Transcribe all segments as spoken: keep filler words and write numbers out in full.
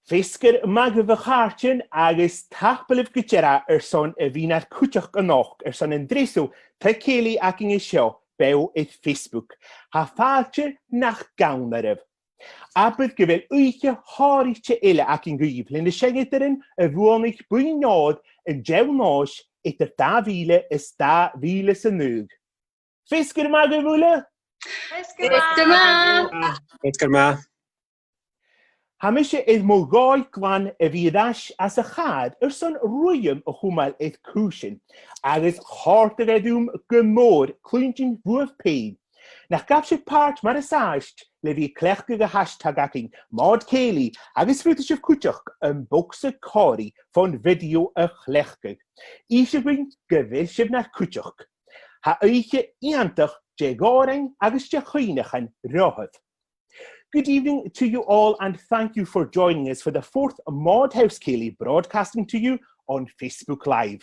Feasgar math dhuibh, a chàirdean, agus tapadh leibh gu dearbh airson a bhith nar cuideachd a-nochd airson an treas taigh-cèilidh againn an seo, beò air Facebook. Tha fàilte nach gann oirbh. Abair gu bheil oidhche shònraichte eile againn dhuibh le na seinneadairean a bhuannaich Boinn Òir an t-Seann Nòis eadar dà mhìle is dà mhìle 's a naoi. Feasgar math dhuibh uile! Feasgar math! Feasgar math! Tha mise air mo dhòigh glan a bhith air ais às a' chàr airson ruitheam a chumail air cùisean, agus chòrd e rium gu mòr cluinntinn bhuaibh fhèin. Nach gabh sibh pàirt mar as àbhaist le bhith a' cleachdadh an hashtag againn, Mòd Cèilidh, agus faodaidh sibh cuideachd am bogsa còmhraidh fon bhidio a chleachdadh. Innsibh dhuinn gu bheil sibh nar cuideachd. Tha oidhche iongantach de dh'òrain agus de chuimhneachain romhaibh. Good evening to you all, and thank you for joining us for the fourth Mòd House Cèilidh, broadcasting to you on Facebook Live.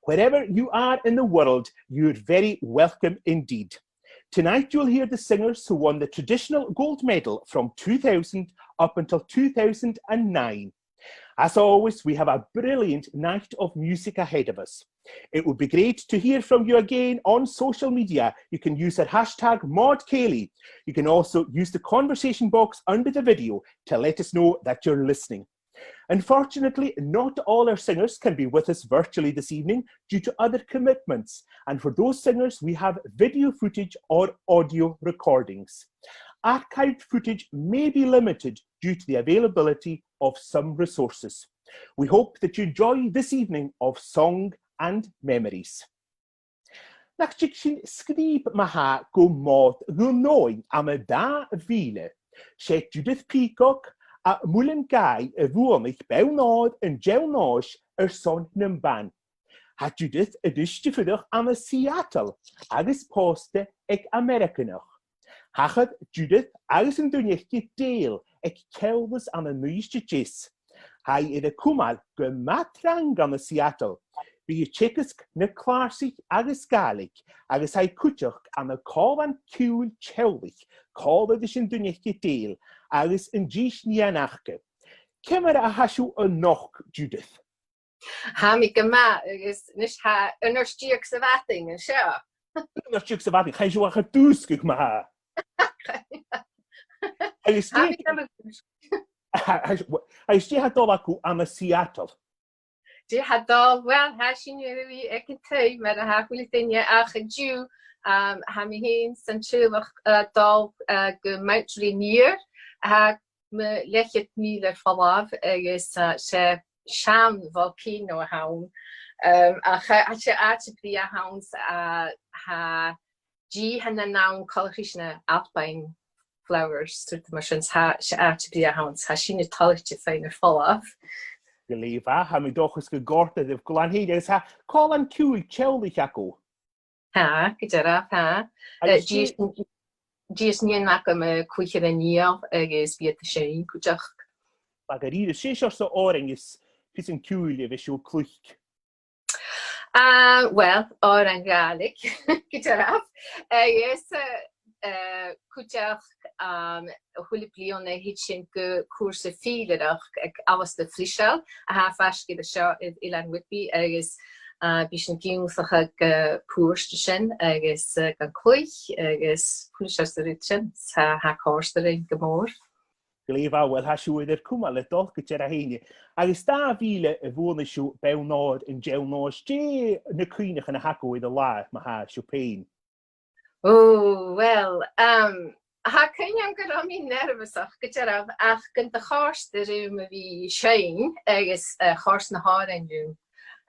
Wherever you are in the world, you're very welcome indeed. Tonight you'll hear the singers who won the traditional gold medal from two thousand up until two thousand and nine. As always, we have a brilliant night of music ahead of us. It would be great to hear from you again on social media. You can use our hashtag Mòd Cèilidh. You can also use the conversation box under the video to let us know that you're listening. Unfortunately, not all our singers can be with us virtually this evening due to other commitments, and for those singers, we have video footage or audio recordings. Archived footage may be limited due to the availability of some resources. We hope that you enjoy this evening of song and memories. Nach tig sinn sgrìob ma-thà gu Mòd Dhùn Omhain ann an dà mhìle. 'S e Judith Peacock à Muileann Gàidh a bhuannaich bonn òir an t-Seann Nòis airson nam ban. Tha Judith a-nis a' fuireach ann an Seattle agus pòsta aig Ameireaganach. Thachair Judith agus an duine aice Dale aig Ceòlas ann an Uibhist a Deas. Tha i air a cumail gu math trang ann an Seattle. Bidh i a' teagasg na clàrsaich agus Gàidhlig, agus tha i cuideachd ann an còmhlan ciùil teaghlaich, còmhla ris an duine aice Dale agus an dithis nighean aca. Ciamar a tha sibh a-nochd, Judith? Tha mi gu math, agus a-nis tha aon uair deug sa mhadainn an seo. Aon uair deug sa mhadainn, chaidh sibh a dhùsgadh ma-thà. Agus Tha dè, mi gu math. agus dè tha dol agaibh ann an Seattle? Dè tha dol, well, tha sinn air a bhith aig an taigh, mar a tha a h-uile duine, ach an-diugh, um, tha mi fhìn 's an teaghlach, uh, dol, uh, gu Mount Rainier, tha mu leth-cheud mìle air falbh, agus, uh, 's e seann volcano a th' ann. Um, ach, uh, tha e àite brèagha a th' ann, 's, uh, tha dìtheanan ann coltach ris na alpine flowers, 's rudan mar sin, 's tha, 's e àite brèagha a th' ann, 's tha sinne toilichte faighinn air falbh. Glè mhath, tha mi an dòchas gun còrd e ribh glan fhèin, agus tha còmhlan ciùil teaghlaich agaibh. Tha, gu dearbh, tha. Agus Eh, dè, dè, dè is nighean agam, eh, cluichear an fhidheall agus bidh iad a' seinn cuideachd. Math dha-rìribh, 's e seòrsa òrain is pìosan ciùil a bhios sibh a' cluich? Ah, well, òrain Ghàidhlig, gu dearbh. Eh, yes, eh, eh, cuideachd, um, a h-uile bliadhna thèid sinn gu cùrsa fìdhlearachd aig Alasdair Friseal, a tha faisg air an seo air Eilean Whidbey, agus, ah, bidh sinn ag ionnsachadh, eh, puirt an sin, agus, eh, gan cluich, agus a h-uile seòrsa rud sin, tha, tha e a' còrdadh rinn gu mòr. Glè mhath, uill, tha sibh air cumail a' dol gu dearbh fhèin. Agus dà mhìle a bhuannaich sibh bonn òir an t-Seann Nòis, dè na cuimhneachain a th' agaibh air an latha ma-thà sibh fhèin? Oh, well, um, tha cuimhne agam gun robh mi nearbhasach gu dearbh, ach gun do chòrd e rium a bhith a' seinn agus, eh, chòrd na h-òrain rium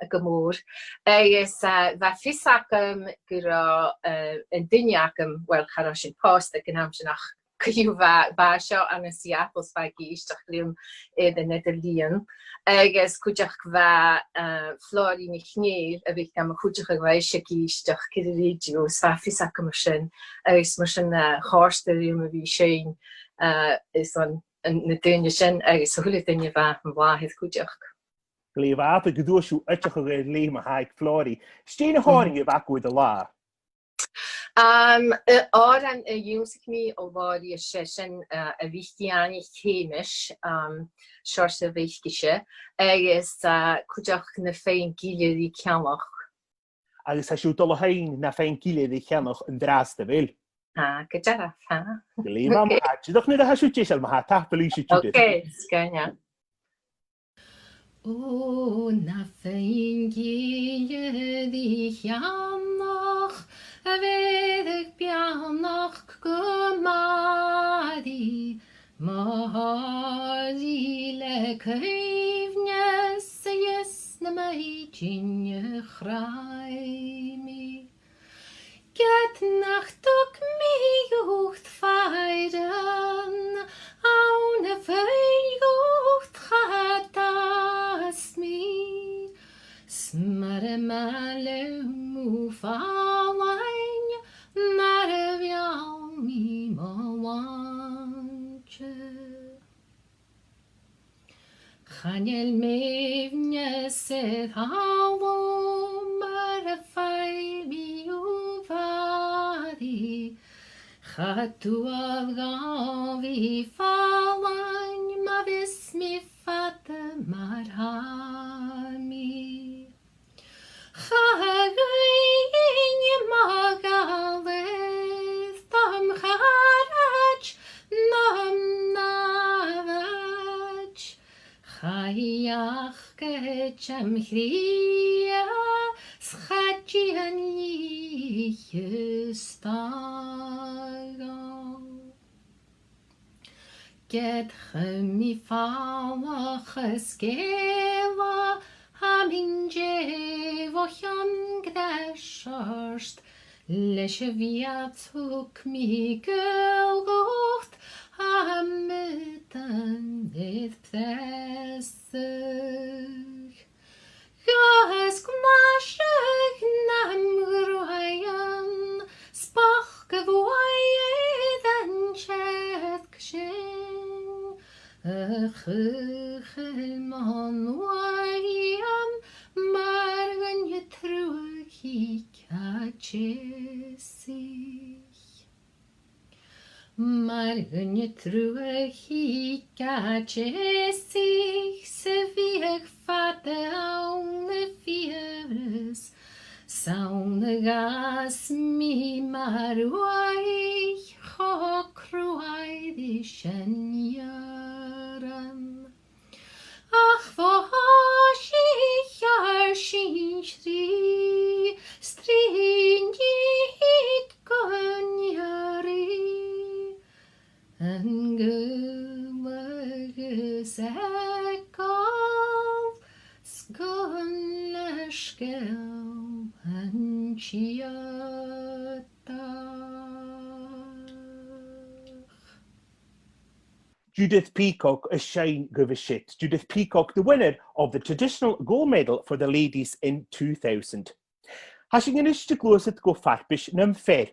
gu mòr. Agus, eh, bha fios agam gun robh, eh, an duine agam, well, cha robh sinn pòsta aig an àm sin ach co-dhiù bha, bha e seo ann an Seattle 's bha e ag èisteachd rium air an eadar-lìon. Agus cuideachd bha, eh, Flòraidh NicNèill, a bh' aig àm a' chuideachadh, bha ise ag èisteachd air an rèidio, 's bha fios agam air sin, agus mar sin, eh, chòrd e rium a bhith a' seinn, eh, airson an, na daoine sin, agus a h-uile duine a bha an làthair cuideachd. Glè mhath, gu dè sibh oideachadh air leth ma-thà aig Flòraidh. 'S dè na h-òrain a bh' agaibh air an latha? Um, an t-òran a dh'ionnsaich mi o Mhòrag, 's e sin, uh, A' Mhic Eanchainn Sheumais, um, seòrsa mhic-aoise, agus, uh, cuideachd Na Fèidh an Gille Ri Cheannach. Agus tha sibh a' dol a sheinn Na Fèidh an Gille Ri Cheannach an-dràsta, a bheil? Tha, gu dearbh, tha. Glè mhath, ma-thà. Dìreach nuair a tha sibh deiseil, ma-thà, tapadh leibhse, Judith. Ok, 's math. Ò, na fèidh an gille ri cheannach, a bheireadh beannachd gu màireach, mo shàilidh le cuimhne 's a dheas na maighdeann a chràidh mi. Ged nach tug mi dhut faireann ann am faigh dhut, cha d' fhàs mi, 's mura maith leam thu fallain, mura mheall mi mo shlàinte. Chan eil m' aoibhneas air thalamh mura faigh mi thu, a Mhàiri. Cha d' fhuair dhomh thu fallain ma bhios mi fada mar tha mi. Cha ghabh mo ghalar dom charaid nam nàmhaid, cha fheuch iad am chridhe 's cha dèan lìosta dhomh. Ged chum mi falach is gèile, tha mi an dèidh bho chionn greis ort, leis a' bhiadh thug mi gaol dhut, tha m' aodann air preasadh. Gus gnàiseadh nam ghruaidhean, 's bochd a' bhuaidh air an t-searc sin, a chaochail mon uaighean, mar dhuine truaghaidh a theasaich. Mar dhuine truaghaidh a theasaich, 's a bhiadh fada ann am fiabhras, 's ann a dh'fhàs mi mar uaigh cho cruaidh ris an fhearann. Ach bho thòisich ar sinn trì, 's trì an dithis gun iarraidh, an gaol agus eagal 's gun leisgeul an t-siatach. Judith Peacock a' seinn dhuibh an siud. Judith Peacock, the winner of the traditional gold medal for the ladies in two thousand. Tha sinn a-nis a' gluasad gu farpais nam fear.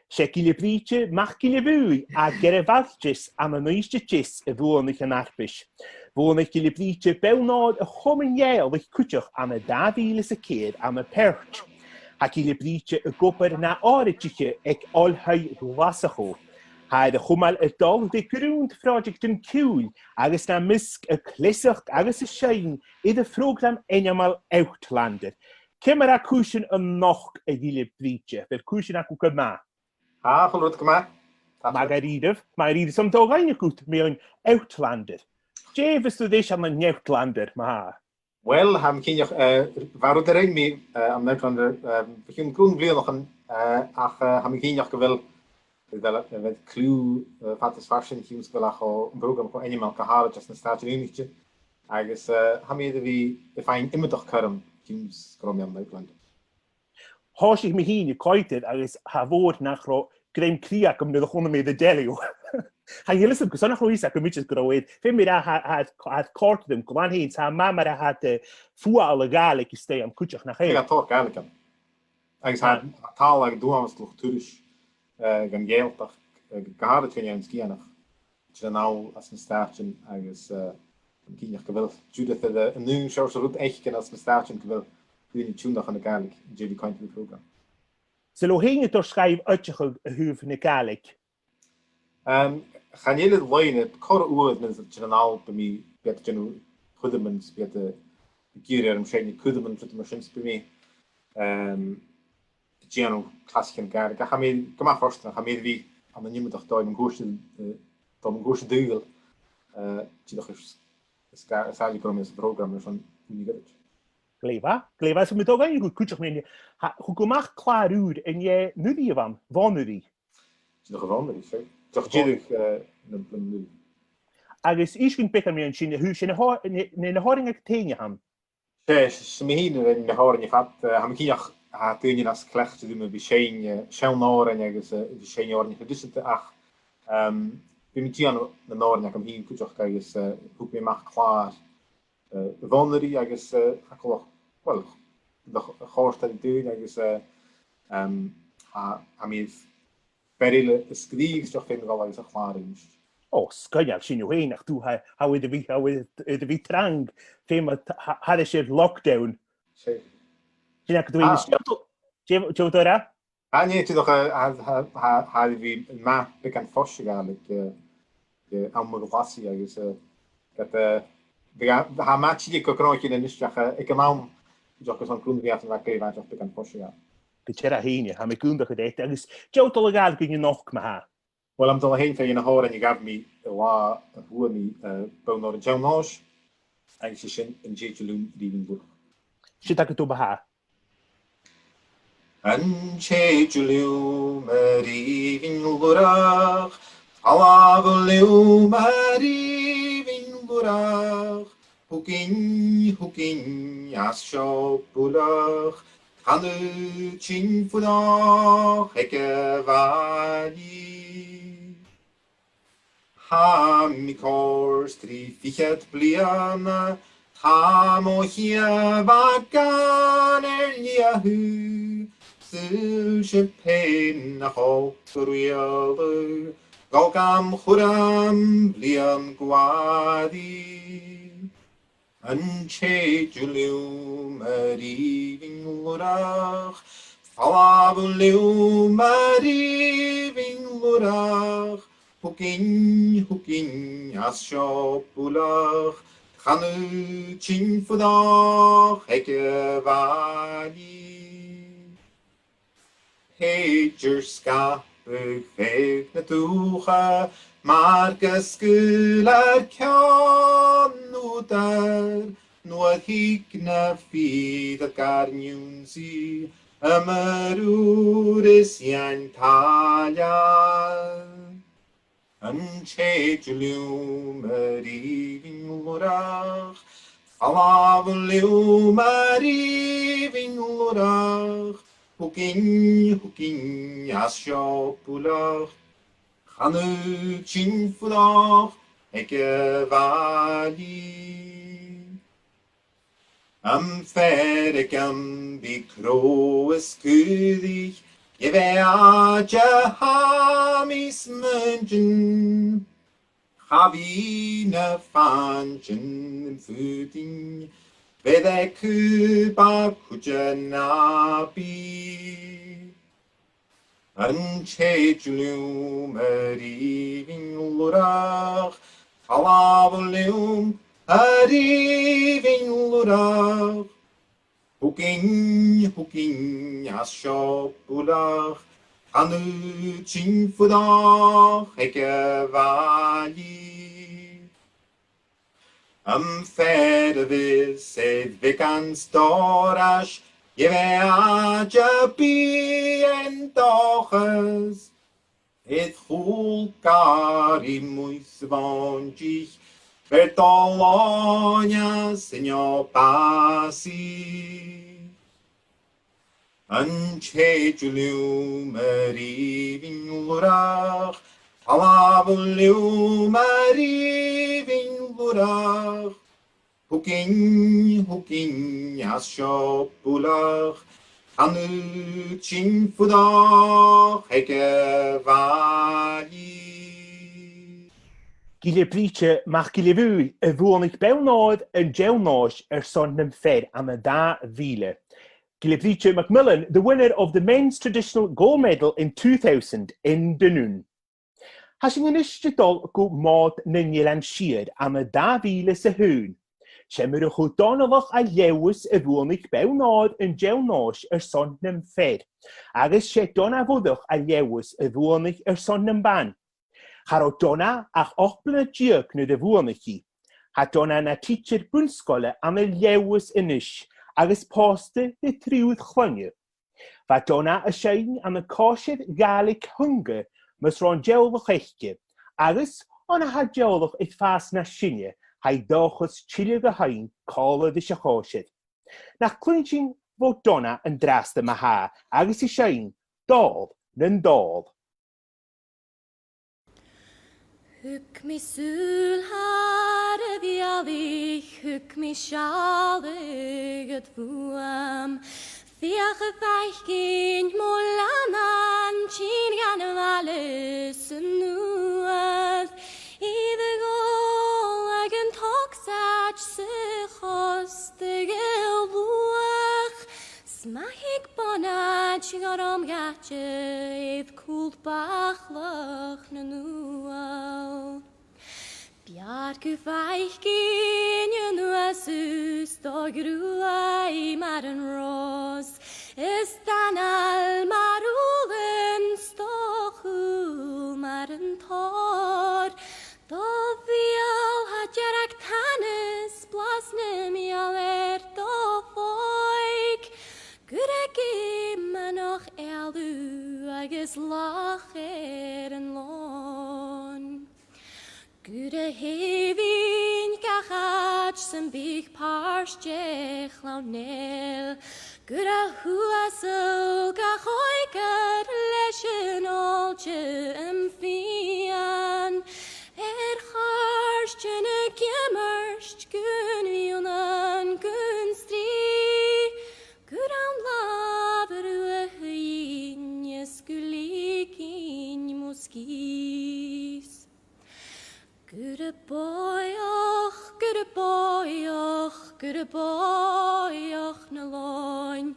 'S e Gille Brìde mac Gille Bhùthaidh à Gearraidh Bhailteas ann an Uibhist a Deas a bhuannaich an fharpais. Bhuannaich Gille Brìde bonn òir a' Chomainn Ghàidhealaich cuideachd ann an dà mhìle 's a ceithir ann am Perth. Tha Gille Brìde ag obair na òraidiche aig Oilthigh Ghlaschu. Tha e air a chumail a' dol ri grunn phròiseactan ciùil agus nam measg a' cleasachd agus a' seinn air a' phrògram ainmeil Outlander. Ciamar a tha cùisean a-nochd, a Ghille Brìde? A bheil cùisean agad gu math? Tha, a h-uile rud gu math. Math dha-rìribh, math dha-rìribh. 'S ann a tha an t-òran agad mu dheidhinn Outlander. Dè bhios tu ris ann an Outlander, ma-thà? Uill, tha mi cinnteach, eh, bha rud a rinn mi, eh, ann an Outlander, eh, bho chionn grunn bhliadhnaichean, eh, ach, eh, tha mi cinnteach gu bheil, gu bheil, eh, bheil cliù, eh, fad is farsaing, chionn 's gu bheil e cho, am prògram cho ainmeil gu h-àraid anns na Stàitean Aonaichte, agus, eh, tha mi air a bhith a' faighinn iomadach cothrom, chionn 's gu robh mi ann an Outlander. Thòisich mi fhìn a' coimhead air agus tha e mòr nach robh greim cridhe agam nuair a chunna mi The Delio. Chan eil fhios agam carson nach robh fhios agam idir gu robh e. Feumaidh mi ràdh, tha, tha, tha e a' còrdadh rium glan fhèin, 's tha e math mar a tha iad a' fuaigheal a' Ghàidhlig a-staigh ann cuideachd, nach eil? Tha e a' toirt Gàidhlig ann. Agus tha, tha tàladh uabhasach turais, eh, dhan Ghàidhealtachd, eh, gu h-àraid dhan Eilean Sgitheanach. Tha e a' dol anns na Stàitean agus, eh, tha mi cinnteach gu bheil Judith air an aon seòrsa rud fhaicinn anns na Stàitean, gu bheil daoine a' tionndadh chun na Gàidhlig an dèidh a bhith a' coimhead air a' phrògram. 'S a bheil thu fhèin a' toirt sgath oideachadh a thaobh na Gàidhlig? Em, chan eil e loidhne, corra uair san, san t-àm, bidh mi, bidh mi a' dèanamh chuideam, bidh mi ag iarraidh orm seinn cuideam, rud mar sin, bidh mi, em, a' dèanamh clasaichean Gàidhlig. Ach tha mi gu math fortanach, tha mi air a bhith ann an iomadach dòigh mun cuairt, eh, dòigh mun cuairt an t-saoghail, eh, dìreach is, is ga-, is àbhaist gu robh mi sa phrògram airson ùine ghoirid. Glè mhath, glè mhath. So, mi a' dol a dh'fhaighneachd dhut cuideachd, Mìcheal, tha, thug thu a-mach clàr ùr an-dè, an-uiridh a bh' ann, bhon-uiridh. Dìreach a bhon-uiridh, seadh. Dìreach, dìreach, eh, na, na, na. Agus innis dhuinn beagan mu dheidhinn sin, a thaobh sin, na h-òr-, na, na, na h-òrain agad fhèin a th' ann. 'S e, 's e, 's e mi fhìn a rinn na h-òrain fad, eh, tha mi cinnteach, tha daoine nas cleachdte rium a bhith a' seinn, eh, seann òrain agus, eh, a bhith a' seinn òrain thraidiseanta ach, ehm, bidh mi a' dèanamh nan òrain agam fhìn cuideachd agus, eh, thug mi a-mach clàr, eh, a' bhon-uiridh agus, eh, tha e coltach, well, do ch-, chòrd e ri daoine agus, eh, ehm, tha, tha mi air fear eile a sgrìobhadh, 's dòcha feumaidh mi a dhol agus a chlàradh a-nis. Ò, sgoinneil, sin thu fhèin, ach tu, tha, tha thu air a bhith, tha thu air, air a bhith trang, feumaidh, tha, tha, tha e air lockdown. Seadh. Sin agad thu fhèin. Ah. Is dè, dè, dè, dè, Ah, nì, dìreach, eh, tha, tha, tha, tha e air a bhith math beagan fois a ghabhail aig, eh, eh, àm mo ghlasaidh agus, eh, ged, eh, bha, tha e math tilleadh gu gnothaichean a-nis ach, eh, aig an àm, dìreach gus an cùm bhiodh e math glè mhath dìreach beagan fois a ghabhail. Gu dearbh fhèin, tha mi an dòchas gu bheil, agus dè tha thu a' dol a ghabhail dhuinn a-nochd ma-thà? Well, tha mi a' dol a sheinn fear de na h-òrain a ghabh mi an latha a fhuair mi, eh, bonn òrain Dùn Omhain, agus 's e sin An tèid thu leam, a Rìmhinn Lurach. Siud agad e ma-thà. An tèid thu leam, a Rìmhinn Lurach, falbh leam, a Rìmhinn Lurach, thugainn, thugainn às seo buileach, chan fhaod sinn fuireach aig a' bhàillidh. Tha mi còrr 's trì fichead bliadhna, tha mo chiamadh gan air leth a thaobh, saoilse pèin nach fhàg thu riaghladh, gabh gam chùram bliadhna gu àraidh. An tèid thu leam, a Rìmhinn Lurach, falbh leam, a Rìmhinn Lurach, thugainn, thugainn às seo buileach, chan fhaod sinn fuireach aig a' bhàillidh. Pàirt air sgapadh feadh na dùthcha, mar gu sgaoil ar ceann-ùghdair, nuair thig na fir gar n-ionnsaigh, am urra is dhan tàillear. An tèid thu leam, a Rìmhinn Lurach, falbh leam, a Rìmhinn Lurach, thugainn, thugainn às seo buileach, chan fhaod sinn fuireach aig a' bhàillidh. Am fear aig am bi crodh is caoraich, gheibh e àite, tha mi a' smaointinn. Cha bhi na fàintean am faodainn, bheir e cùb à cuid an àbaidh. An tèid thu leam, a Rìmhinn Lurach, falbh leam, a Rìmhinn Lurach, thugainn, thugainn às seo buileach, chan fhaod sinn fuireach aig a' bhàillidh. Am fear a bhios air bheagan stòras, gheibh e àite, bidh e an dòchas, air chùl gàrraidh a-muigh sa mhòintich, bheir dol oirnne às an neo-bhàsaidh. An tèid thu leam, a Rìmhinn Lurach, falbh leam, a Rìmhinn Lurach, thugainn, thugainn às seo buileach, chan fhaod sinn fuireach aig a' bhàillidh. Gille Brìghde MacGilleBhuaidh a bhuannaich bonn òir an t-seann nòis airson Nam Fear ann an dà mhìle. Gillebrìde McMillan, the winner of the men's traditional gold medal in two thousand in Dunoon. Tha sinn a-nis a' dol gu Mòd nan Eilean Siar ann an dà mhìle 's a h-aon. 'S e Murchadh Dòmhnallach à Leòdhas a bhuannaich bonn òir an t-seann nòis airson nam fear, agus 's e Donna Mhurchaidh à Leòdhas a bhuannaich airson nam ban. Cha robh Donna ach ochd bliadhna deug nuair a bhuannaich i. Tha Donna na tidsear bun-sgoile ann an Leòdhas a-nis agus pòsta ri triùir chloinne. Bha Donna a' seinn ann an còisir Ghàidhlig Thunga mus robh an teaghlach aice, agus on a tha an teaghlach air fàs nas sine, tha i an dòchas tilleadh a sheinn còmhla ris a' chòisir. Nach cluinn sinn bho Donna an-dràsta ma-thà, agus i a' seinn Dòl nan Dòl. Thug mi sùil thar a' bhealaich, thug mi sealladh air bhuam. Feuch am faicinn mo leannan tighinn dhan bhaile san uair, iad a' gabhail aig an togsaid 's a' chostaidh a luach. 'S ma thig bonaid ghorm dhaite air cùl Bachlach nan Uail. B' fheàrr gum faicinn an uair sin do ghruaidh mar an ròs, is d' anail mar ùbhlan, 's do shùil mar an tòir. Do bheul tha dearg tana 's blas nam beul air do phòig, gur e geamanach ealaidh agus lach air an lòn. Gur e thèid gach àit sam bith pàirt de chlann eile, gur e thuasal gach òigridh leis an fhàilte am fìon. Air chairt na geamairt gun mhionnan gun strì, gur ann làmh a' ruith a' chuimhne 's gu lìginn mo sgìos. Gur e bòidheach, gur e bòidheach, gur e bòidheach na lòin,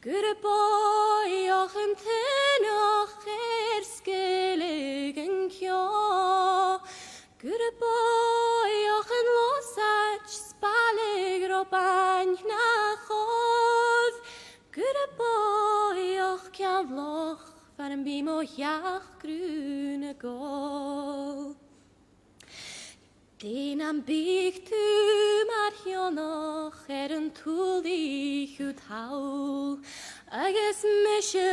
gur e bòidheach an t-aonach air sgaoileadh an ceò, gur e bòidheach an losaid 's baile ro bhainne na chòir, gur e bòidheach ceann loch far am bi mo sheachdrùn ag òl. Dè nam biodh tu mar theanach air an tuilleadh ud thall, agus mise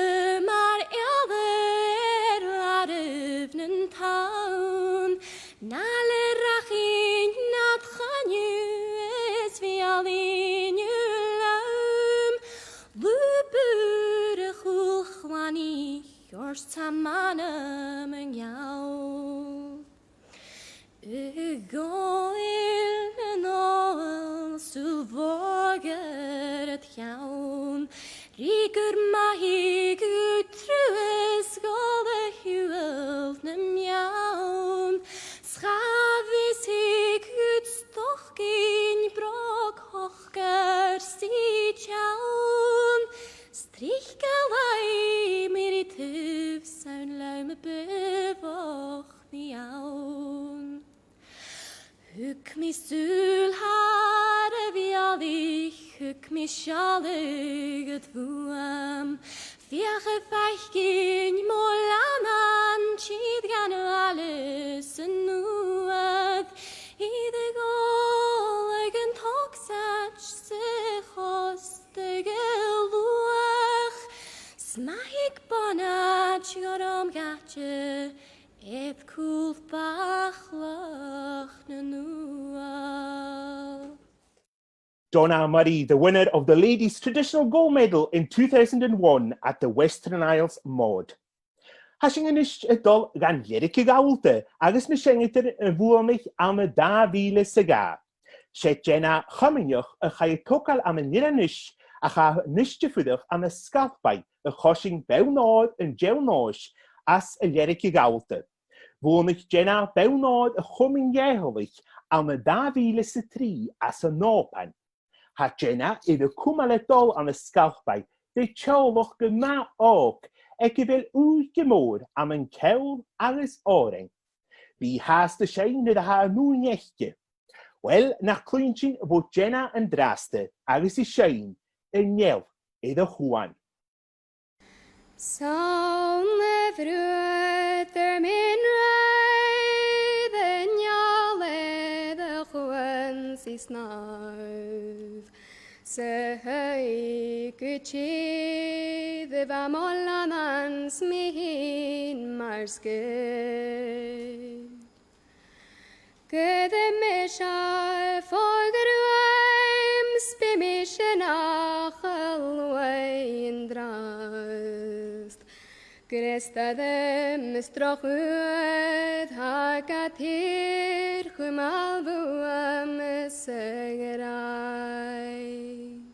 mar eala air àireamh nan tonn, na le rachainn nad choinneamh is bhealainn thu leam, lùb ùr a' chùl-chlanaich, oir 's tha m' anam an geall. A ghaoil nan òl, sùil bhòidheach air d' cheann, ri gur math thu truas dhol a shiubhal nam meann, 's cha bhios thu stocainn bròg shocair 's i teann, 's tric a leum mi ri taobh 's ann leam a' bhùth mi ann. Thug mi sùil thar a' bhealaich, thug mi sealladh air bhuam, feuch am faicinn mo leannan tìr dhan bhaile san uair, iad a' gabhail aig an togsaid 's a' chostaidh a luach, 's ma thig bonaid ghorm dhaite air cùl Bachlach nan Uail. Donna Murray, the winner of the ladies' traditional gold medal in two thousand and one at the Western Isles Mòd. Tha sinn a-nis a' dol dhan Leargaidh Ghallta agus na seinneadairean a bhuannaich ann an dà mhìle 's a dhà. 'S e Jenna Chomaoineach a chaidh a thogail ann an Inbhir Nis ach a tha a-nis a' fuireach ann an Sgalpaigh a choisinn bonn òir an t-seann nòis às an Leargaidh Ghallta. Bhuannaich Jenna bonn òir a' Chomainn Ghàidhealaich ann an dà mhìle 's a trì às an Òban. Tha Jenna air a cumail a' dol ann an Sgalpaigh bidh teaghlach gu math òg aig a bheil ùidh gu mòr ann an ceòl agus òrain. Bidh i fhathast a' seinn nuair a tha an ùine aice. Uill, nach cluinn sinn bho Jenna an-dràsta agus i a' seinn An Eal air a' Chuan. 'S ann a bhruadair mi an rathad, an eal air a' chuan 's i snàmh, 's a thaigh gu tìr, a bha mo leannan 's mi fhìn mar sgaoil. Gu bheil mise fo ghruaim, 's bidh mise nach luaidh an-dràst. Greas dha dom 's droch uair, tha gad tìr chumail bhuam sa ghràidh.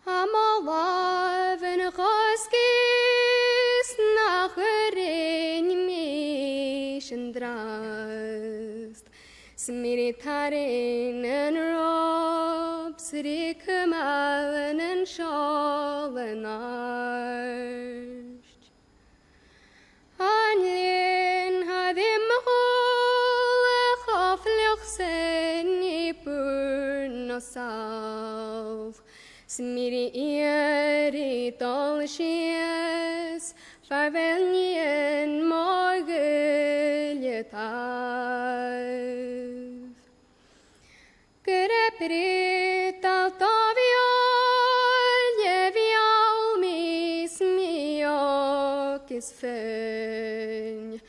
Tha mo làmhan cosgail 's nach urrainn mi an-dràst. 'S mi ri tarraing an ròp, 's ri cumail nan seòl an-àird. An linn tha ri mo chùl, cho fliuch 's a nì bùrn no sàl, 's mi ri iarraidh dol sìos, far a bheil nighean mo ghuaille taibh. Gur e brìodail do bheòil a bheòil mi, 's mi òg is faoin,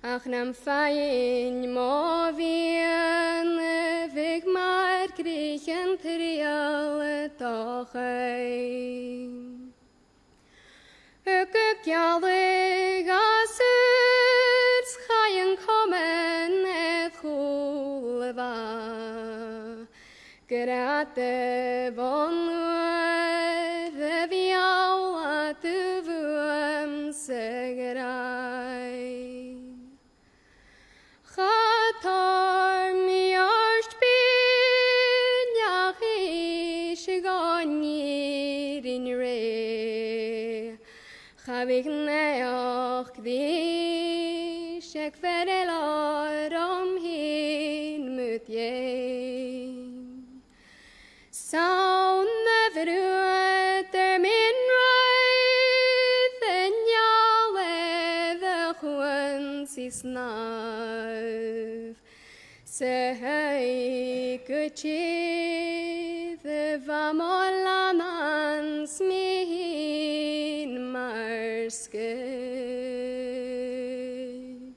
ach nam faighinn mo mhiann, bhiodh mar cridhe an triall do choim. Thug gealladh às ùr 's chaidh an comann air chùl a bha. Gràdh bhon uair a bheòil thu bhuam sa ghràidh. Cha toir mi ort bìdeach is dhomh nì rinn rè. Cha bhiodh naidheachd ris aig fear eile orm fhìn mu dheidhinn. 'S ann a bhruadair mi an rathad, an eal air a' chuan 's i snàmh, 's a thaigh gu tìr, a bha mo leannan 's mi fhìn mar sgaoil.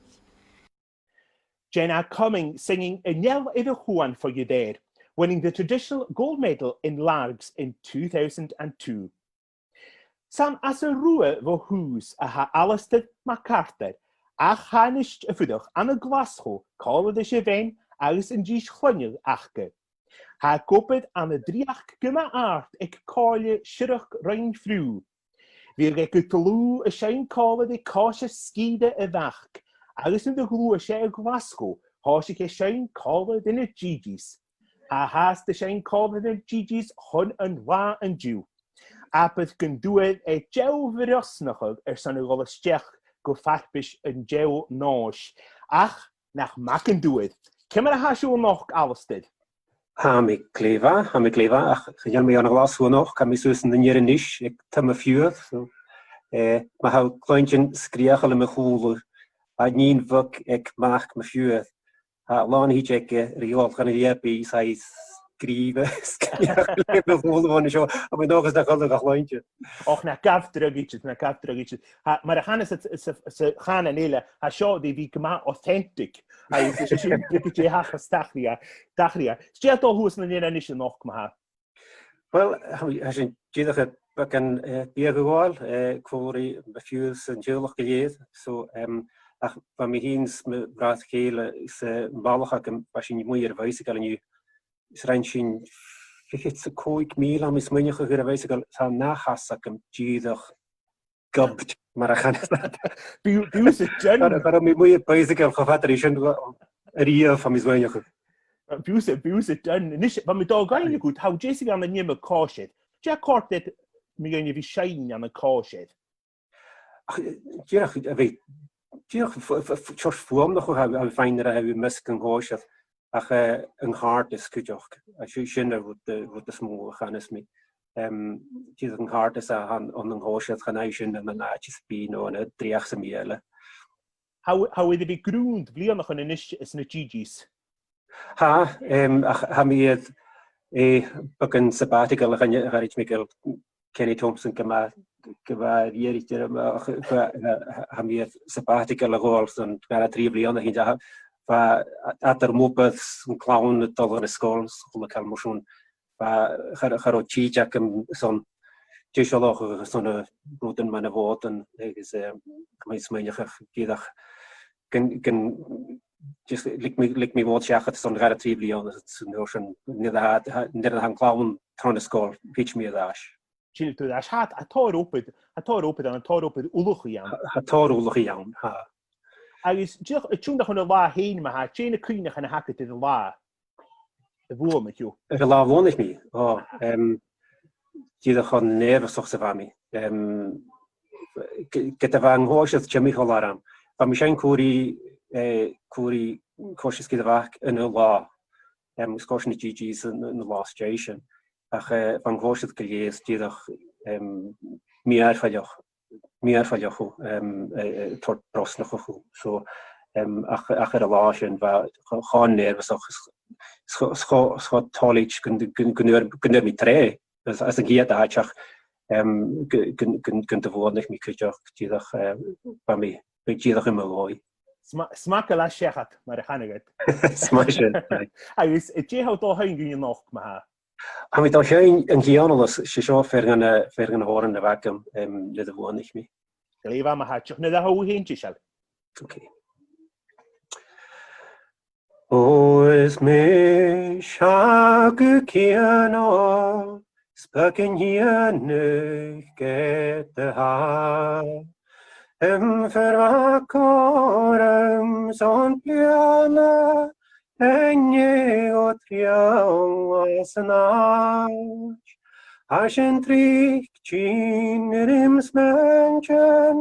Jenna Cumming singing An Eal air a' Chuan for you there, winning the traditional gold medal in Largs in two thousand and two. 'S ann às an Rubha bho thùs a tha Alasdair MacArtair, ach tha e a-nis a' fuireach ann an Glaschu còmhla ris a' bhean agus an dithis chloinne aca. Tha e ag obair ann an dreuchd gu math àrd aig Comhairle Siorrachd Rinn Friù. Bhiodh e gu dlùth a' seinn còmhla ri còisir sgìre a mhac, agus nuair a ghluais e a Ghlaschu, thòisich e a' seinn còmhla ri na Gee Gees. Tha e fhathast a' seinn còmhla ri na Gee Gees chun an là an-diugh. Abair gun d' fhuair e deagh bhrosnachadh airson a dhol a-steach gu farpais an t-seann nòis. Ach nach math gun d' fhuair. Ciamar a tha sibh a-nochd, Alasdair? Tha mi glè mhath, tha mi glè mhath, ach chan eil mi ann an Glaschu a-nochd, tha mi suas ann an Inbhir Nis aig taigh mo phiuthar, so, eh, ma tha cluinntinn sgreuchail air mo chùlaibh, tha nighean bheag aig mac mo phiuthar, tha làn-thìde aige ri dhol chun an leabaidh, 's tha e a' sgrìobhadh sgreuchail air mo chùlaibh an seo, tha mi an dòchas nach eil e ga chluinntinn. Och, na gabh dragh idir, na gabh dragh idir. Tha, mar a chanas iad sa, sa, sa chànan eile, tha seo ri bhith gu math authentic. Agus 's e sin, gu dè thachras, tachraidh e, tachraidh e. 'S dè tha dol shuas ann an Inbhir Nis a-nochd, ma-thà? Uill, tha, tha sinn dìreach air beagan, eh, biadh a ghabhail, eh, còmhla ri mo phiuthar 's an teaghlach gu lèir. So, em, ach bha mi fhìn 's mo bhràthair-chèile 's, eh, am balach agam, bha sinn a-muigh air a' bhaidhsagal an-diugh. 'S rinn sinn fichead 's a còig mìle, tha mi a' smaoineachadh, air a' bhaidhsagal, 's tha an ath chas agam dìreach gob, mar a chanas iad. Bidh, bidh thusa done. Cha robh, cha robh mi a-muigh air baidhsagal cho fada ri sin a-riamh, tha mi a' smaoineachadh. Bidh thusa, bidh thusa done. A-nis, bha mi dol a dh'fhaighneachd dhut, tha thu deas a' dèanamh an iomadh còisir. Dè tha còrdadh mu dheidhinn a bhith a' seinn ann an còisir? Ach, dìreach a bhith, dìreach f-, f-, f-, seòrsa fuaimneachadh a bhith, a bhith a' faighinn air a bhith am measg a' chòisir, ach, eh, an càirdeas cuideachd. A, sin, sin an rud, eh, rud as motha a chanas mi. Em, dìreach an càirdeas a th' ann, ann an còisir, chan e sin ann an àite sam bith no ann an dreuchd sam bith eile. Tha, tha thu air a bhith grunn bhliadhnaichean a-nis anns na Gee Gees? Tha, em, ach tha mi air, eh, beagan sabbatical a ghoid, a ghoid mi gu Kenny Thompson gu math, gu math riaraichte orm, ach, bha, eh, tha mi air sabbatical a ghabhail son dhà no trì bliadhna, a chionn 's bha eadar m' obair 's an clann a' dol dhan an sgoil 's a h-uile càil mar sin. Bha, cha, cha robh tìde agam son deisealachadh airson na rudan mu na bhòtan agus, eh, tha mi a' smaoineachadh dìreach gun, gun, just leig mi, leig mi a' Mhòd seachad son dhà no trì bliadhna, 's an uair sin, nuair a tha, nuair a tha an clann tron an sgoil, thèid mi air ais. Sin thu air ais. Tha, tha tòrr obair, tha tòrr obair ann, tha tòrr obair ullachadh ann. Tha, tha tòrr ullachadh ann, tha. Agus dìreach, a' tionndadh chun an latha fhèin ma-thà, dè na cuimhneachain a th' agad air an latha a bhuannaich thu? Air an latha a bhuannaich mi? Ò, em, dìreach cho neirbheasach 's a bha mi. Em, ge-, ged a bha an còisir timcheall orm. Bha mi a' seinn còmhla ri, eh, còmhla ri Còisir Sgìre a' Bhac aon latha. Em, 's Còisir nan Gee Gees an, an latha às dèidh sin. Ach, eh, bha an còisir gu lèir dìreach, em, mìorbhaileach, mìorbhaileach, em, eh, eh, tòrr brosnachaidh. So, em, ach, ach air an latha sin, bha cho, cho neirbheasach 's, 's cho, 's cho, 's cho toilichte gun, gun, gun d' fhuair, gun d' fhuair mi tro, às, às a' chiad àite, ach, em, gu, gun, gun, gun do bhuannaich mi cuideachd, dìreach, eh, bha mi, bha mi dìreach air mo dhòigh. Sma-, smagail e seachad, mar a chanadh iad. 'S math sin, aye. Agus, eh, dè tha thu a' dol a sheinn dhuinn a-nochd, ma-thà? Tha mi a' dol a sheinn an ceann a-nis, 's e seo fear dha na, fear dha na h-òrain a bh' agam, em, nuair a bhuannaich mi. Glè mhath, ma-thà, dìreach nuair a tha thu fhèin deiseil. Ok. Ò, is mise gu cianail, 's beag an t-iongnadh ged a tha. Am fear bheag orm son bliadhna, an-dè gu triall às an àite. Tha sin tric tighinn rim smaointean,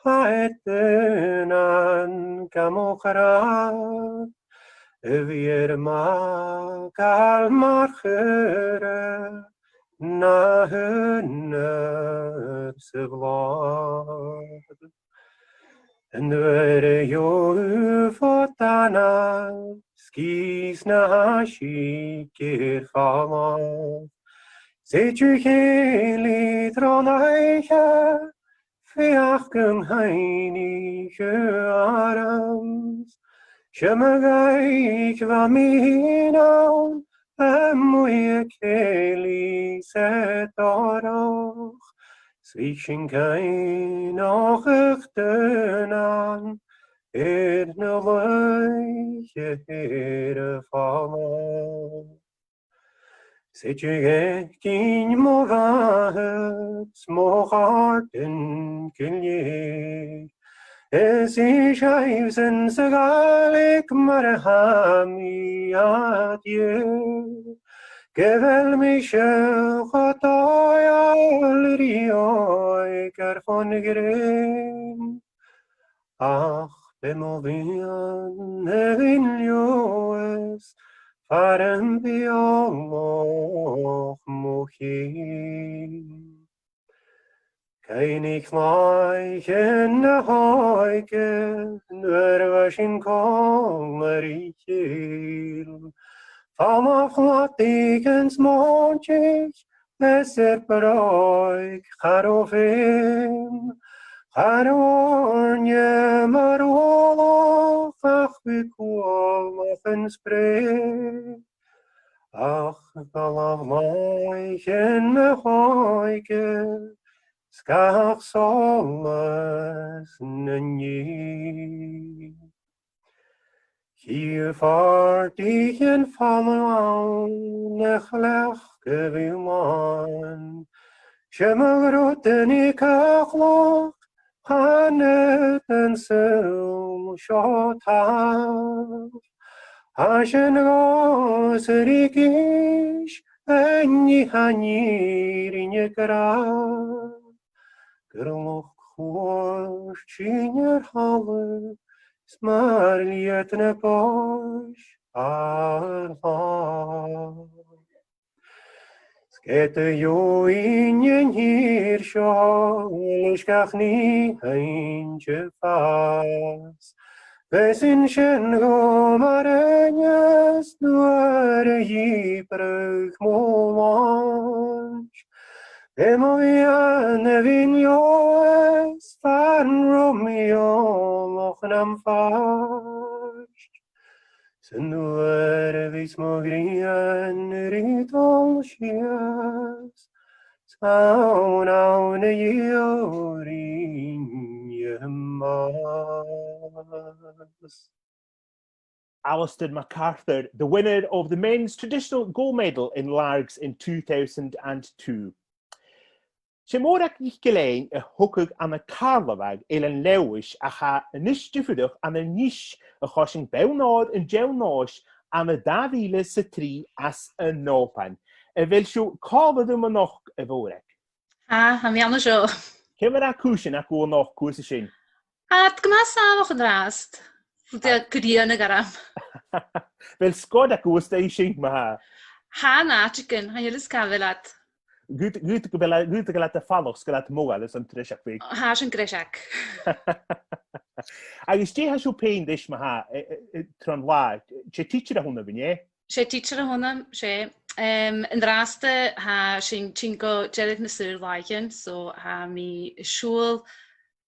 tha e daonnan gam chreach, a bhith air m' fhàgail mar chuireadh na h-aonar sa bhlàr. An uair a gheibh thu fo d' fhànadh sgìths na h-aiseig air falach, 's iad a' chèilidh tron oidhche, feuch gum sheinneadh thu ormsa. 'S iomadh oidhche bha mi fhìn ann, a-muigh a' chèilidh 's e dorch. 'S bhiodh sinn a' cuimhneachadh daonnan air na laoichean air falach. 'S iad a dh'fhaicinn mo mhàthair 's mo chàirdean gu lèir. Is i sibhse sa Ghàidhlig mar a tha mi ad dhèanamh. Gu bheil mise cho dòigheil ri òigridh fon ghrèin. Ach bidh mo mhiann a' bhith leamsa far am beulaibh mo chinn. Cuimhnich làithean na h-òige nuair a bha sinn còmhla ri chèile. Falach làithean 's mòintich, is air bròig cha robh feum, cha robh oirnne mar uallach ach bhith cuallach an sprèidh. Ach dh'fhalbh làithean na h-òige 's gach solas nan nì. Chì thu fàrdaich an fhalaich ann a chleachdadh bhuain. 'S iomadh rud a nì càch-lach, chan eil an saoghal seo tàmh. Tha sinn a' gabhail ris a-rithist, a nì tha an fhìrinn ag ràdh, gur loch chluais sinn air thalamh, 's mar leud na bois ar làr. 'S ged a gheibh sinn an tìr seo, leis gach nì innte fàs, bheir sinn sin dhomh mar aithne nuair a dhìobraicheas mo bhàis. Bidh mo mhiann a' bhith leotha, 's fan romham eòlach nam phàiste. 'S an uair a bhios mo ghrian ri dol sìos, 's ann, ann a dh'iarrainn a-mach. Alasdair MacArthur, the winner of the men's traditional gold medal in Largs in two thousand and two. 'S e Mòrag NicIllEathain a thogadh ann an Càrlabhagh, Eilean Leòdhais, ach tha a-nis a' fuireach ann an Nis, a choisinn bonn òir an t-seann nòis ann an dà mhìle 's a trì anns an Òban. A bheil sibh còmhla rium a-nochd, a Mhòrag? Tha, tha mi ann an seo. Ciamar a tha cùisean agaibh a-nochd, cuairt sin? Tha iad gu math sàmhach an-dràsta. Rud a tha a' cur iongnadh orm. A bheil sgoth agaibh a-staigh an sin, ma-thà? Tha, an àiteigin, chan eil fhios càit a bheil iad. Dh'fhaodadh, dh'fhaodadh gu bheil, dh'fhaodadh gu bheil iad a' falach, 's gu bheil iad modhail airson turas a bhith. Tha sin greis. Agus dè tha sibh fhèin ris, ma-thà, e, e, e, tron latha? 'S e tidsear a th' annaibh, an e? 'S e tidsear a th' annam, 's e. Em, an-dràsta, tha sinn a' tighinn gu deireadh nan saor-làithean, so tha mi a' siubhal,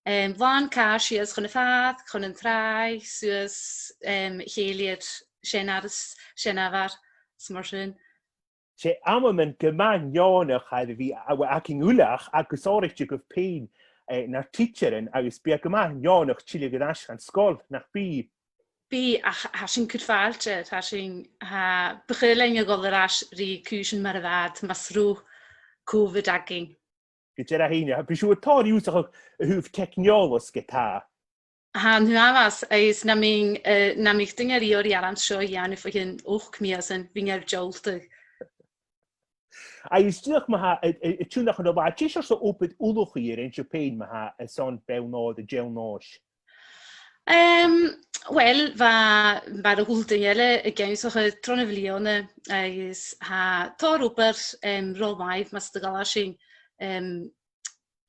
em, làn càr sìos chun a' phàirc, chun an tràigh, suas, em, a chèilidh air seanair, seanmhair, is mar sin. 'S e amannan gu math neònach a tha air a bhith, a, a, againn uile, ach gu sònraichte dhuibh fhèin, eh, nar tidsearan, agus bidh e gu math neònach tilleadh air ais dhan sgoil, nach bi? Bidh, ach tha sinn a' cur fàilte, tha sinn, tha, bu chaomh leinn a dhol air ais ri cùisean mar a bha iad, mas robh Covid againn. Gu dearbh fhèin, bidh sibh a' tòrr ionnsachadh a thaobh teicneòlas ge-tà. Tha, an uabhas, agus nam bithinn, eh, nam biodh duine ri iarraidh orm seo a dhèanamh bho chionn ochd mìosan, bhithinn air diùltadh. Agus dìreach ma-thà, a, a, a' tionndadh chun an latha, dè seòrsa obair ullachaidh a rinn sibh fhèin, ma-thà, airson bonn òir an t-seann nòis? Em, uill, bha, bha a h-uile duine eile ag ionnsachadh tron a' bhliadhna, agus tha tòrr obair, em, ro làimh mus do dh'fhalbh sinn, em,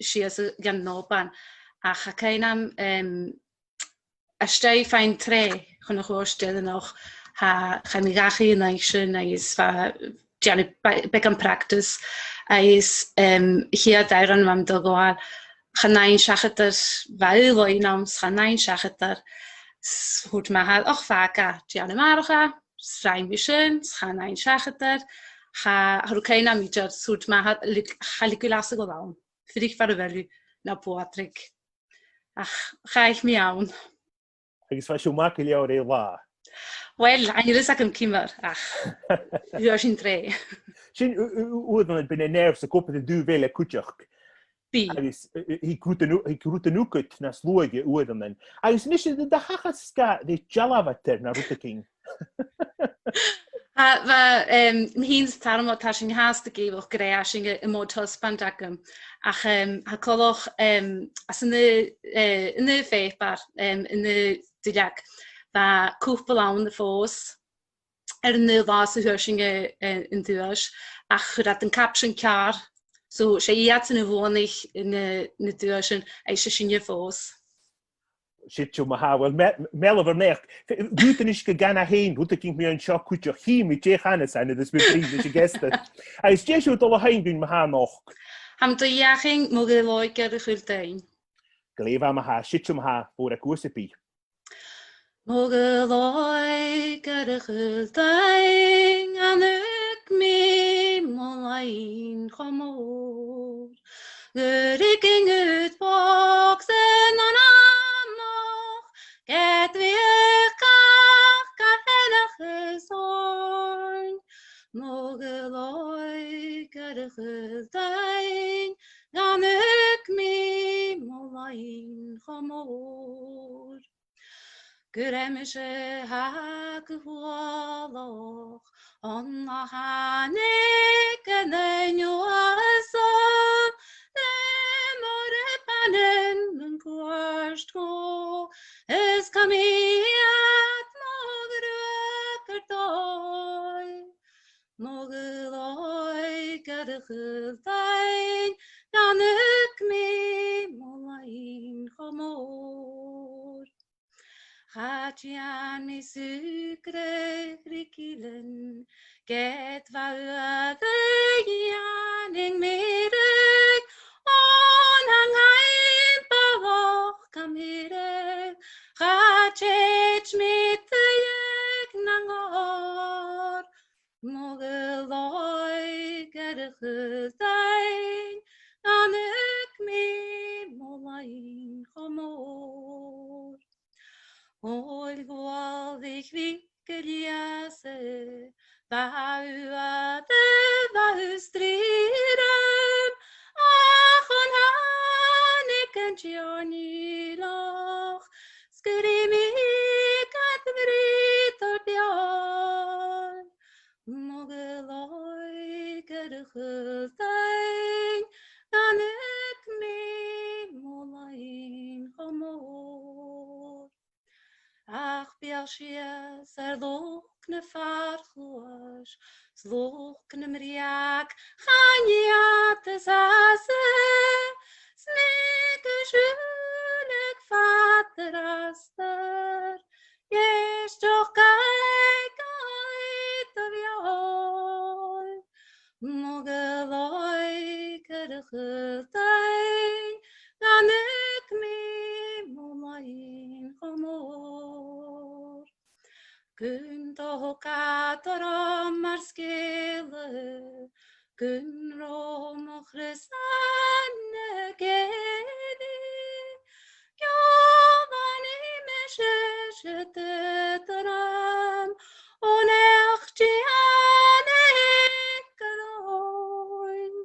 sìos a, dhan Òban. Ach tha cuimhn' agam, em, às dèidh faighinn tro chun a' chuairt dheireannach, tha, chaidh mi dhachaigh an oidhche sin agus bha, dèanamh be-, beagan practice agus, em, a' chiad òran a bha mi a' dol a ghabhail, chan fhaighinn seachad air, bha aon loidhne ann, chan fhaighinn seachad air, s-, thuirt m' athair, och, fàg e, dèan a-màireach e, 's rinn mi sin, 's chan fhaighinn seachad air, cha, cha robh cuimhn' agam idir, 's thuirt m' athair, leig-, cha leig thu leas a dhol ann. Fuirich far a bheil thu, na b' fhada. Ach chaidh mi ann. Agus bha sibh math gu leòr air latha. Uill, chan eil fhios agam ciamar, ach fhuair sinn tro. Sin u-, u-, u-, uaireannan bidh na nerves ag obair an taobh eile cuideachd. Bidh. Agus, eh, eh, thig rudan u-, thig rudan thugad nas luaithe uaireannan. Agus a-nis, an do thachair sgath ri dealbhadair no rudeigin? Tha, bha, em, mi fhìn 's Tarmod, tha sinn fhathast ag èigheach gur e a tha sinn a, am Mòd Husband agam. Ach, em, tha coltach, em, às an, eh, an pàipear, em, an duilleag, bha cupall ann a phòs air an aon latha 's a fhuair sinn, eh, eh, an duais, ach chuir iad an caption ceàrr, so 's e iadsan a bhuannaich na, na duaisean, agus 's e sinne a phòs. Siud sibh ma-thà, uill, me-, meal ur naidheachd. F-, dh'fhaodadh mise gun can e fhèin rudeigin mu dheidhinn seo cuideachd, chì mi dè chanas e nuair a bhios mi a' bruidhinn ris a' gheasta. Agus dè tha sibh a' dol a sheinn dhuinn ma-thà a-nochd? Tha mi a' dol a sheinn Mo Ghaol Òig air a Chuil Duinn. Glè mhath ma-thà, siud sibh ma-thà, Mòrag, gu h-àraidh. Mo ghaol òig air a chuil duinn, an tug mi mo loidhne cho mòr. Gun ruig mi dhut bog san anmoch, ged bhiodh gach gàirnealach is oirnn. Mo ghaol òig air a chuil duinn, an tug mi mo loidhne cho mòr. Gur e mise a tha gu h-uallach, on a thàinig an duine uathasach. Chultainn, nan ug mi mo leann cho mòr. Cha dèan mi sùgradh ri gillean, ged bha uair a dhèanainn mìreadh, on an aon bhalach gam mìreadh, cha tèid mi tuilleadh nan gòrr. Mo ghuailneagair a' chultainn, nan ug mi mo leann cho mòr. Oil ghualaich bhig a Leòdhas, bha thu a' dol a bha thu strì rium, ach on thàinig an Dìonaileach, sguir mi gad bhrìgh do bheòil. Mo ghuailneagair a' chultainn, nan ug mi mo leann cho mòr. Ach b' fheàrr sìos air luchd na far-chluais, 's luchd nam breug, chan iad as fhasa, 's mi gu siùil aig fad an astar, geisteach gai gai do bheòil. Mo ghuailneagair a' chultainn, nan ug mi mo leann cho mòr. Gun tog thu gad orm mar sgeul, gun robh mo chrios ann ag èirigh, gheibh mi mise siud orm, on each dìon aig an òin.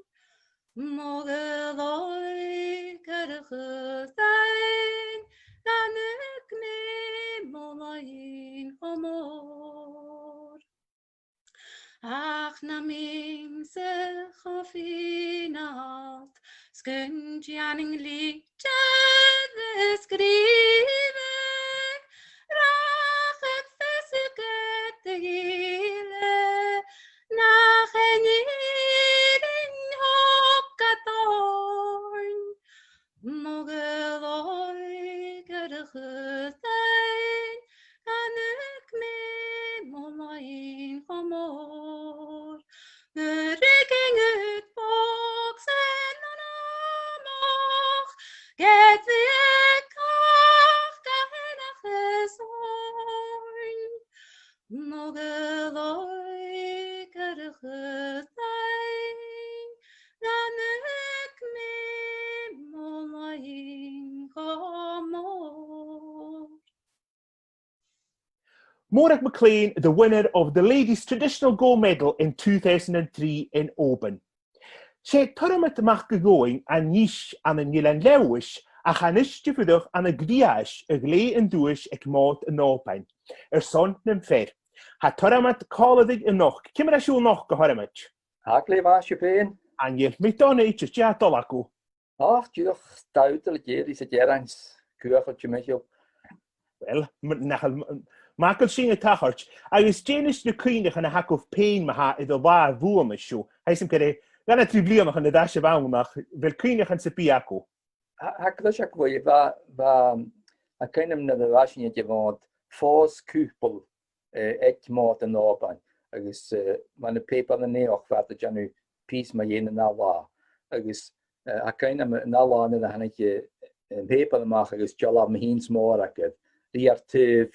Mo ghuailneagair a' chultainn, nan ug mi mo leann cho mòr. Ach nam bithinn-sa cho fìnealt, 's gun dèanainn litir a sgrìobhadh, rachadh fios thugad do dh'Ìle, nach e an fhìrinn thog gad oirnn. Mo ghuailneagair a' chultainn, nan ug mi mo leann cho mòr. Gun ruiginn ud bog san anmoch, ged bhiodh gach gach eanchainn oirnn. Mo ghuailneagair a' chultainn, nan ug mi mo leann cho mòr. Morag MacLean, the winner of the Ladies Traditional Gold Medal in two thousand and three in Oban. 'S e Tormod Mac a' Ghobhainn an Nis ann an Eilean Leòdhais, ach a-nis a' fuireach ann an Griais a ghlèidh an duais aig Mòd an Òbain airson nam fear. Tha Tormod còmhla rinn a-nochd. Ciamar a tha sibh a-nochd, a Thormoid? Tha glè mhath, sibh fhèin? Chan eil mi dona idir, dè tha dol agaibh? Och, dìreach dà uair a dh'aois, 's a' dèanamh cuairt timcheall. Uill, m-, nach eil, m-, math gu bheil sin a' tachairt, agus dè a-nis na cuimhneachain a th' agaibh fhèin ma-thà air an latha a bhuannaich sibh? Tha fhios agam gur e dhà no trì bliadhnaichean air ais a bh' ann, ach a bheil cuimhneachain sam bith agaibh? Tha, tha cuimhne agam air, bha, bha, tha cuimhne agam nuair a bha sinn aig a' Mhòd, phòs cupall, eh, aig Mòd an Òbain, agus, eh, mar na pàipearan naidheachd bha iad a' dèanamh pìos mu dheidhinn an ath latha, agus, eh, tha cuimhne agam an ath latha nuair a thàinig, eh, am pàipear a-mach agus dealbh mi fhìn 's Mòrag air, ri ar taobh,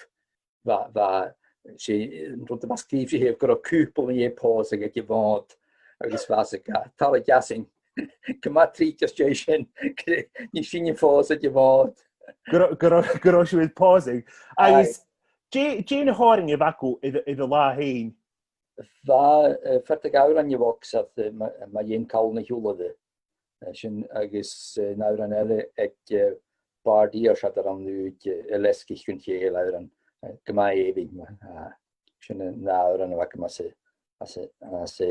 bha, bha, 's e, eh, an rud a bha sgrìobhte air gun robh cupall an dèidh pòsadh aig a' Mhòd, agus bha e a' tarraing asainn gu math tric às dèidh sin, nì sinne phòsadh aig a' Mhòd. Gun robh, gun robh, gun robh sibh air pòsadh. Aye. Agus dè, dè na h-òrain a bh' agaibh air, air an latha fhèin? Bha, eh, fear de dh'òrain a bh' agamsa, eh, mu, mu dheidhinn Caol na h-Iolaire. Eh, sin agus, eh, an t-òran eile aig, eh, Bàrd Iar, 's iad air an lùid, eh, a' leasachadh chun cèill, òran, eh, gu math èibhinn, eh, sin an t-òran a bh' agam às a, às a, às a,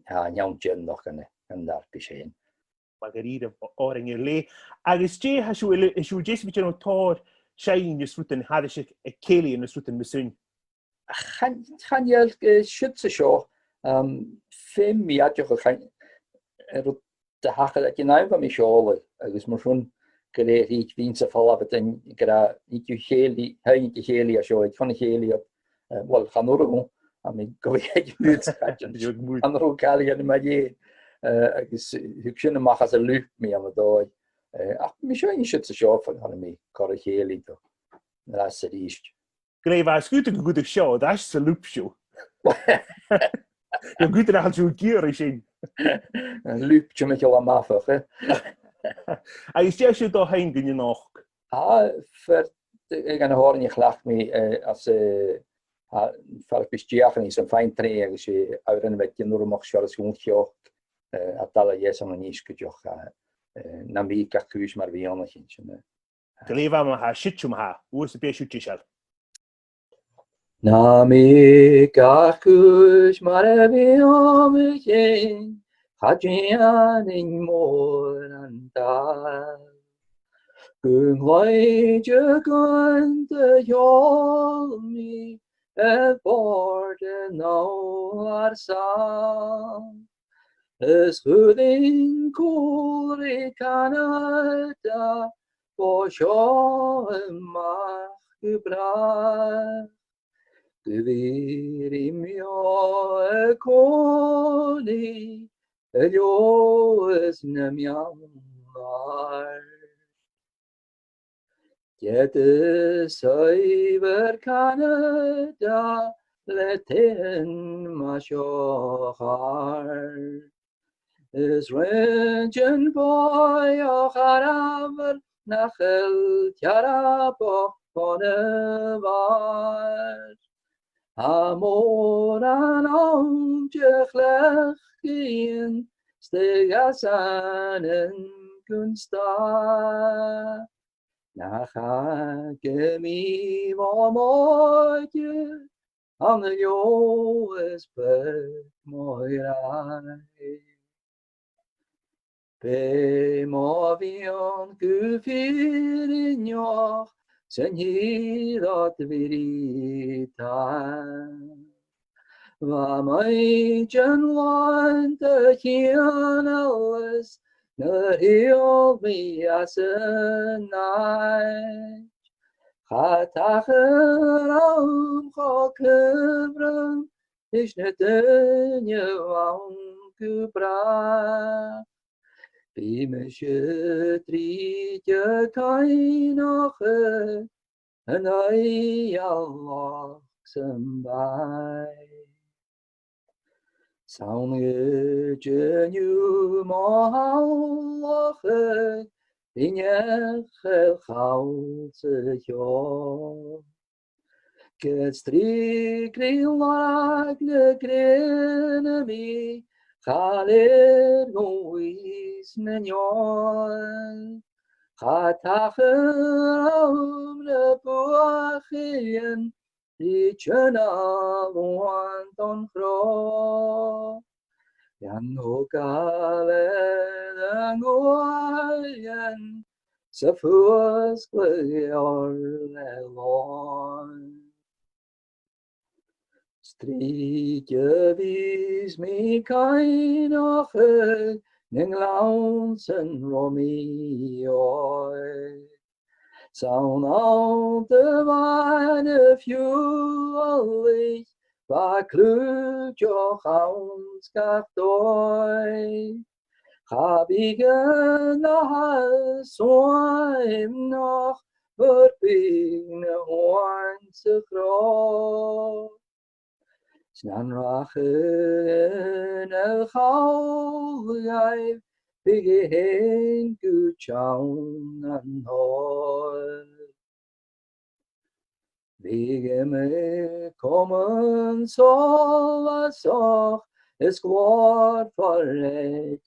tha, an t-seann dèanamh an, an dàrna pìos sin. Math dha-rìribh, òrain air leth. Agus dè, tha sibh, tha sibh deas a bhith a' dèanamh tòrr seinn is rudan thairis aig, aig cèilidhean is rudan mar sin? Chan, chan eil, eh, siud 's an seo, um, feumaidh mi aideachadh, chan, rud a thachair aig an àm, bha mi a' seòladh, agus mar sin gu lèir thig, bhithinn-sa a' falbh a' dèanamh, gu robh, thig a' chèilidh, thig a' chèilidh a seo, thig chun a' chèilidh, eh, well, chan urrainn dhomh, tha mi gu bhith aig an bùth, chan urrainn dhomh càil a dhèanamh mu dheidhinn, eh, agus, eh, thug sin a-mach às an lùb mi ann an dòigh. Eh, ach bha mi a' seinn siud 's an seo, far an robh mi còmhla ri chèilidh, do, an-dràsta 's a-rithist. Glè mhath, 's dòcha gun cuireadh seo air ais sa lùb seo. Gun cuireadh air ais an seo gu ìre sin. An lùb timcheall am mafach, eh? Agus dè tha sibh a' dol fhaighinn gu dìnneach? Tha fear, eh, dha na h-òrain a chleachd mi, eh, às, eh, tha fear a bhios deuchainn 's a' faighinn trèanadh agus, eh, òran a bhios aige an urramach Seòras Dhùn Cheoc, eh, a' dol a dh'fheuchainn a-nis cuideachd, eh, eh, Nam biodh gach cùis mar a bhith annta, sin, eh. Glè mhath, ma-thà, siuthad ma-thà, uair sam bith a tha sibh deiseil. Nam biodh gach cùis mar a bhith annta, cha dèanainn mòran dàil. Gun ghlèidh gun do sheòl mi air bòrd an fhoghlair sàl. Is chuirinn cùl ri Canada, bho seo a-mach gu bràth. Gu bhith ri mo chòmhnaidh, a Leòdhas nam meallar. Ged is saidhbhir Chanada le taighean mar seo a chàird, is rinn sinn bòidheach arbhair nach eil cearbach bhon a' bhàrr. Tha mòran ann de chleachdaidhean 's de ghasan gun stàth. Nach fhaca mi bho m' òige ann an Leòdhas beag mo ghràidh. Beò mo mhiann gu fìrinneach san t-sìde bhìribh tha. Bha muinntir an là an t-seann ealas nuair a thill mi às an àit'. Cha tachair àm cho cuibhreann ris na daoine ann gu bràth. Bidh mise trì de cuimhneachadh an aghaidh a' loch sam bith. 'S ann gu dèanamh mo shamhlachadh bhith neach air chall sa cheò. Ged 's tric ri lorg na grèine mi, cha leig mi fios na neòil. Cha tachair àm na buachaillean ri tighinn a-bhuainn don chrodh. Dhan togail air an uaighean 's a' fuasgladh oirre lòn. 'S tric a bhios mi cuimhneachadh nan gleann san robh mi òg. 'S ann ann do bha na fiughaich, bha cliùiteach anns gach dòigh. Cha bhiodh an nathair suaineach mura biodh na h-uain sa chrodh. 'S nan rachadh a' chall dhaibh, bhiodh e fhèin gu teann nan toil. Bhiodh iomadh comann solasach is glòir foighidneach.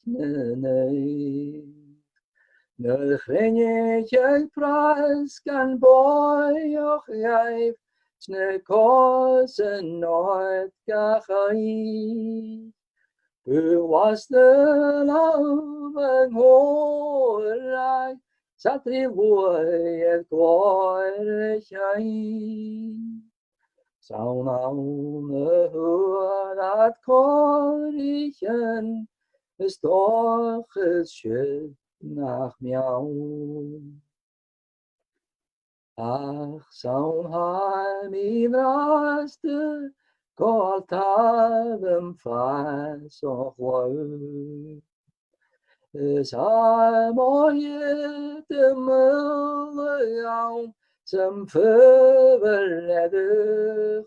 Nuair a chruinnicheadh pràs gan bòidheach dhaibh, 's na còsan òg gach oidhch'. Bu bhlasta leam an còmhradh, 's a' trì luaidh air glòir a' chinn. 'S ann ann a fhuair iad còraichean is dòcha is sin nach meann. Ach 's ann tha mi an-dràsta a' gabhail taobh am fàs o chladh. Is tha mo thiotal-sa ann 's am faobhar leatha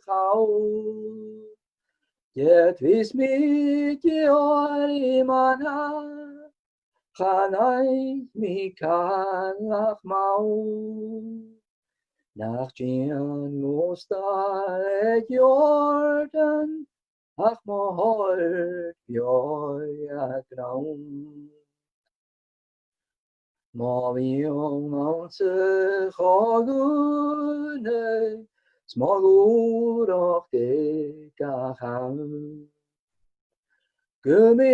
chall. Ged bhios mi ag iarraidh m' athair, chan fhaic mi càil ach mall. Nach dèan mo stair aig Iòrdain ach mo thoirt beò a' ghrunnd. Mo mhiann anns a' cho-dhùnaidh, 's mo dhùthracht aig gach àm. Gum bi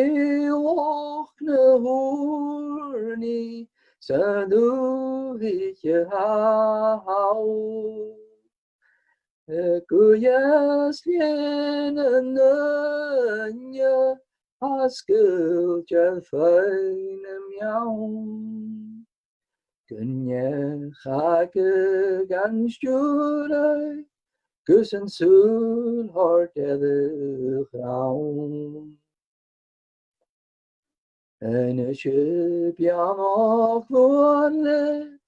luchd na h-ùrnaigh san dùthaich a tha thall. Gu deas linn an duine a tha sgaoilte fhèin nam beann. Gun deach aca gan stiùireadh gus an saoghal thoirt air a chrann. A-nis a' beannachd bhuan leat,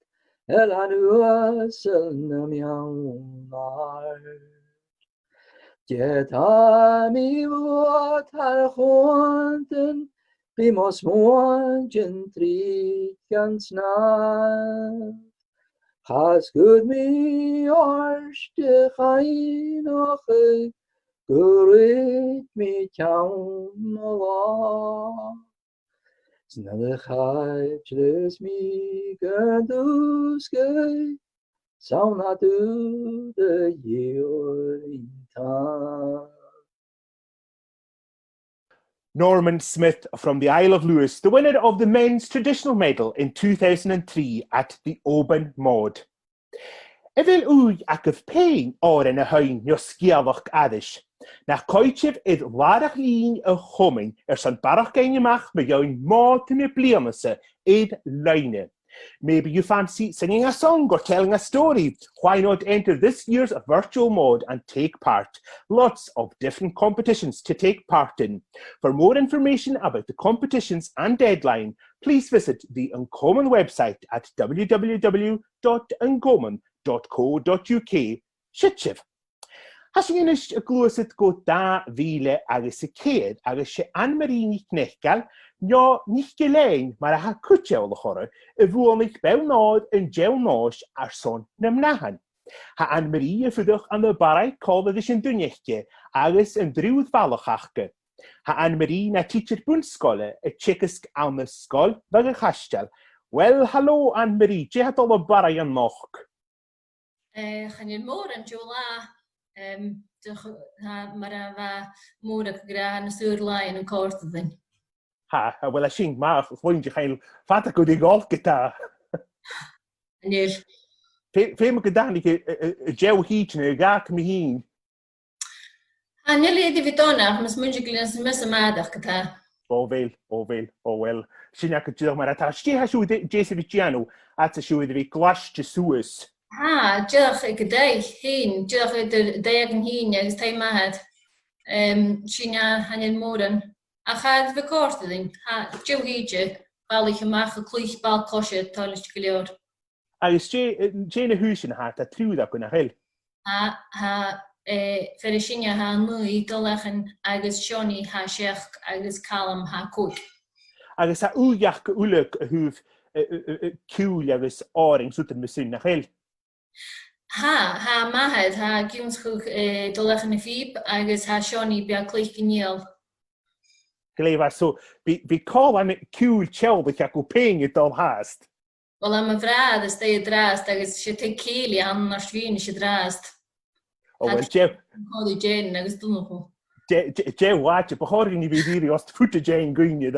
Eilean uasal nam beann àrd. Ged tha mi bhuat thar chuantan, bidh mo smuaintean tric gan snàmh. Chasg mi ort a chuimhneachadh gu ruig mi ceann mo làmh. 'S nuair a chaidleas mi gun dùsgadh, 's ann a tha thu do dhìochuimhneachadh. Norman Smith from the Isle of Lewis, the winner of the men's traditional medal in two thousand and three at the Oban Mòd. A bheil ùidh agaibh fhèin òrain a sheinn no sgeulachd aithris? Nach coimhead sibh air làrach-lìn a' Chomainn airson barrachd fhaighinn a-mach mu dheidhinn Mòd na bliadhna-sa air-loidhne? Maybe you fancy singing a song or telling a story. Why not enter this year's virtual Mòd and take part? Lots of different competitions to take part in. For more information about the competitions and deadline, please visit the An Comunn website at www dot an comunn dot co dot uk. Siuthad sibh. Tha sinn a-nis a' gluasad gu dà mhìle agus a ceithir agus 's e Anne-Marie NicNeacail, no NicGill-Eain mar a tha cuid eòlach oirre, a bhuannaich Bonn Òir an t-Seann Nòis airson nam mnathan. Tha Anne-Marie a' fuireach ann am Barraigh còmhla ris an duine aice agus an triùir bhalach aca. Tha Anne-Marie na tidsear bun-sgoile a' teagasg ann an Sgoil Bhàgh a' Chaisteil. Well, hello, Anne-Marie. Dè tha dol am Barraigh a-nochd? Eh, chan eil mòran an-diugh, em, de ch-, tha, mar a bha Mòrag ag ràdh, na saor-làithean a' còrdadh rinn. Tha, well, tha sin math, chluinntinn, chan eil fada gu dè dh'fhalbh ge-tà. Chan eil. Feu-, feumaidh gun tàinig a, a, a, an deagh thìde no dhà mi fhìn. Chan eil iad a' bhith dona, ach mas math mo chuimhne, 's mise a-màireach ge-tà. O bheil, o bheil, o well. Sin agad dìreach mar a tha. 'S dè tha sibh de-, dè tha sibh a' dèanamh, fhad 's a tha sibh air a bhith glaiste suas? Tha, dìreach aig an taigh fhèin, dìreach eadar an taigh agam fhìn agus taigh m' athar. Em, sin e, chan eil mòran. Ach tha e air a bhith a' còrdadh rinn. Tha, deagh thìde, balaich a-mach a' cluich ball-coise, toilichte gu leòr. Agus dè, eh, dè na h-aoisean a tha, tha triùir agaibh, nach eil? Tha, tha, eh, fear as sine tha naoi, Dòmhnall Eachann, agus Seonaidh tha seachd, agus Calum tha còig. Agus tha ùidh aca uile a thaobh, eh, eh, eh, eh, ciùil agus òrain 's rudan mar sin, nach eil? Tha, tha m' athair, tha e ag ionnsachadh, eh, Dòmhnall Eachann na phìob, agus tha Seonaidh beò a' cluich an fhidheall. Glè mhath, so bidh, bidh còmhlan ciùil teaghlaich agaibh fhèin a' dol fhathast. Well, tha mo bhràthair a-staigh an-dràsta agus 's e taigh-cèilidh a th' ann an Àird Mhìnis an-dràsta. O, well, deagh, còmhla ri Jane agus Donnchadh. De-, de-, deagh àite, bu chòir dhuinn a bhith ag iarraidh ort faighinn a dh'fhaicinn dhuinne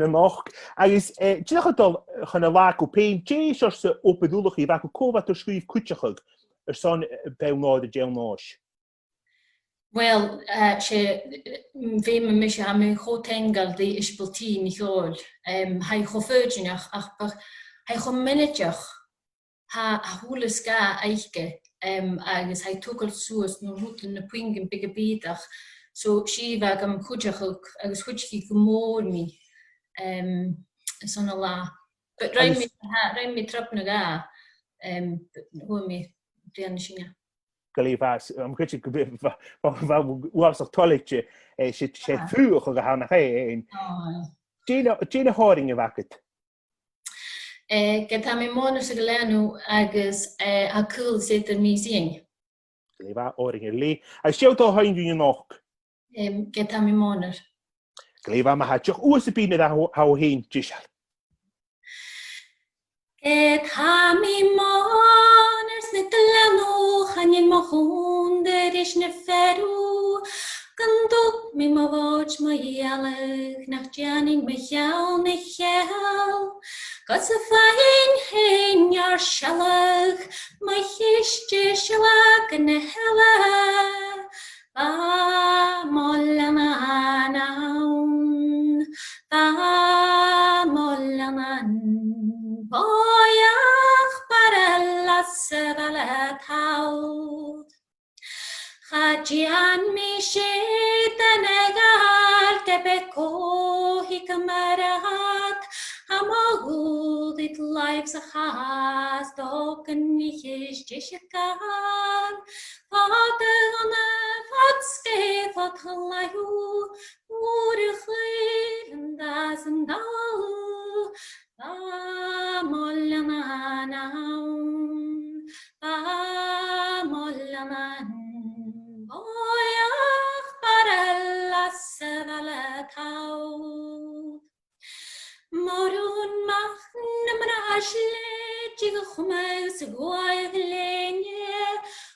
a-nochd. Agus, eh, dìreach a' dol chun an latha agaibh fhèin, dè seòrsa obair ullachaidh a bh' agaibh, cò bha ur sgrìobh cuideachadh airson, eh, Bonn Òir an t-Seann Nòis? Well, eh, 's e, eh, feumaidh mise, tha mi cho taingeil do Ishbel T NicDhòmhnaill. Em, tha i cho foighidneach, ach b' e, tha i cho mionaideach, tha, tha a h-uile sgath aice, em, agus tha i a' togail suas na rudan, na puingean beaga bìodach. So, 's i a bha gam chuideachadh agus chuidich i gu mòr mi, em, airson an latha. But rinn mi, agus tha, rinn mi trip no dhà, em, fhuair mi bliadhna sin. Glè mhath, tha mi a' creidsinn gu bheil, bha, bha, bha uabhasach toilichte, eh, 's e, 's e fuachd a th' ann, nach e, eh. Dè na, dè na h-òrain a bh' agad? Eh, Ged tha mi mònach 's a' Ghleann agus, eh, A' Chaol is Eadar Mìos Iain. Glè mhath, òrain air leth. Agus dè tha thu a' seinn dhuinn a-nochd? Em, Ged tha mi mònach. Glè mhath, ma-thà, deoch uair sam bith nuair a tha thu, tha thu fhèin deiseil. Ged tha mi mònach 's na gleanntan, chan eil mo chùmhnant ris na fearaibh, gun tug mi mo bhòt mo dhìoladh, nach dèanainn mo cheann a cheangal, gus am faigheadh mi fhìn ar sealladh, mo chiste sealladh gu na h-Eileanan. Bha mo leannan ann, bha mo leannan, bòidheach barraileach sa bhaile tall. Cha dèan mi sìon a ghabhail, ge b' e cò thig mar a thig, tha mo dhùthaich làimh sa chas, dòigh an oidhche is deise a ghabhail. Fada ghunna, fad sgèith, fad chlaidheamh, uair a chluich an dà san dall. Bha mo leannan ann, bha mo leannan, bòidheach barraileach sa bhaile tall. Mo rùn-mach nam braisleadh, a' chumail sa ghuail ghlèine,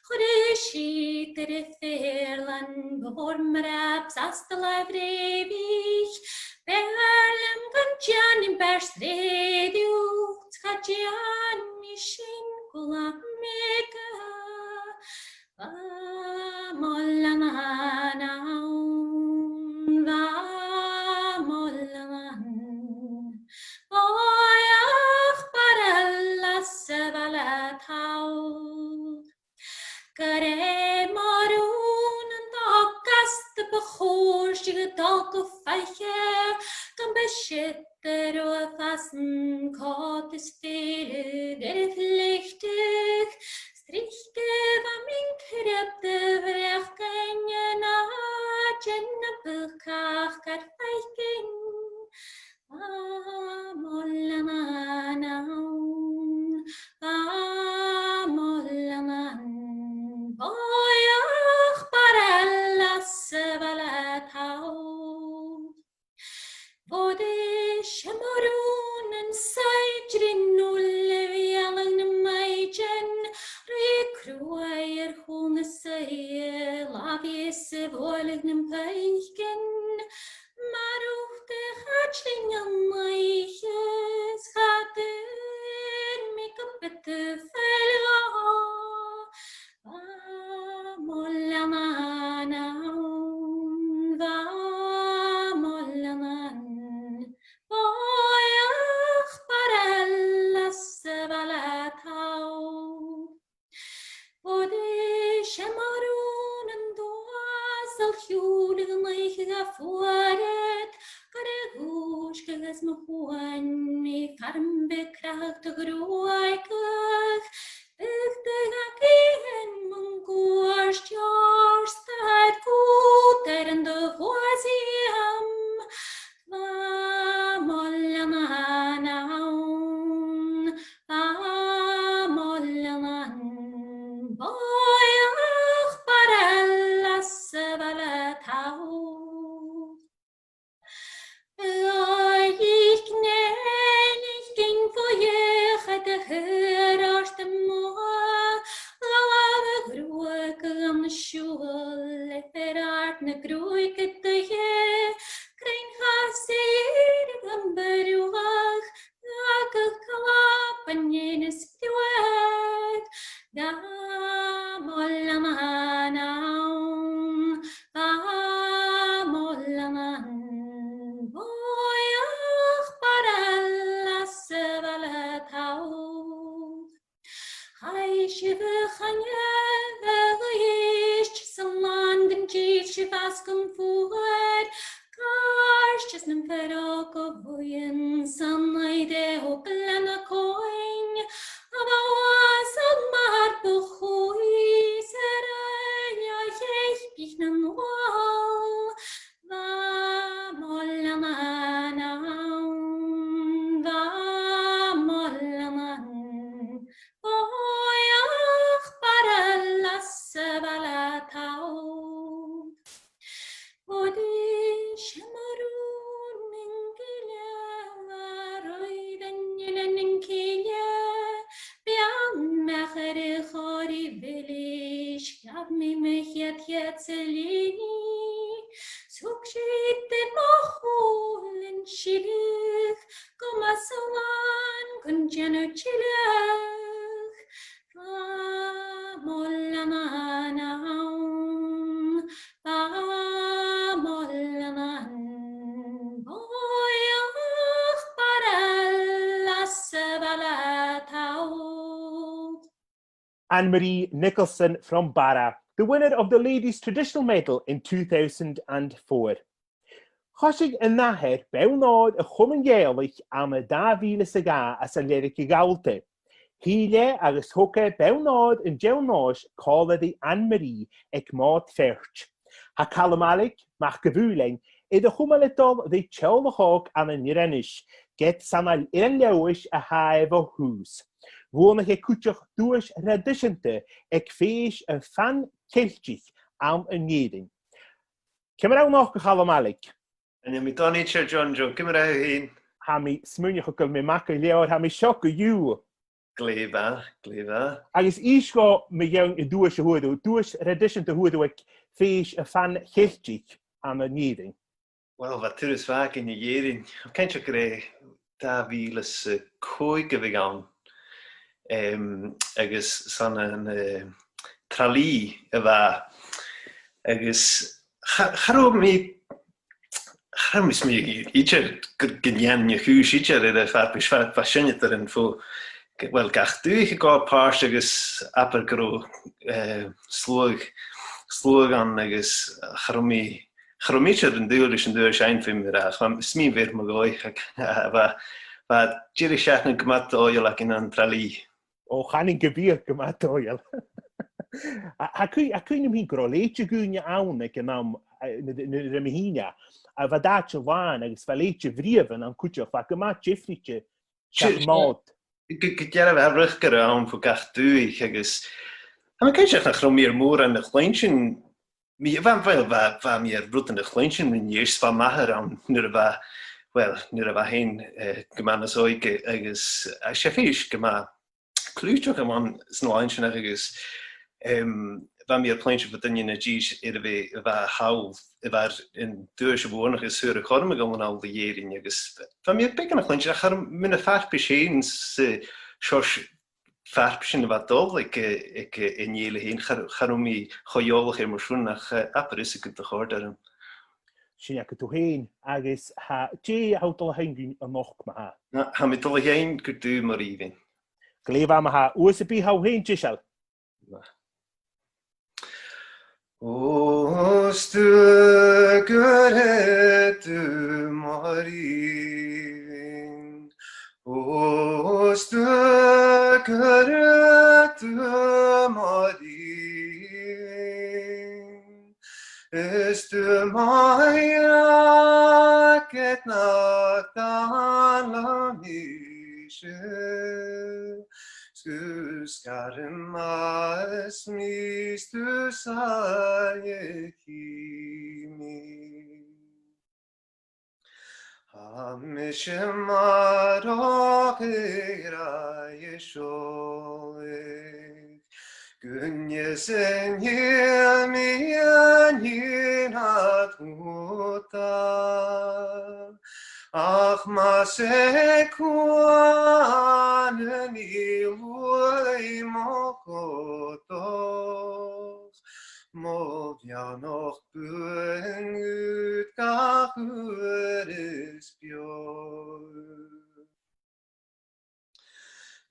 chuir sìde air a' phèirlean, bho mhòr-mhrabs às do làimh rèibhich, b' fheàrr leam gun dèanainn beairt rèidh riut, cha dèan mi sin, cuala mi gu Bha mo leannan ann, bha mo leannan, bòidheach barraileach sa bhaile tall. Gur e mo rùn an dòchas gum bu chòir sibh a dhol gu faiche, gum bu siud a' ruith às an còta is fèileadh air a' phleiteadh, 's tric a bha mi an crìoch de bhreacain an àite na bucach gar faicinn. Bha mo leannan ann, bha mo leannan, bòidheach barraileach sa bhaile tall. Bho dh'èist mo rùn an saighdearan uile, bhealaich nam maighdeann, ri cruaidh air chùl na soidhche, làmh-iasg a' bualadh nam pàircean, mar ucht a chaidlinn an oidhche, 's cha d' fhuair mi gu bith de fhèill dhomh. Bha mo leannan ann, bha mo leannan, bòidheach barraileach sa bhaile tall. Bho dh'èist mo rùn an duasail shiubhail an oidhche a dh'fhuair iad, gur e dhùisg agus mo thuain, mi far am bi crathadh do ghruaidheachd, Bidh do ghainneamh mun cuairt, ar stair cùd air an do bhuasaidh am. Bha mo leannan ann, bha mo leannan, bòidheach barraileach sa bhaile tall. Oidhche Nèill, oidhche Nèill, gin fo dheuchainn do thùrart am motha, dh'fhalbh a' ghruag gun siubhal, le fear àrd na gruaige do dh'fheuch, cruinn chas èirigh am bruach, agus clap an fhèin is bruach, gabh mo leannan ann. sibh a' choinneamh a' ghoirt, 's an làn den tìr sibh às gum fuar, càirdeas nam fear òg a bhuain san oidhche o bhliadhna coin, a bha uasal mar bu chaoidh, 's air a leth a theip nan wal. Bha mo leannan ann, bha mo leannan, bòidheach barraill às a' bhaile tall. Bòidheach mar ùr min gille, mar oidhche an eilein an cille, bidh am meachair a' chòir a' bheilis, ghabh mi mo cheud cheud sa linn. Thug siud air mo chùl an sileadh, gu math slàn gun dèanamh tilleadh. Bha mo leannan ann, bha mo leannan, bòidheach barraill às a' bhaile tall. Anne-Marie Nicholson from Barra, the winner of the Ladies Traditional Medal in two thousand and four. Choisinn an nathair bonn òir a' Chomuinn Ghàidhealaich ann an dà mhìle 's a dhà anns an Leargaidh Ghallta. Thill e agus thog e bonn òir an t-seann nòis còmhla ri Anne-Marie aig Mòd Pheairt. Tha Calum Ailig, mac a' Mhaoilein, air a chumail a' dol ri teaghlach òg ann an Inbhir Nis, ged 's ann à Eilean Leòdhais a tha e bho thùs. Bhuannaich e cuideachd duais thraidiseanta aig fèis a' Phan-Cheiltich ann an Èirinn. Ciamar a tha thu a-nochd, a Chaluim Ailig? Chan eil mi dona idir, John Joe, ciamar a tha thu fhèin? Tha mi a' smaoineachadh gu bheil mi math gu leòr, tha mi seo co-dhiù. Glè mhath, glè mhath. Agus innis dhomh mu dheidhinn an duais a fhuair thu, duais thraidiseanta a fhuair thu aig fèis a' Phan-Cheiltich ann an Èirinn. Uill, bha turas mhath againn ann an Èirinn. Tha mi cinnteach gur e dà mhìle 's a còig a bhiodh ann. Em, agus 's ann an, eh, Tralee a bha. Agus cha, cha robh mi, cha robh mi a' smaoineachadh idir gur, gun dèanainn a' chùis idir air a' fharpais, bha, bha seinneadairean fo, uill, gach dùthaich a' gabhail pàirt agus abair gun robh, eh, sluagh, sluagh ann agus cha robh mi, cha robh mi idir an dùil ris an duais fhaighinn feumaidh mi ràdh, ach bha, 's mi a bha air mo dhòigh, ach, bha, bha deireadh seachdain gu math dòigheil againn ann an Tralee. Ò, chanainn gu bheil gu math dòigheil. Tha, tha cuimh-, tha cuimhn' agam fhìn gun robh leithid de dhaoine ann aig an àm, eh, nuair, nuair a bha mi fhìn ann, a bha an t-àite làn agus bha leithid de bhritheamhan ann cuideachd, bha e gu math diofraichte. Seadh, seadh. Gu, gu dearbh, bha riochdairean ann fo gach dùthaich agus tha mi cinnteach nach robh mi air mòran a chluinntinn, mi, bha, uill, bha, bha mi air rudan a chluinntinn mun deidhinn, 's bha m' athair ann nuair a bha, uill, nuair a bha e fhèin, eh, gu math nas òige agus, eh, 's e fèis gu math cliùiteach a bh' ann san latha sin agus, em, bha mi air cluinntinn bho dhuine na dithis air a bhith, a bha thall, a bha air an duais a bhuannachadh is fhuair e cothrom a dhol a-nall a dh'Èirinn agus bha mi air beagan a chluinntinn ach cha robh, mun a' fharpais fhèin 's an seòrsa farpaisean a bha a' dol aig, aig an fhèill fhèin, cha, cha robh mi cho eòlach air mar sin ach, eh, abair fhios agad, do chòrd e rium. Sin agad thu fhèin, agus tha, dè tha thu a' dol a sheinn dhuinn a-nochd ma-thà? Na, tha mi a' dol a sheinn Gur Tu Mo Rìmhinn. Glè mhath ma-thà, shuas a bhith, tha thu fhèin deiseil. Ò, 's tu gur e tu mo rìmhinn, ò, 's tu gur e tu mo rìmhinn, is tu mo shreacad nach dàil leam mise, 's gu sgair math is mi 's tu 's a' chì mi. Tha mise mar a chaidh ri seòladh, gun fhios an tèid mi an sin nad chùmhnant. Ach mas e cuan a nì luaidh mo chòmhdach, mo bheannachd buan dhut gach uair is beò.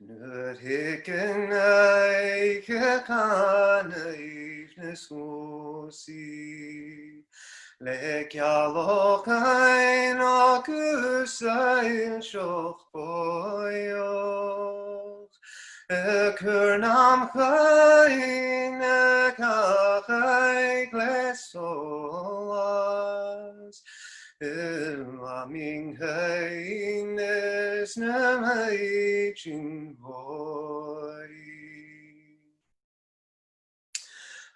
Nuair thig an oidhche, chan aoibhneas dhòmhsa le gealachadh no gu soillseach bòidheach, a' cur nam chuimhne gach oidhch' le solas, a' lamh mi an cuimhne 's na maighdeann bhòidheach.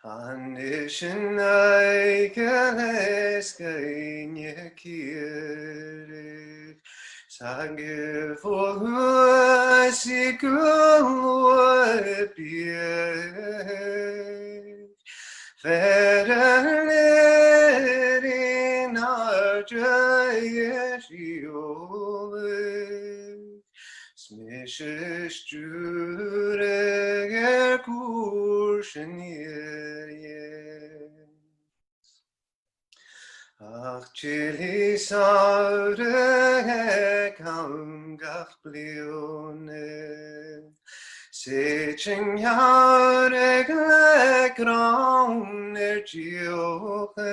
A-nis an oidhche le sgaoineadh ciaradh, 's a' gabhail thuas i gu luath biadh. Fear an lèirinn àrd a dh'eòlas, 's mise a' stiùireadh air cùrsa an fhìrinn. Ach tillidh samhradh aig àm gach bliadhna, 's e tè an geamhraidh le gràin air diùchainn.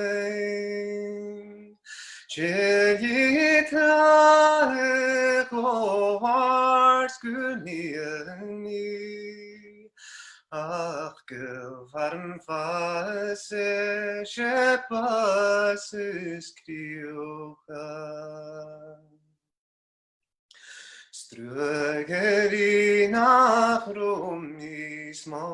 Tillidh tràth cho àrd 's gu lìon i, ach gu bheil am fàs air, 's e bàs is crìoch. 'S truagh a-rithist nach robh mi 's mo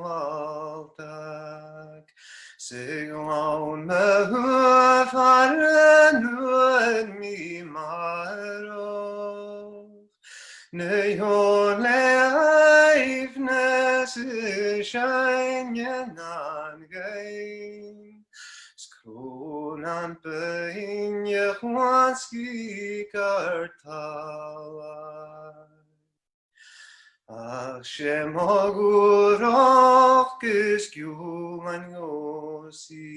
làmh-tadh, 's a' ghleann mo thaobh far an d' fhuair mi marbh. Na h-eòin le aoibhneas is seinn nan gheamhraidh, 's crodh nan buidhnean chun sgìth ar tàladh. Ach 's e mo dhùrachd is giùlan dhòmhsa,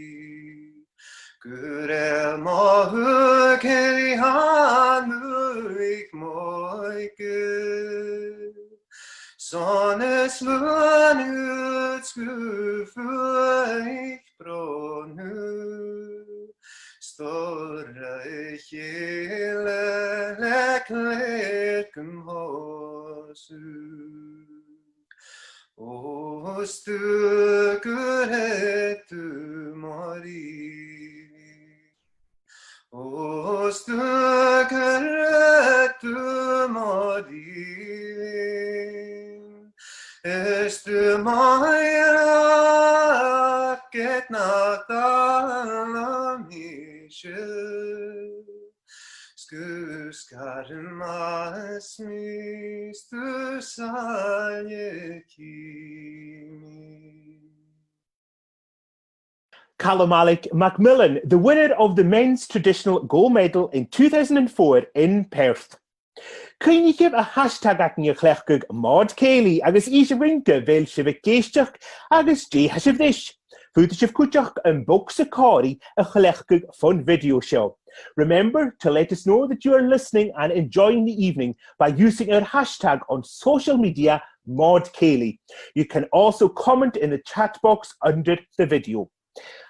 gur e mo thuigse a tha an uic m' òige. 'S ann a smaoinich thu 's gu fuath brònach, 's toir a chèile le clèir gum pòsadh. Ò, 's tu gur e thu mo rìgh. Ò, 's tu gur e thu mo rìgh. Is tu mo dhreach ged nach tàla mise. 'S gu sgairm às mi 's tu sàillibh mi. Calum Alec MacMillan, the winner of the men's traditional gold medal in two thousand and four in Perth. Cuimhnichibh a' hashtag againn a chleachdadh, Mòd Cèilidh, agus innsibh dhuinn dè bheil sibh ag èisteachd agus dè tha sibh ris. Faodaidh sibh cuideachd am bogsa còmhraidh a chleachdadh fon video seo. Remember to let us know that you are listening and enjoying the evening by using our hashtag on social media, Mòd Cèilidh. You can also comment in the chat box under the video.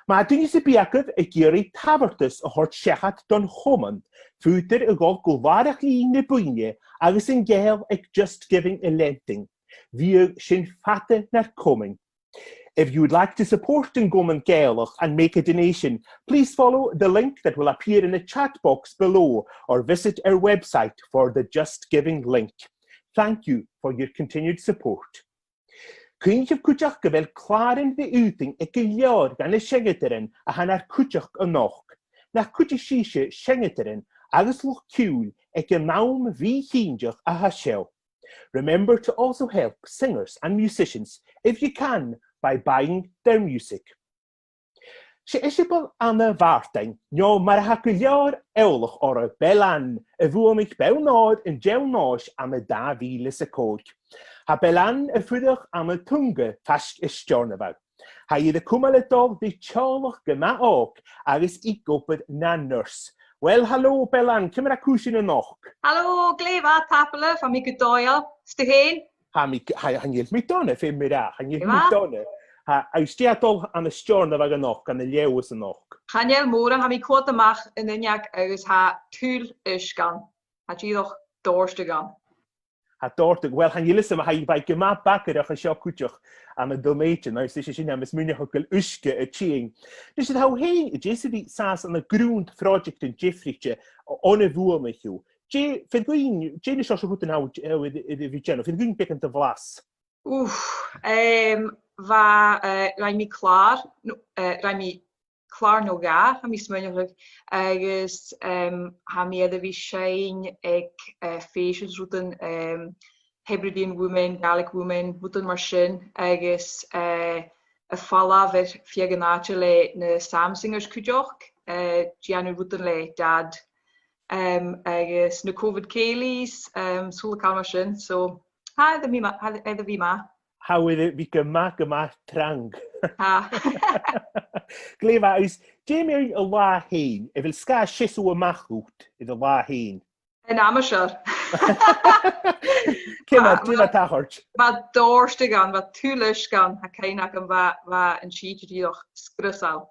Ma tha duine sam bith agaibh ag iarraidh tabhartas a thoirt seachad don Chomunn, faodar a dhol gu làrach-lìn na buidhne agus an ceangal aig Just Giving a leantainn. Bhiodh sin fada nar comain. If you would like to support an Comunn Gàidhealach and make a donation, please follow the link that will appear in the chat box below or visit our website for the Just Giving link. Thank you for your continued support. Cuimhnichibh cuideachd gu bheil clàran ri fhaotainn aig gu leòr dha na seinneadairean a tha nar cuideachd a-nochd. Nach cuidich sibhse seinneadairean agus luchd-ciùil aig an àm mhì-chinnteach a tha seo. Remember to also help singers and musicians if you can by buying their music. 'S e Iseabail Anna Mhàrtainn, no mar a tha gu leòr eòlach oirre, Bellann, a bhuannaich Bonn Òir an t-seann nòis ann an dà mhìle 's a còig. Tha Bellann a' fuireach ann an Tunga faisg air Steòrnabhagh. Tha i air a cumail a' dol ri teaghlach gu math òg agus i ag obair na nurse. Well, halò, Bellann, ciamar a tha cùisean a-nochd? Halò, glè mhath, tapadh leibh, tha mi gu dòigheil. 'S tu fhèin? Tha mi, tha, chan eil mi dona, feumaidh mi ràdh, chan eil mi dona. Tha, agus dè tha dol ann an Steòrnabhagh a-nochd, ann an Leòdhas a-nochd? Chan eil mòran, tha mi a' coimhead a-mach an uinneag agus tha tuill uisge ann. Tha dìreach dòrtadh ann. Tha dòrtadh, uill, chan eil fhios agam, tha i, bha i gu math bagarach an seo cuideachd ann an Dùn Èideann, agus 's e sin, tha mi a' smaoineachadh gu bheil uisge a' tighinn. Nis, tha thu fhèin, a' dèanamh sàs ann an grunn phròiseactan diofraichte o, on a bhuannaich thu. Dè, feuch dhuinn, dè na seòrsa rudan a tha thu, eh, air, air a bhith a' dèanamh, feuch dhuinn beagan de bhlas. Uf, em, bha, eh, rinn mi clàr, no, eh, rinn mi clàr no dhà, tha mi a' smaoineachadh, agus, em, tha mi air a bhith a' seinn aig, eh, fèisean is rudan, em, Hebridean Women, Gaelic Women, rudan mar sin, agus, eh, a' falbh air feadh an àite le na Psalm Singers cuideachd, eh, dèanamh rudan le Dad, em, agus na Covid Cèilidhs, em, sùil a' call mar sin. So, tha e air a bhith ma-, tha e air a bhith math. Tha e air a bhith gu math, gu math trang. Tha. Glè mhath, agus dè mu dheidhinn an latha fhèin, a bheil sgath seasamh a-mach dhut air an latha fhèin? An aimsir. Ciamar, ciamar a tha e a' tachairt? Bha dòrtadh ann, bha tuill uisge ann, tha cuimhne agam, bha, bha an t-sìde dìreach sgriosail.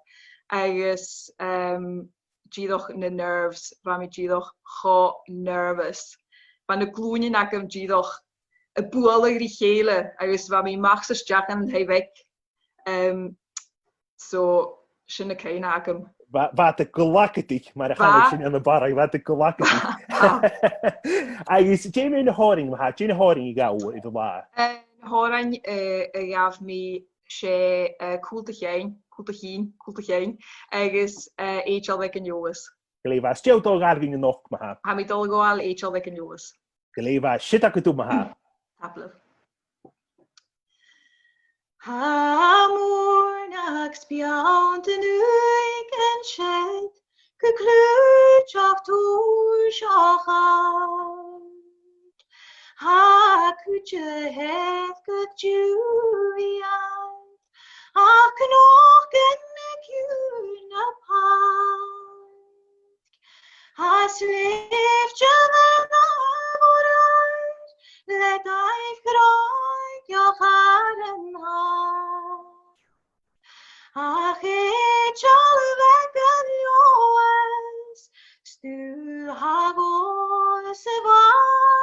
Agus, em, dìreach na nerves, bha mi dìreach cho nervous. Bha na glùinean agam dìreach a' bualadh ri chèile, agus bha mi a-mach 's a-steach ann an taigh bheag. Em, so, sin na cuimhneachain agam. Bha, bha iad a' glagadaich, mar a chanas sinn ann am Barraigh, bha iad a' glagadaich. Bha. Agus dè mu na h-òrain, ma-thà, dè na h-òrain a ghabh thu air an latha? Eh, na h-òrain, eh, a ghabh mi, 's e, eh, Cùl do Chinn, Cùl do Chinn, Cùl do Chinn, agus, eh, Èideall aig an Leòdhas. Glè mhath, is dè tha thu a' dol a ghabhail a-nochd, ma-thà? Tha mi a' dol a ghabhail Èideall aig an Leòdhas. Glè mhath, siud agad thu, ma-thà. Tapadh leibh. Tha mòran agus beanntan uaighean siud gu cliùiteach tùrsach àrd. Tha cuid a their gu diù iad, ach nochd an-còmhnaidh na pàirc. Tha sleighte na mòr le daimh ghròigeach air an talamh. Ach Èideall bheag an Leòdhais, 's tu tha dhomh sa bharrachd.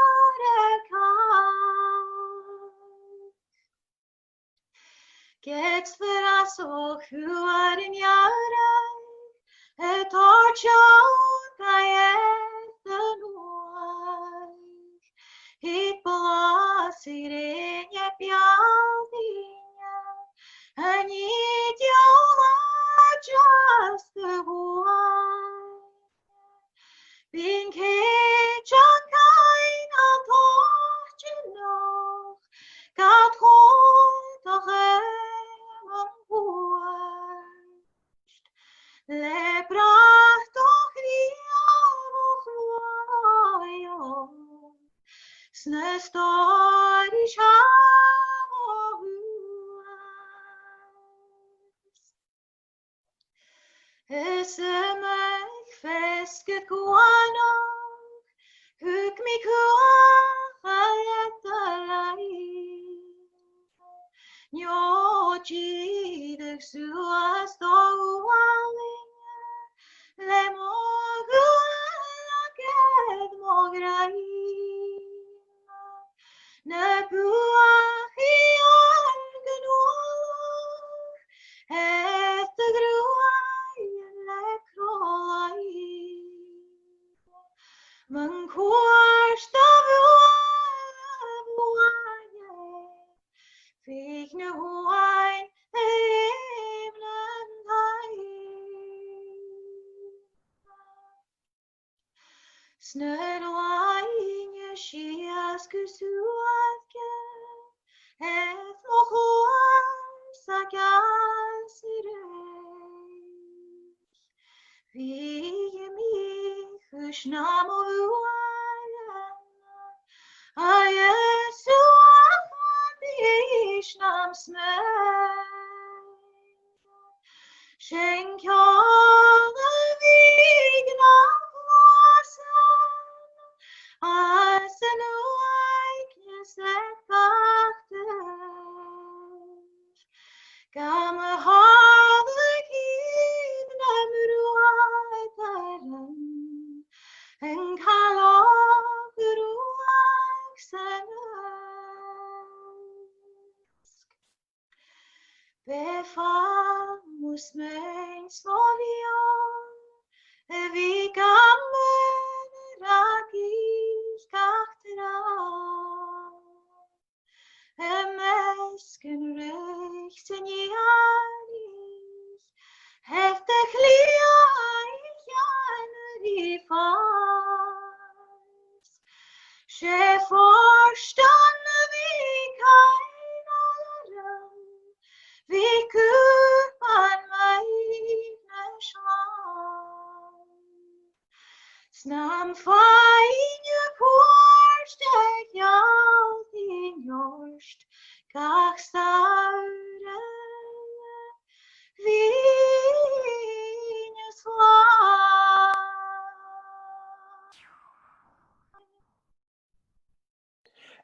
Ged 's furasta chuair an earraich a' toirt teanga air an uaigh, thig blas a' ghreine beanntan, an t-sìde àlainn just a bhuain. Bidh an cèidean cainnt a' toirt a-nochd, gad chòmhdach air an uaigh. Le brath do chridhe a chluinntinn, 's na stòiridhean a ghabhas. Is iomadh feasgar cuimhneach thug mi cuach air do làimh. Neo dìreach suas do uallain le mo ghualainn air mo dhruim. Na buachailli gu nuallach air do ghruaidhean le crodh-laighe. Mun cuairt do bhuaidh, bhuaidh, feuch na h-uain a dh'fheum nan taigh. 'S nuair a laigh mi sìos gu suathadh, air mo chluas a' geasaidh, bhithinn a' mì-chùis nam uallain, a' suathadh nam smaoin. Sin ceòl a bhiodh nam chluasan, às an uaigneas air Fàgail mo smaoin 's mo bheul, a bhith gam mhuinntir a' gach tràth. Am measg an rìgh san earraich, tha do chliathach ann ri fàs. 'S e fortan a bhith cainnt orm, bhith cupan math na slàn. 'S nam faigh mi cuairt a gheall dhan neart gach samhradh, bhithinn-sa slàn.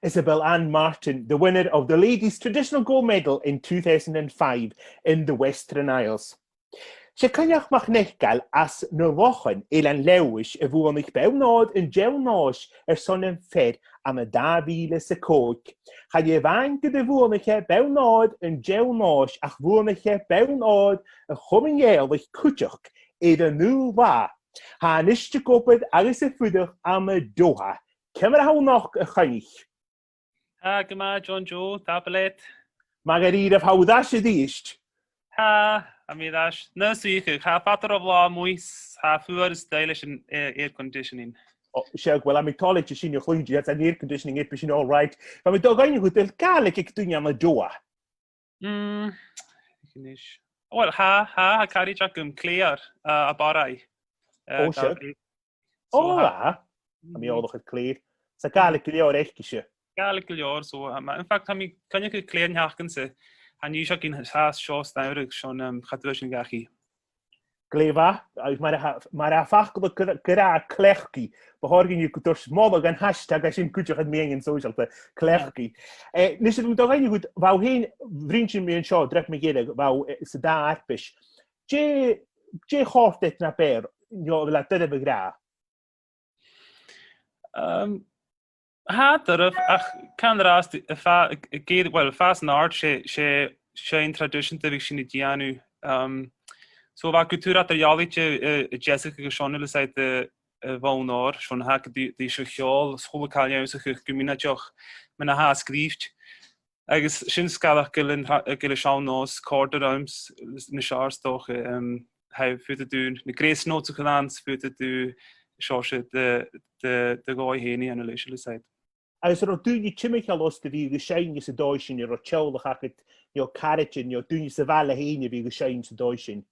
Isabel Ann Martin, the winner of the Ladies Traditional Gold Medal in two thousand and five in the Western Isles. 'S e Coinneach MacNeacail às na Lochan, Eilean Leòdhais, a bhuannaich bonn òir an t-seann nòis airson nam fear ann an dà mhìle 's a còig. Chan e a-mhàin gun do bhuannaich e bonn òir an t-seann nòis ach bhuannaich e bonn òir a' Chomainn Ghàidhealaich cuideachd air an aon latha. Tha e a-nis ag obair agus a' fuireach ann an Doha. Ciamar a tha thu a-nochd, a Choinnich? Tha gu math, John Joe, tapadh leat. Math dha-rìribh, tha thu air ais a-rithist. Tha, tha mi air ais. Nas fhaide, tha fada ro bhlàth a-muigh, tha fuar is dòigh leis an, eh, air conditioning. O, seadh, uill, tha mi toilichte sin a chluinntinn, tha an air conditioning air, bidh sin all right. Bha mi a' dol a dh'fhaighneachd dhut, a bheil Gàidhlig aig duine ann an Doha? Mm, a-nis. Uill, tha, tha, tha caraid agam, Claire, uh, à Barraigh. Uh, o, seadh. Gàidhlig. So, o, tha, tha. Tha mi eòlach air Claire. 'S e Gàidhlig gu leòr aice-se. Gàidhlig gu leòr, so, um, in fact, tha mi a' coinneachadh ri Claire an t-seachdain-sa. Tha i seo a-staigh an-dràsta, so, um, cha do dh'fhaodadh sinn a dhol dhachaigh. Glè mhath, agus mar a tha, mar a tha facal gu, gu robh cleachdaidh, bu chòir dhuinn a bhith a' toirt moladh dhan hashtag sin cuideachd air na meadhanan sòisealta, cleachdaidh. Eh, a-nis, a bheil thu a' dol a dh'fhaighneachd dhut, bha thu fhèin, bhruidhinn sinn mu dheidhinn seo, an-dràsta mu dheireadh, bha, eh, san dà fharpais. Dè, dè chòrd riut na b' fheàrr, no a bheil e doirbh a ràdh? Um, tha e doirbh, ach can-dràsta, a' fa-, a' gèad-, well, a' fàs an-àird, 's e, 's e seinn traidiseanta a bhiodh sinn a' dèanamh. Um, so bha e gu tur eadar-dhealaichte, eh, a' deasachadh airson, a bheil fhios agad, eh, eh, bonn òir, airson tha e gu dì-, dìreach a' cheòl, 's a h-uile càil ionnsachadh gu mionaideach mar a tha e sgrìobhte. Agus sin sgoinneil gu bheil an tra-, gu bheil an seann nòs a' còrdadh rium, s-, nas fheàrr 's dòcha, em, tha, faodaidh tu na grace notes a chur ann, 's faodaidh tu seòrsa de, de, de dhòigh fhèin a dhèanamh leis, a bheil fhios agad. Agus an robh daoine timcheall ort a bhiodh a' seinn san dòigh sin, an robh teaghlach agad, no caraidean, no daoine sa bhaile fhèin a bhiodh a' seinn san dòigh sin?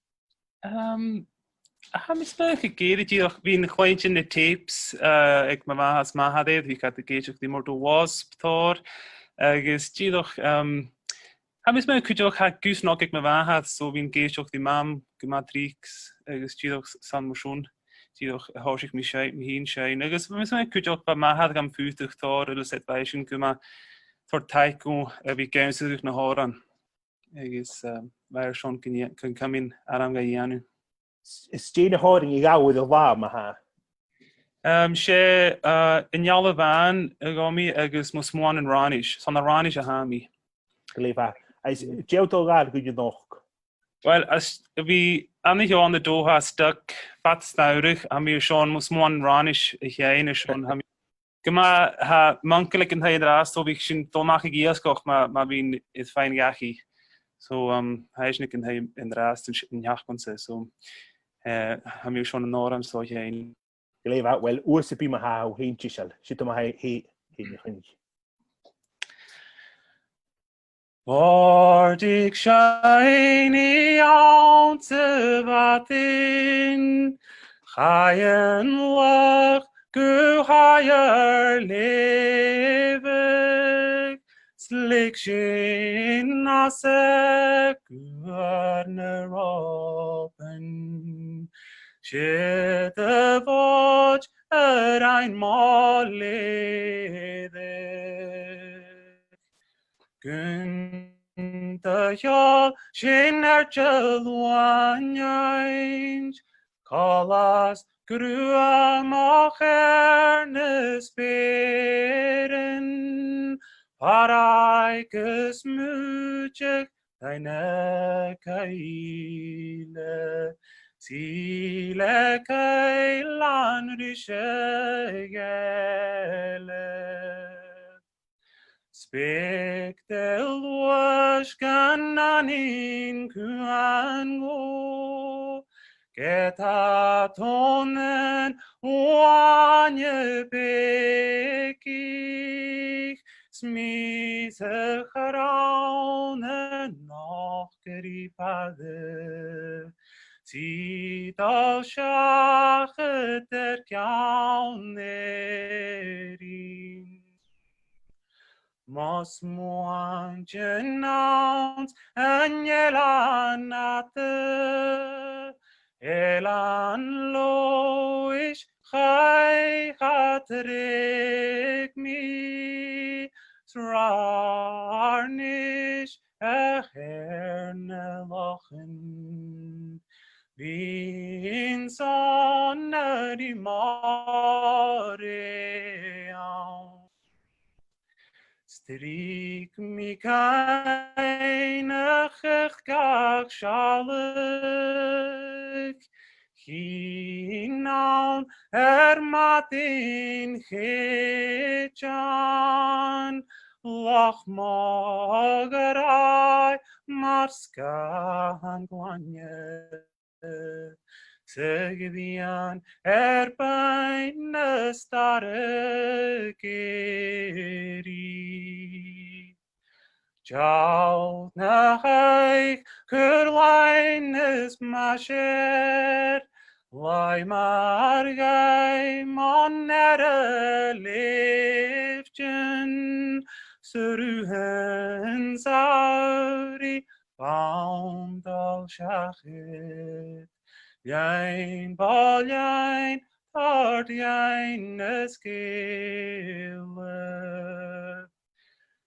Um, tha mi a' smaoineachadh gu h-àraidh, dìreach bhithinn a' cluinntinn na tapes, uh, aig mo mhàthair is m' athair, bhiodh iad ag èisteachd ri Murdo Wasp tòrr, agus dìreach, um, tha mi a' smaoineachadh cuideachd tha guth snog aig mo mhàthair, so bhithinn ag èisteachd ri Mam gu math tric, agus dìreach s-, 's ann mar sin, dìreach a thòisich mi seinn, mi fhìn seinn, agus tha mi a' smaoineachadh cuideachd bha m' athair gam phutadh tòrr, a bheil fhios agad, bha esan gu math tòrr taic dhomh a bhith ag ionnsachadh na h-òrain. Agus, um, bha e airson gun, gun cuimhne orm ga dhèanamh. S-, is dè na h-òrain a ghabh thu air an latha, ma-thà? Um, 's e, uh, An Eala Bhàn a ghabh mi agus Mo Smuain an Rànais. 'S ann à Rànais a tha mi. Glè mhath. Agus dè tha thu a' dol a ghabhail dhuinn a-nochd? Well, às, bha mi an-seo ann an Doha stuck fad an t-samhraidh, tha mi airson Mo Smuain an Rànais a sheinn, airson tha mi gu math, tha m' uncail aig an taigh an-dràsta, so bidh sinn a' dol a-mach ag iasgach ma, ma bhithinn air faighinn dhachaigh. So, um, tha esan aig an taigh an-dràsta an, an t-seachdain-sa, so, eh, tha mi airson an t-òran seo fhèin. Glè mhath, uill, uair sam bith ma tha thu fhèin deiseil, siuthad ma-thà, fhèin, fhèin, a Choinnich. Bhòrdaich seinn i anns a' mhadainn, chaidh an luch gu h-àrd air leughadh, 's leig sinn às a ghuairnean ròpan, siud a' bhòid a rinn mo leughadh. Gun do sheòl sinn air dealbhan-innt, coltas gruamach air na speuran, far agus mùideadh Daoine caoile, 's i le caoilean ris a' ghealach. 'S beag de luasgan nan inntinn cuan dhomh, ged tha tonnan uaine beaga, 's mi sa chrann a-nochd ri bàrr, 's i a' dol seachad air ceann Èirinn. Mo smuaintean anns an eilean fhada, Eilean Leòdhais, chaidh cha tàinig mi, 's Ratharnais a tha air na lochan, bidh sona ri mo rè ann. 'S tric mi cuimhneachadh gach sealladh, chì mi ann air madainn Chèitean, Loch Moghraich mar sgàthan glainne, 's a' ghrian air beinn na starra ag èirigh. Dealt na h-oidhche, cuir loidhne is maisear, laigh mar ghaoth mun ear a' lèibhtean, 's a' rùn samhraidh bonn a' dol seachad, linn bho linn, tòrr linn na sgeulachd.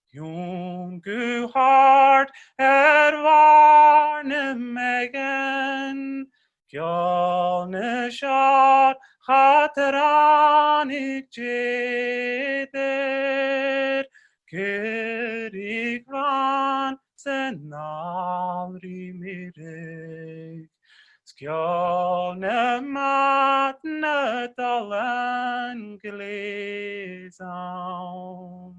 Thionndaidh gu h-àrd air bhàrr nam meadhan, geall na b' fheàrr cha tàinig deatar, cuiridh bhan san àl ri mìreadh, 's geall na matan a' dol an gleus ann.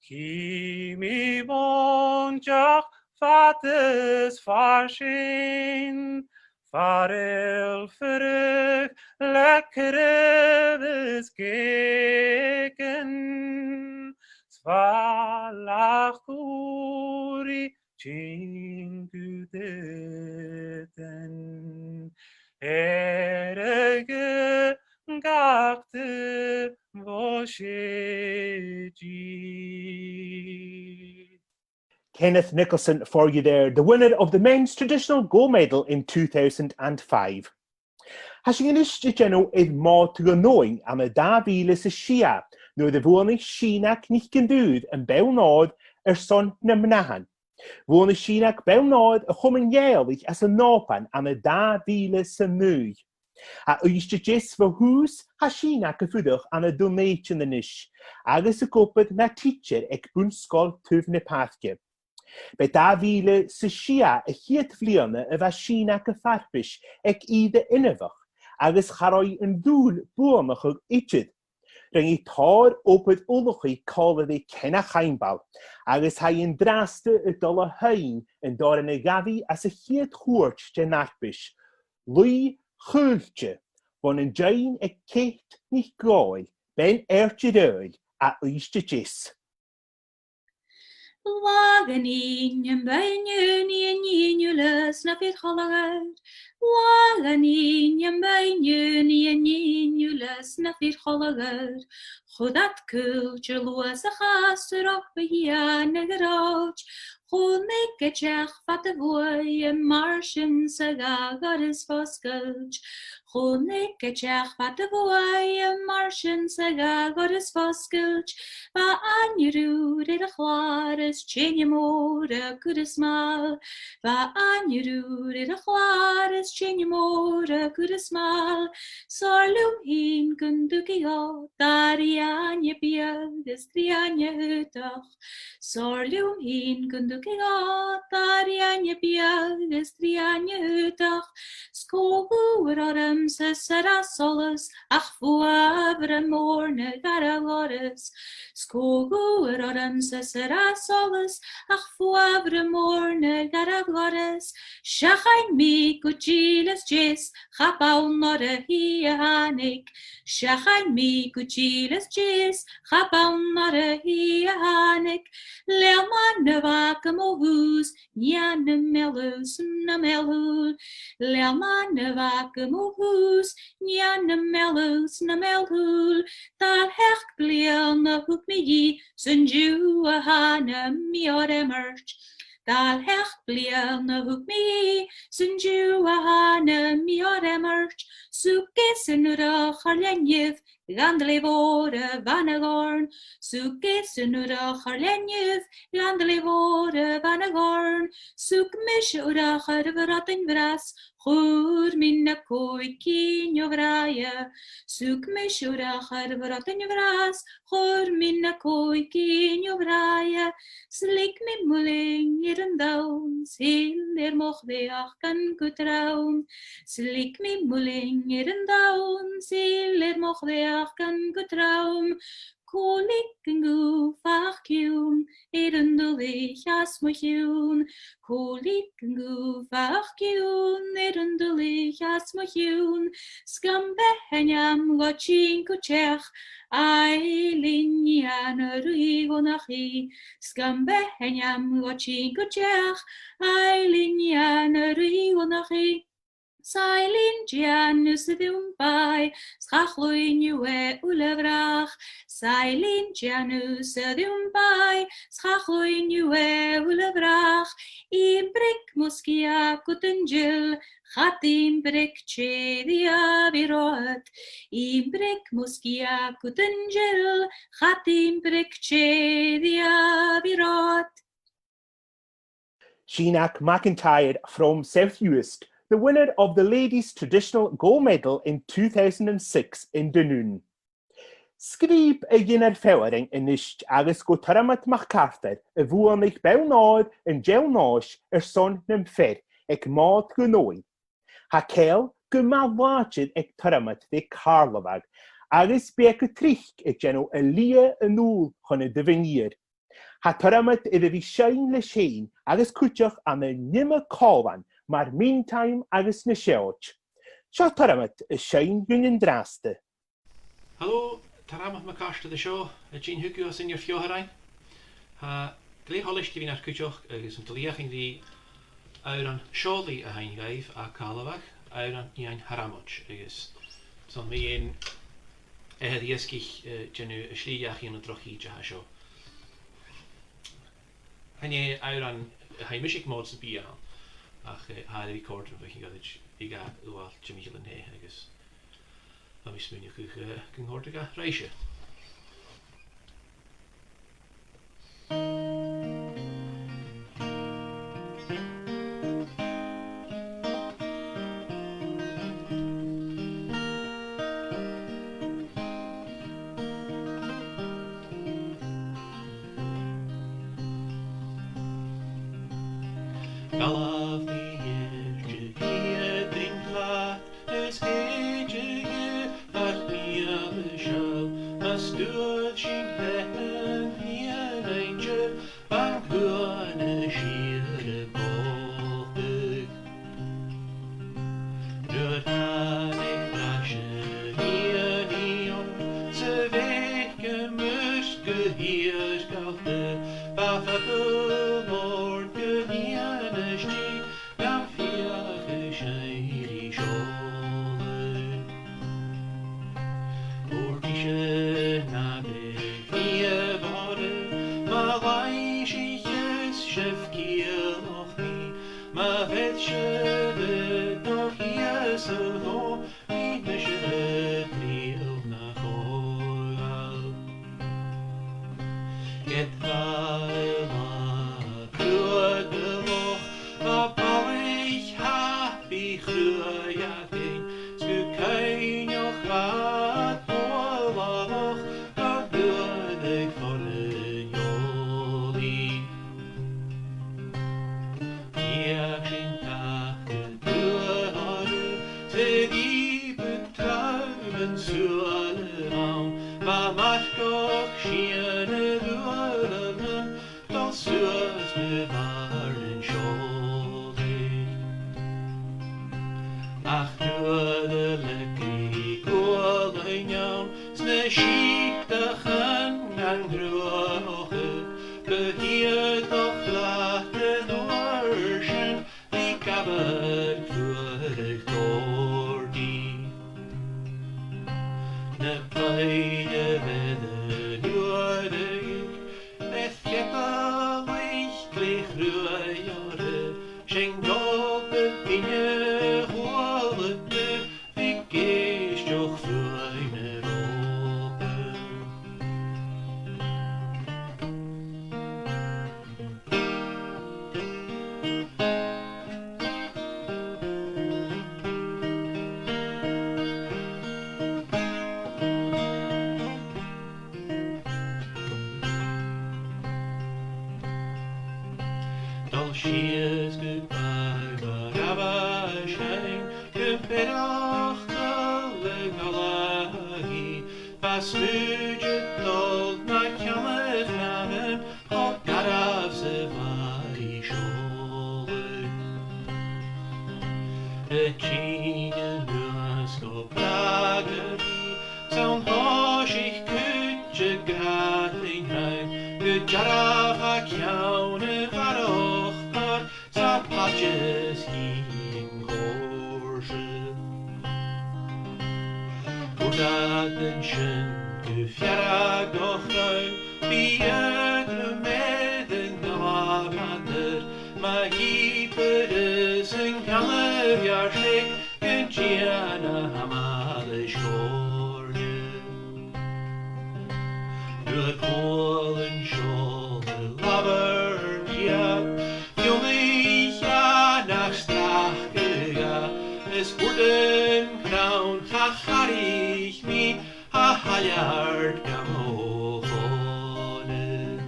Chì mi bhon deoch fada is farsaing, far eil fuireach le craobh is geugan, 's fàileadh cùbhraidh tighinn gu dùdan, air a' ghaoth gach taobh bho sèididh. Kenneth Nicholson for you there, the winner of the men's traditional gold medal in two thousand and five. Tha sinn a-nis a' dèanamh air Mòd Dhùn Omhain ann an dà mhìle 's a sia, nuair a bhuannaich Sìneag NicAnndrais am bonn òir airson nam mnathan. Bhuannaich Sìneag bonn òir a' Chomainn Ghàidhealaich anns an Òban ann an dà mhìle 's a naoi. À Uibhist a Deas bho thùs, tha Sìneag a' fuireach ann an Dùn Èideann a-nis, agus ag obair na tidsear aig Bun-sgoil Taobh na Pàirce. B' e dà mhìle 's a sia a' chiad bhliadhna a bha Sìneag a' farpais aig ìre inbheach, agus cha robh i an dùil buannachadh idir. Rinn i tòrr obair ullachaidh còmhla ri Kenneth Chaimbeul, agus tha i an-dràsta a' dol a sheinn an t-òran a ghabh i anns a' chiad chuairt den fharpais, Laoidh Chaoilte, bhon an t-seinn aig Ceit NicDhòmhnaill, Bean Eairt Raghnaill, à Uibhist a Deas. Lagh an innean beinn ùrnaigh an inneal as na fir cholgair. Lagh an innean beinn ùrnaigh an inneal as na fir cholgair. Chuir iad caoilte luath sa chas, 's a' ròp a dhèanamh gu ròit. Chunnaic e teach fada bhuaithe, mar sin 's a dh'fhàg e orra fosgailte. Chunnaic e teach fada bhuaithe, mar sin 's a dhà dhoras fosgailte. Bha aithne ùr air a' chlàr is teine mòr a' cur a smàil. Bha aithne ùr air a' chlàr is teine mòr a' cur a smàil. 'S òr leam fhìn gun tug i dhomh dà rìgh-aithne beag is trì aithne aodach. 'S òr leam fhìn gun tug i dhomh dà rìgh-aithne beag is trì aithne aodach. 'S co luath ormsa 's a ràdh solas ach fuamhaire mòr na ghearradh dhoras. 'S co luath ormsa 's a ràdh solas ach fuamhaire mòr na ghearradh dhoras. Seachain mi gu dìleas deas, cha b' ann orra-shì a thàinig. Seachain mi gu dìleas deas, cha b' ann orra-shì a thàinig. Leum ann a bha gu mo thùs, nì ann nam meal-shùil 's nam meal-shùil. Leum ann a bha gu mo thùs, nì ann nam meal-shùil 's nam meal-shùil. Dà sheachd bliadhna thug mi dhi, 's an-diugh a tha na mì-fhormairt. Dà sheachd bliadhna thug mi dhi, 's an-diugh a tha na mì-fhormairt. 'S thug esan urchar leinn dhiubh, gun do leth mhòr a' bhana dhòrn. 'S thug esan urchar leinn dhiubh, gun do leth mhòr a' bhana dhòrn. 'S thug mise urchar bhrodain bhras, chuir mi na còigidhean o bhràighe. 'S thug mise urchar bhrodain bhras, chuir mi na còigidhean o bhràighe. 'S leig mi muileann air an domhan, 's thill air mo chreuchdan gu trom. 'S leig mi muileann air an domhan, 's thill air mo chreuchdan gu trom. Cò leig an guth fàth ciùin air an duilich às mo chionn? Cò leig an guth fàth ciùin air an duilich às mo chionn? 'S gum b' e ainm dhomh tighinn gu teach, Eilean Iain a' Rìgh Dhonnchaidh. 'S gum b' e ainm dhomh tighinn gu teach, Eilean Iain a' Rìgh Dhonnchaidh. 'S Eilean Iain thusa air a' bhàigh, 's cha chluinn thu e uile bhràth. 'S Eilean Iain thusa air a' bhàigh, 's cha chluinn thu e uile bhràth. Ìm breug mo sgiath gu d' inntinn, cha d' ìm breug tè a bhith romhad. Ìm breug mo sgiath gu d' inntinn, cha d' ìm breug tè a bhith romhad. Sìneag MacIntyre from South Uist, the winner of the Ladies Traditional Gold Medal in two thousand and six in Dunoon. Sgrìob a' dhinnear feòrain a-nis agus gu Tormod MacArtair, a bhuannaich bonn òir an t-seann nòis airson nam fear aig Mòd Dhùn Omhain. Tha ceangal gu math làidir aig Tormod ri Càrlabhagh, agus bidh e gu tric a' dèanamh a lighe an iùil chun an taobh an iar. Tha Tormod air a bhith a' seinn leis fhèin agus cuideachd ann an iomadh còmhlan mar Meantime agus Na Seòid. Seo Tormod a' seinn dhuinn an-dràsta. Halò, Tormod MacArtair an seo, a' tighinn thugaibh às an Inbhir Pheofharain. Tha glè thoilichte a bhith nar cuideachd agus an t-uallach ri òran seòlaidh a sheinn dhuibh à Càrlabhagh, òran Iain Thormoid, agus 's ann mu dheidhinn athair-dheasgaich, eh, a' dèanamh a slighe dhachaigh ann an droch thìde a tha seo. Chan e òran a sheinn mise aig Mòd sam bith a th' ann, ach, eh, tha e air a bhith a' còrdadh rium bho chionn ghoirid, aig a' bhall Jimmy Gillen, eh, agus tha mi a' smaoineachadh, eh, gun còrdaidh e ribhse. Gabhaidh mi air do chiad ring clàr, is tèid thu far beul is seall, mas tuirt sinn leatha an fhìor-inntinn, bang cuan is sìor a' bhòtadh. Nuair thàinig braise nighean Iain, 's a bh' aig a' mhuir gu h-iasgailte, bha fadal mòr gu nighean a-staigh, gam fiathachadh sìos ri seòladh. Thuirt ise, na biodh mi a' bhàrr, ma làimhsicheas sibh ciallachd mi, ma bheir sibh do cheusadh dhomh, mi Dh'fheuch sinn tachdadh tuath oirre, 's a' bhith trom an sùil a bh' ann, bha marcachd sìon a' bhuaile ann, dol suas mu bhàrr nan seòlaidh. Ach nuair a leig i gualainn ann, 's na sìthichean gan chruthachadh, bu chiallach leat an uair sin, bha gabhail fuarach tòrdaidh. Na buill a bh' air an uarach, a' feuchainn ri chruaidh oirre, sin gabh duine a chuala tu, bha ag èisteachd fuaim na ròpa. Dol sìos gu Baile Rabha Seinn, gu Biorach Dòmhnall a' Ghallachd, bha smùid a' dol na ceann a' chnàmhan, cho garbh 's a bha i seòladh. A' tighinn a-nuas gu Bràgar Bìdh, 's ann thòisich cuid a' gràdhainn rann, gu dearbh tha ceann a' bharrachd òir, 's a' pàirt as fhiadhaich an còrsa. Thuirt iad an sin gu feargach rann, bidh iad a' meud an gabhail math air, ma dhìobair is an ceann a bheartaich, gun dèan a h-amaideas sgòrne. Nuair chuala an seòladh labhair Dia, fionnadh e nach stracadh e, is thuirt an crann, cha charaich mi, tha Hailleard gam chòmhnaidh.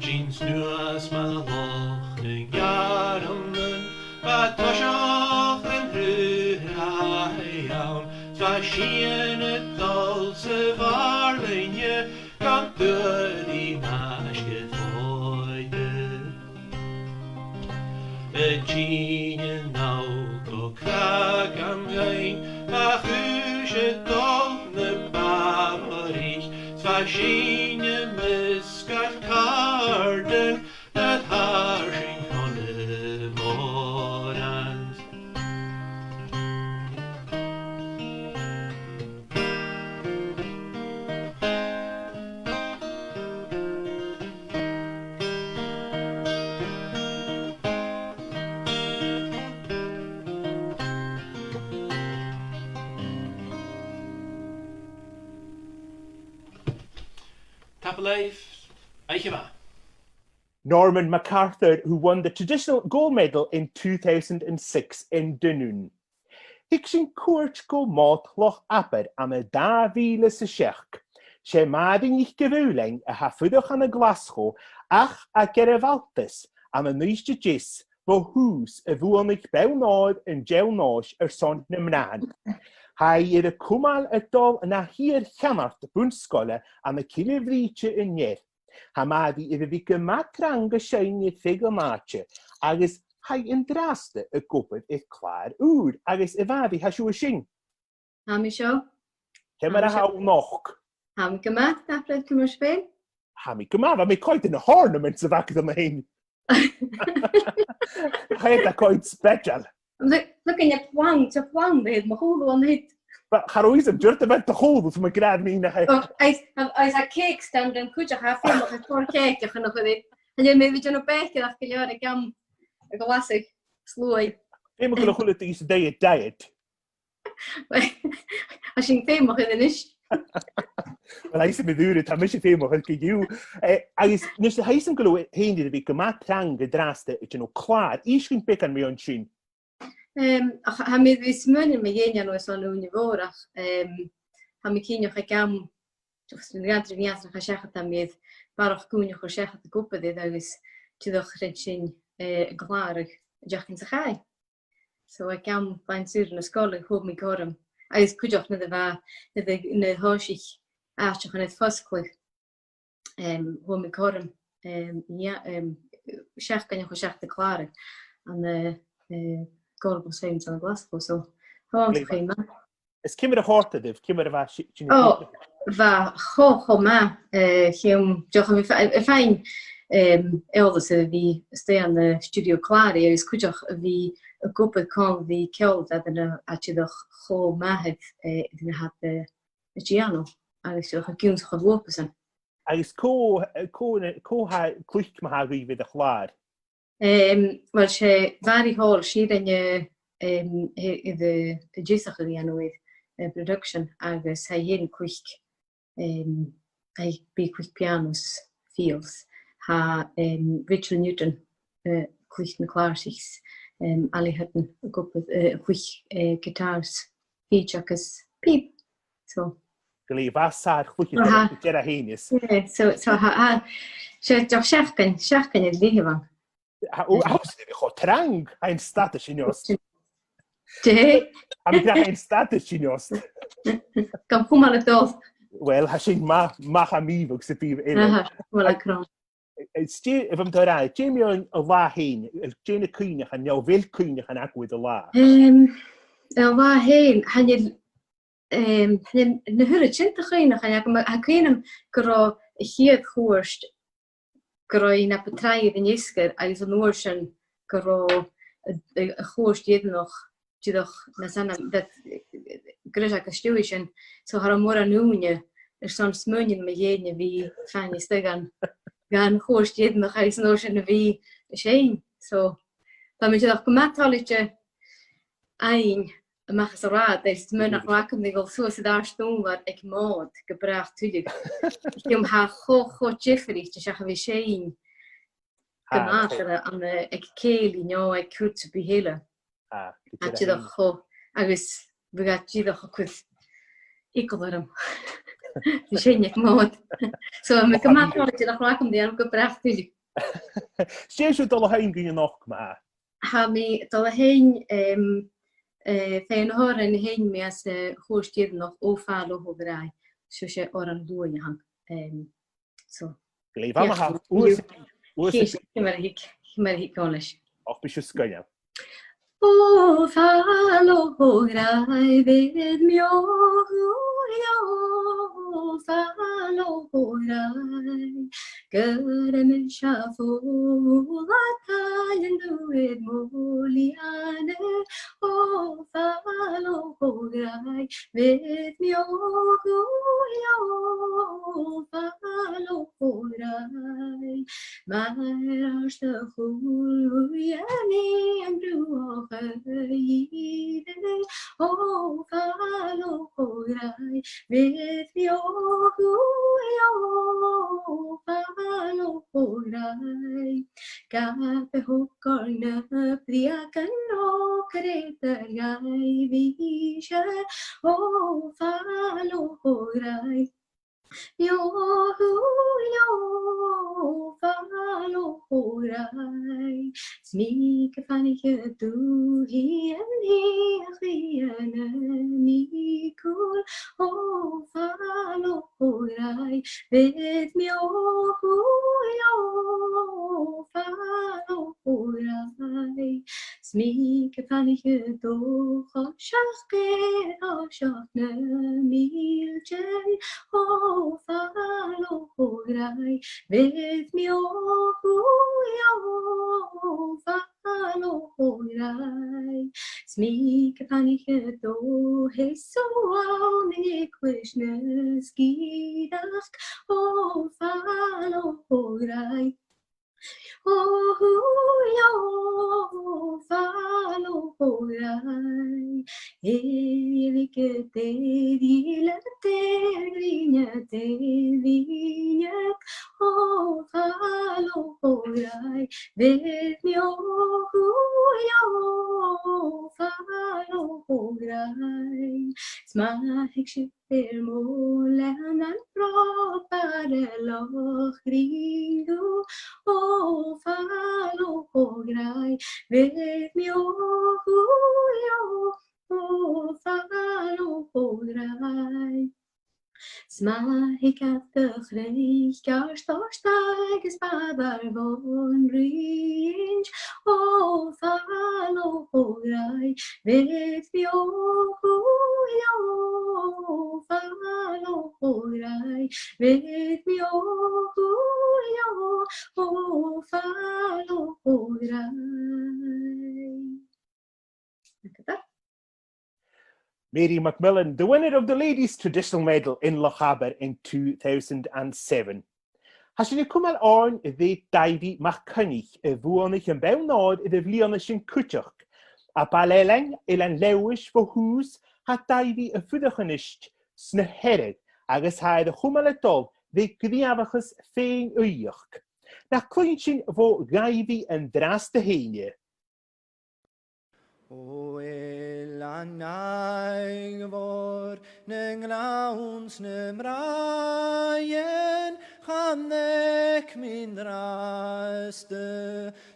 Tinn suas mu Loch nan Gearran, bha toiseach an t-sruthaidh ann, 's bha sìon a' dol sa bhàrr-loidhne, gan tuath ri m' aisge fòidhpe. A' tighinn a-nall gu Cràig a' Ghaoin, bha a' chùis a' dol na b' àbharaich, 's bha sinn am measg ar càirdean, nuair a thàinig sinn chun na mòran. Tapadh leibh. Oidhche mhath. Norman MacArthur, who won the traditional gold medal in two thousand and six in Dunoon. Thig sinn cuairt gu Mòd Loch Abar ann an dà mhìle 's a seachd. 'S e Màiri NicDhùghailein a tha a' fuireach ann an Glaschu ach a' gearradh bhaltais ann an Uibhist a Deas bho thùs a bhuannaich bonn òir an t-seann nòis airson na mnathan. Tha i air a cumail a' dol na h-iar-cheannard bun-sgoile ann an Cille Bhrìghde an Ear. Tha Màiri air a bhith gu math trang a' seinn air feadh an àite, agus tha i an-dràsta ag obair air clàr ùr, agus a Mhàiri, tha sibh an sin? Tha mi seo. Ciamar a tha thu a-nochd? Tha mi gu math, tapadh leibh, ciamar a tha sibh fhèin? Tha mi gu math, bha mi a' coimhead air na h-ornaments a bh' agad an sin. Tha iad a' coimhead special. Look, look at your plan, your plan, babe, mo chùlaibh an siud. Ba, cha robh fhios agam, dìreach a bheil do chùlaibh, 's mo ghràdh mi na. Oh, agus, agus a' cake stand an cuideachd, tha e feumach air cake a chur air. Chan eil mi a' dèanamh bèicearachd gu leòr aig àm a' ghlasaidh sluaigh. Feumach gu bheil a h-uile duine san taigh a' diet. Tha sinn feumach air a-nis. Well, tha fhios agam, tha mise feumach air co-dhiù. Eh, agus, a-nis, tha fhios agam gu bheil thu fhèin air a bhith gu math trang an-dràsta a' dèanamh clàr. Innis dhuinn beagan mu dheidhinn sin. Em, ach, tha mi air a bhith a' smaoineachadh mu dheidhinn a-nis airson ùine mhòr, ach, em, tha mi cinnteach aig àm just na gàidhean a bha a' seachad, tha mi air barrachd ùine a chur seachad ag obair air agus dìreach rinn sinn, eh, a' clàradh an t-seachdain sa chaidh. So aig àm bhliadhna saoire na sgoile, thug mi cothrom. Agus cuideachd nuair a bha, nuair a, nuair a thòisich àiteachan air fosgladh, em, thug mi cothrom, em, yeah, em, seachdain a chur seachad a' clàradh ann an, eh, eh, Gorbal Science ann an Glaschu. So, tha mi an dòchas gu bheil. Is ciamar a chòrd e ribh, ciamar a bha si-, sin? Ò, bha e cho, cho math, eh, chì mi, dìreach a bhith fa-, a' faighinn, em, eòlas air a bhith a-staigh ann an stiùidio clàraidh agus cuideachd a bhith ag obair còmhla ri ceòl, tha e dìreach cho math, eh, dè tha iad, eh, a' dèanamh agus dìreach ag ionnsachadh uabhasach. Agus cò, cò, cò tha cluich ma-thà dhuibh air a' chlàr? Em, uill, 's e Mhàiri Hall, 's i a rinn, em, a, a, a, an deasachadh a dhèanamh air, eh, production agus tha i fhèin cluich, em, tha i, bidh i cluich piàno is fidheall. Tha, em, Rachel Newton, eh, cluich na clàrsaich, em, Ali Hutton ag obair, eh, cluich, eh, guitar is fìdeag is pìob. So. Glè mhath, sàr chluich. Aha. Dìreach fhèin is. Yeah, so, so, ha, ha, 's e dìreach seachdain, seachdain air leth a bh' ann. Tha, ò, tha, 's e cho trang, tha an stadas sin fhathast. Dè? Tha mi ag ràdh, tha an stadas sin fhathast. Gam chumail a' dol. Uill, tha sin math, math a-nis, agus a bhith eile. Aha, uill, a' crann. Is dè, a bheil mi a' ràdh, dè mu dheidhinn an latha fhèin, dè na cuimhneachain, no a bheil cuimhneachain agaibh air an latha? Em, an latha fhèin, chan eil, em, chan eil na h-uiread sin de chuimhneachain agam, ach tha cuimhn' agam gun robh a' chiad chuairt, gun robh i na bu tràithe air an fheasgar, agus an uair sin gun robh a, a, a' chuairt dheireannach dìreach nas ann, that, greis agus stiùir sin, so cha robh mòran ùine airson smaoineachadh mu dheidhinn a bhith a' faighinn a-steach dhan, dhan chuairt dheireannach agus an uair sin a bhith a' seinn. So, bha mi dìreach gu math toilichte fhaighinn a-mach às an rathad, is smaoinich mi nach robh agam ri dhol suas air àrd-ùrlar aig Mòd gu bràth tuilleadh. Chì mi, tha e cho, cho diofraichte seach a bhith a' seinn gu math, eh, ann, eh, aig cèilidh no aig cuid sam bith eile. Ah, tha e dìreach cho, agus bhiodh e dìreach a' cur eagal orm. Bha sin aig Mòd. So, tha mi gu math toilichte nach robh agam ri dhèanamh gu bràth tuilleadh. 'S dè tha sibh a' dol a sheinn dhuinn a-nochd, ma-thà? Tha mi a' dol a sheinn, em, eh, fear de na h-òrain a sheinn mi às a' chuairt dheireannach, Ò Fàill Ò Tho Ghràidh. So 's e òran luaidh a th' ann. Em, So, glè mhath, ma-thà. Uair, uair, ciamar a thig, ciamar a thig còmhla leis. Och, bidh sibh sgoinneil. Ò fàill ò ghràidh, bheir mi ò dhùil, ò fàill ò ghràidh, gur e mise a' fàgail an dùil mo lìonadh. Ò fàill ò ghràidh, bheir mi ò dhùil, ò fàill ò ghràidh, mar àrd a' chùil bhuidhe nì an bruthach a dhìreadh. Ò fàill ò ghràidh, bheir mi ò dhùil, ò fàill ò ghràidh, gabh e thogail na breugan ro creutair dhaibhsan. Ò fàill ò ghràidh, ò dhùil, ò fàill ò ghràidh, 's mi gam fantainn dhut, a' chiad nì a' chridhe nam ìochdar. Ò fàill ò ghràidh, bheir mi ò dhùil, ò fàill ò ghràidh, 's mi gam fantainn dhut, a' coiseachd air thoiseach na mìltean. Ò fàill ò ghràidh, bheir mi ò dhùil, ò fàill ò ghràidh, 's mi gam fantainn dhut, a' seasamh ann an eaglais na sgìreachd. Ò fàill ò ghràidh, ò dhùil, ò fàill ò ghràidh, èirigh gu dè dh'fhìle, dè dh'fhìne, dè dh'fhìneadh. Ò fàill ò Gràidh, bheir mi o dhùil, o fàileadh, o gràidh. 'S ma thig sibh air mòl leannan bròg far an loch rinn thu, o fàileadh, o gràidh, bheir mi o dhùil, o fàileadh, o gràidh. 'S ma thig iad do chnuic ort, ort agus bàrr bhon rinn, o fàileadh, o gràidh, bheir mi o dhùil, o fàileadh, o gràidh, bheir mi o dhùil, o fàileadh, o gràidh. Mary McMillan, the winner of the Ladies Traditional Medal in Lochaber in two thousand and seven. Tha sinn a' cumail oirnn ri Daibhidh MacCoinnich, a bhuannaich am bonn òir air a' bhliadhna sin cuideachd. À Baile Ailein, Eilean Leòdhais bho thùs, tha Daibhidh a' fuireach a-nis sna Hearadh agus tha e air a chumail a' dol ri gnìomhachas fèin-aoigheachd. Nach cluinn sinn bho Dhaibhidh an-dràsta fhèin e? O eilean àgh mhòr, nan gleann 's nam bràighean, chan fhaic mi an-dràsta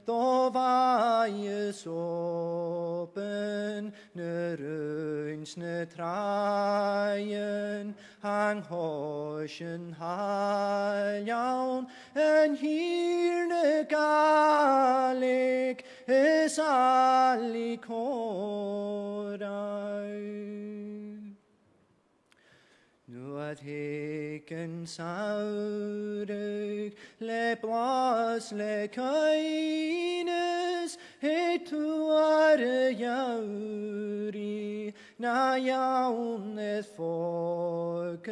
do bhàidh as obann na rùin 's na tràighean, an cois an t-sàil ann, an Tighearna Gàidhlig is àlaidh còmhraidh. Nuair thig an samhradh le blas, le caoineas, air tuar a' gheamhraidh, na dheann air fògradh,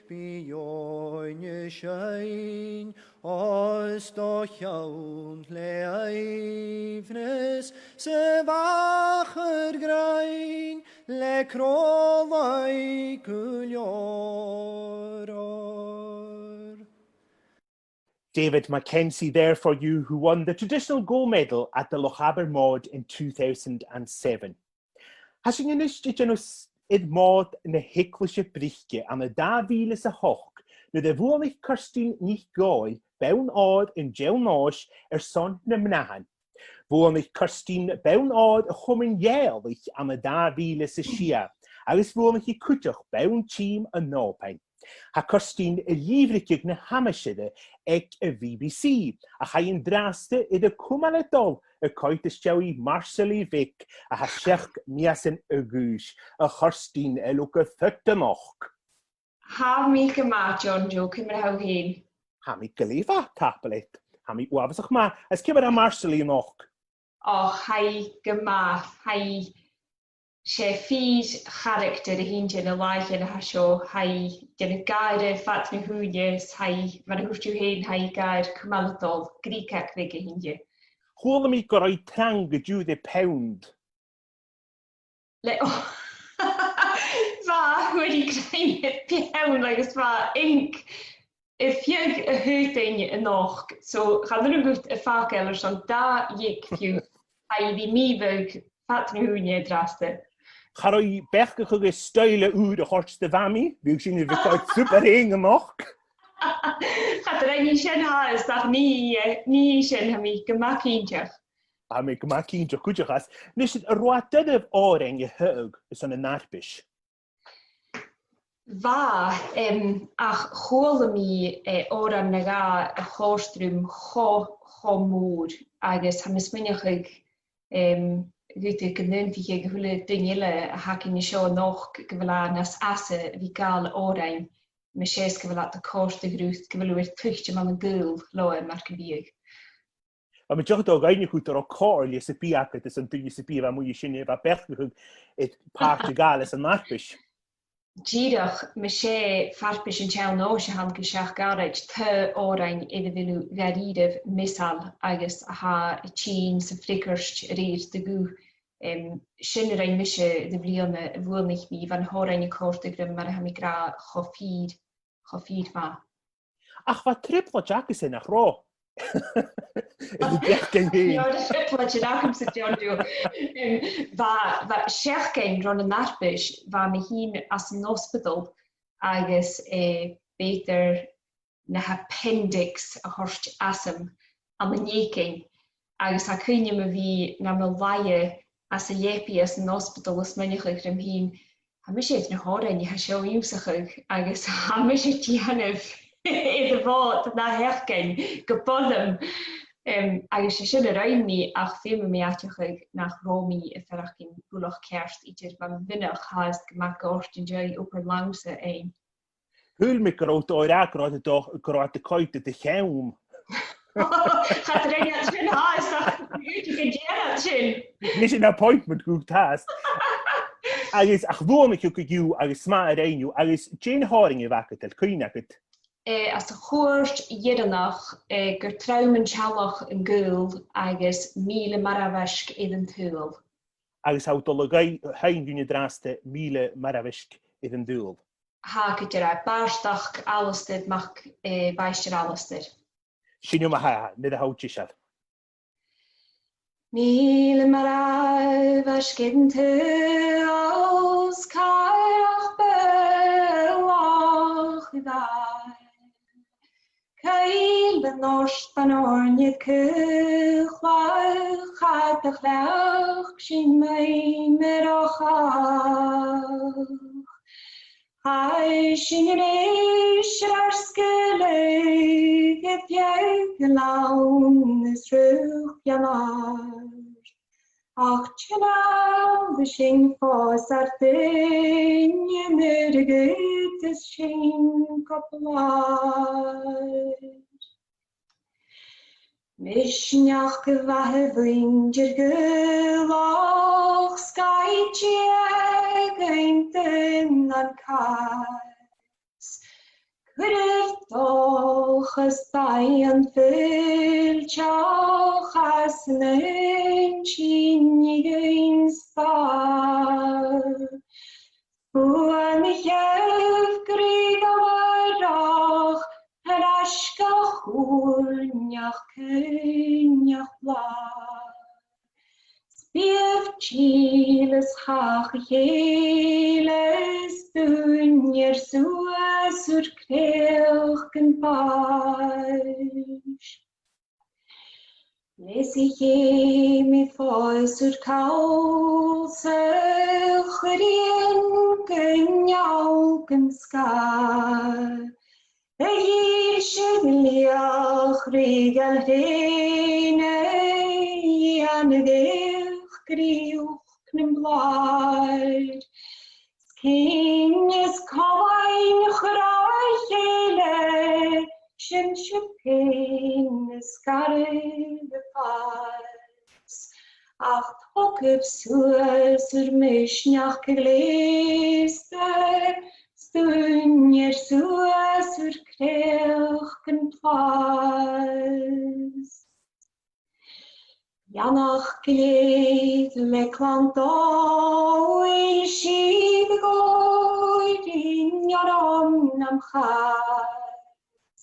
bidh eòin a' seinn os do chionn le aoibhneas, 's a' mhachair ghrinn le crodh-laigh gu leòr. David Mackenzie there for you, who won the traditional gold medal at the Lochaber Mòd in two thousand and seven. Tha sinn a-nis a' dèanamh s-, air Mòd na h-Eaglaise Brice ann an dà mhìle 's a h-ochd, nuair a bhuannaich Kirsteen NicDhòmhnaill bonn òir an t-seann nòis airson nam mnathan. Bhuannaich Kirsteen bonn òir a' Chomainn Ghàidhealaich ann an dà mhìle 's a sia, agus bhuannaich i cuideachd bonn tìm an Òbain. Tha Kirsteen a' lìbhrigeadh na h-aimsire aig a' B B C, ach tha i an-dràsta air a cumail a' dol a' coimhead às dèidh Marsaili Bheag, a tha seachd mìosan a dh'aois. A Chirsteen, a bheil thu gu fada a-nochd? Tha mi gu math, John Joe, ciamar a tha thu fhèin? Tha mi glè mhath, tapadh leat. Tha mi uabhasach math. Is ciamar a tha Marsaili a-nochd? Och, tha i gu math, tha i, 's e fìor charactar a th' innte na làithean a tha seo, tha i a' dèanamh gàire fad na h-ùine, is tha i, mar a thuirt thu fhèin, tha i gàire cumail a' dol, greugag bheag a th' innte. Chuala mi gun robh i trang an-diugh ri peann. Le, bha, bha i trang ri peann agus bha inc air feadh a h-aodainn a-nochd, so chan urrainn dhut a fàgail airson dà dhiog fiù, tha i ri mì-mhodh fad na h-ùine an-dràsta. Cha robh i beachdachadh air stoidhle ùr a thoirt do Mhamaidh, bhiodh sinn a' coimhead super fhèin a-nochd. Cha do rinn i sin fhathast, ach nì, eh, nì i sin, tha mi gu math cinnteach. Tha mi gu math cinnteach cuideachd. A-nis, an robh e doirbh òrain a thaghadh airson an fharpais? Bha, em, ach chuala mi, eh, òran no dhà a chòrd rium cho, cho mòr, agus tha mi a' smaoineachadh, em, gu bheil e gu naontaicheadh a h-uile duine eile a th' againn an seo a-nochd gu bheil e nas fhasa a bhith a' gabhail òrain, mas e 's gu bheil iad a' còrdadh riut, gu bheil thu air tuiteam ann an gaol leotha mar gum biodh. Bha mi dìreach a' dol a dh'fhaicinn an robh comhairle sam bith agad airson duine sam bith a bha a-muigh an sin a bha a' beachdachadh air pàirt a ghabhail anns an fharpais. Dìreach, mas e farpais an t-seann nòis a th' ann gu seachd àraid, tha òrain air a bheil thu dha-rìribh measail agus a tha a' tighinn 's a' freagairt a rèir do ghuth. Em, sin a rinn mise air a' bhliadhna a bhuannaich mi, bha na h-òrain a' còrdadh rium mar a tha mi ag ràdh cho fìor, cho fìor mhath. Ach bha trioblaid agadsa, nach robh? Is e deacaidh fhèin. No, the triplets in agamsa, John Joe. Um, bha, bha seachdain ron an fharpais, bha mi fhìn anns an ospadal agus, eh, b' fheudar na h-appendix a thoirt asam ann an èiginn, agus tha cuimhne agam a bhith nam laighe anns an leabaidh anns an ospadal a' smaoineachadh rium fhìn, tha mise air na h-òrain a tha seo ionnsachadh, agus tha mise a' dèanamh air a' Mhòd na sheachdain gu buileam. Um, agus 's e sin a rinn mi, ach feumaidh mi aideachadh nach robh mi a' faireachdainn buileach ceart idir, bha mi buileach fhathast gu math goirt an dèidh obair lannsa fhaighinn. Shaoil mi gun robh thu ag ràdh gun robh thu, gun robh thu a' coimhead do cheann. Cha do rinn iad sin fhathast, ach dh'fhaodadh gun dèan iad sin. Nis an appointment dhut fhathast. Agus ach bhuannaich thu co-dhiù agus 's math a rinn thu, agus dè na h-òrain a bh' agad, a bheil cuimhne agad? Eh, anns a' chuairt dheireannach, eh, gur trom an t-sealladh an gaol agus mìle marbhaisg air an t-saoghal. Agus tha thu a' dol a ghabh-, sheinn dhuinn an-dràsta mìle marbhaisg air an t-saoghal. Tha, gu dearbh, bàrdachd Alasdair mac, eh, Mhaighstir Alasdair. Sin e ma-thà, nuair a tha thu deiseil. Mìle marbhaisg air an t-saoghal, 's càch beul a' ghaoil. Caoil an òst, ban òirnid caol, chlach, cha do chleachd sinn maoin mar a chòch. Chaidh sinn a-nis air ar sgaoileadh, a' dèanamh glan is rùchd an àird. Ach chan fhada sinn fòs ar duine nuair a dh'fhaodas sinn gu blàr. Misneachd a' mhathadh mhuinntir Ghàidhealach, sgaoil dìogain dhan an càs. Cuir air dòchas daoine fuil teach às an aon tighinn 's dà. Bhuannaich e grèim a bharrachd, air ais gu cùirneach, cùirneach blàth. 'S biodh dìleas chàch a chèile, 's dùin air suas ur creuchdan bàis. Leis a' cheum a' fàs ur call 's a' chuirm gun neach an sgàth. A dhìlseadh liath rìoghail thrèana, dhèanadh each grìoch nam blàir. 'S cinn is colainn chroch eile, sin sibh fhèin is garbh a' phàis. Ach togaibh suas ur misneachd ghleusta, 's dùin air suas ur creuchdan plàis. Beannachd gu lèir le clann dòigh, sibh a' gabhail orm nam chàs.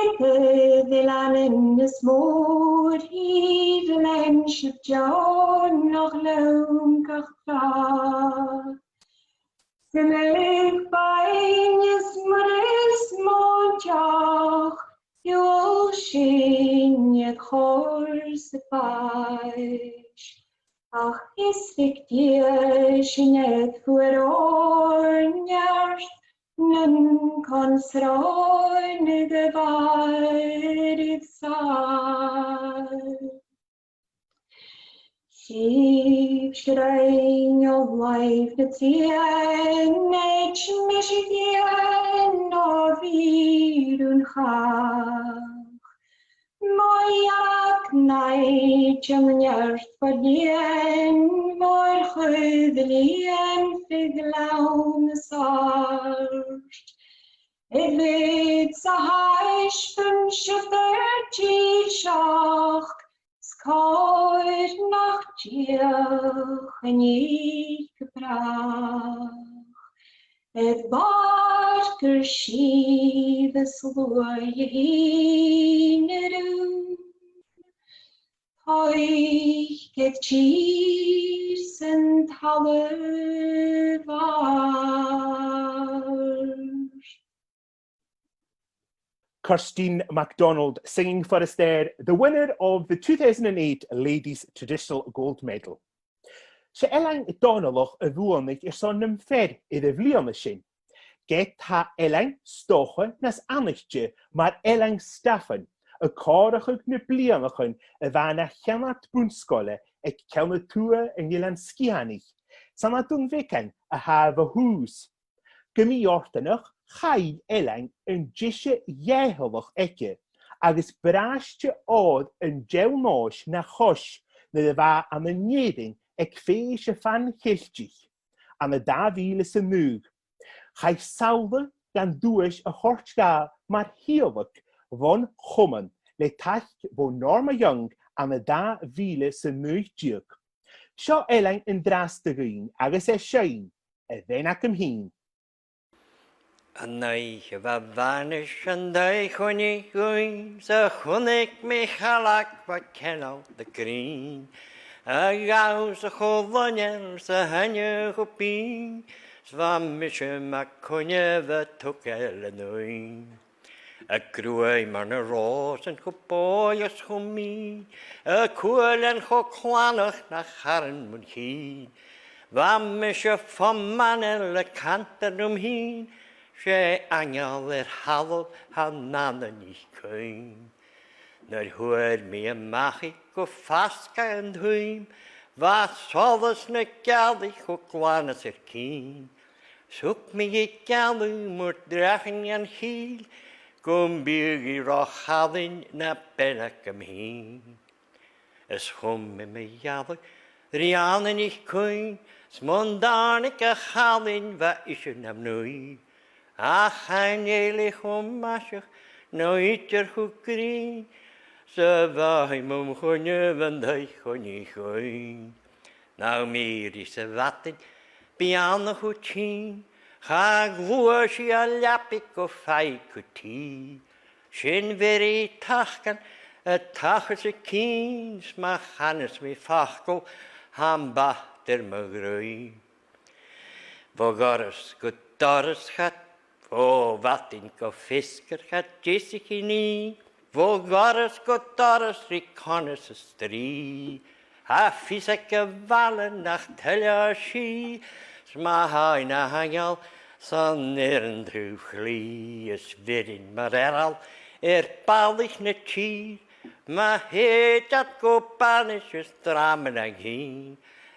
Eadar eileanan is mòr, thìr lean sibh deònach leam gach tràth. Sinn aig beinn is muir is mòinteach, shiubhail sinn air chor 's a bhàis. Ach is fhiach Dia sinn air fuar oirnn neart, nan con sròin a' gabhail air sàil. Sibh sreang o làimh na trian, eid mise dhian o bhìr ùn chàch. Mo dhearg-naid an neart fo lìon, mòr-chuid lìon fo ghleann is àird. A bheil sa thaisbeanadh sibh air dìlseachd, 's còir nach dìoch an ìre gu bràth. Air bàrr gur sibh is luaidh a shìn air Oidhche tìr san talamh mhòr. Kirsteen MacDonald singing for us there, the winner of the two thousand and eight Ladies Traditional Gold Medal. 'S e Ailean Dòmhnallach a bhuannaich airson nam fear air a' bhliadhna sin. Ged tha Ailean 's dòcha nas aithnichte mar Ailean Stafain, a' comharrachadh na bliadhnaichean a bha na cheannard bun-sgoile aig ceann a tuath an Eilein Sgitheanaich, 's ann à Dùn Bheagain a tha a thùs. Gu mì-fhortanach, chaill Ailean an deise dhìcheallach aige, agus bràiste òir an deamhnaois na chois nuair a bha e ann an Èirinn aig fèis a' Phan-Cheiltich, ann an dà mhìle 's a naoi. Chaidh samhla dhan duais a thoirt dha mar thìodhlac bhon Chomann le taic bho Norma Young ann an dà mhìle 's a naoi deug. Seo Ailean an-dràsta dhuinn agus e a' seinn, A Bhean Agam Fhìn. An oidhche a bha bhànais an taigh-choinnich dhuinn, 's chunnaic mi Caileag bha ceangal de grinn, a ghabhas cho loinneil 's a h-aithne cho binn, 's bha mise mar choinneamh a' togail an uain. A' gruaidh mar na ròsan cho bòidheach 's cho mìn, a cuailean cho clanach na charan mun chinn. Bha mise fo m' anail a' cantainn rium fhìn, 's e aingeal air thalamh tha an anam NicAoidh. Nuair fhuair mi a-mach i gu fasgadh an taoim, bha solas na gealaich cho glan às ar cinn. 'S thug mi dhi gealladh mur dreachan dhan chill, gum biodh i ro chàirdeil na bean agam fhìn. Is chùm mi mo ghealladh ri anam NicAoidh, 's mun tàinig a chàirdeil bha ise nam naoi. Ach chan eil i cho maiseach no idir cho grinn, 's a bha i mum choinneamh an taigh-choinnich dhuinn. Nam bithinn ris a' mhadainn, bidh ann a' chùis tinn, cha ghluais i à leabaidh gu faigh i gu tì. Sin bheir i tacan a' tachairt a' chinn, 's ma chanas mi facal, tha am bàta air mo dhruim. Bho dhoras gu doras cha, bho mhadainn gu feasgar cha deasaich i nì, bho dhoras gu doras ri conas is strì. Tha fios aig a' bhaile nach toil leatha sìth, 's ma tha i na h-aingeal san fhearann taobh chlì, is bheir i mar earl air balaich na tìr, ma thèid iad gu banais is drama nan cinn,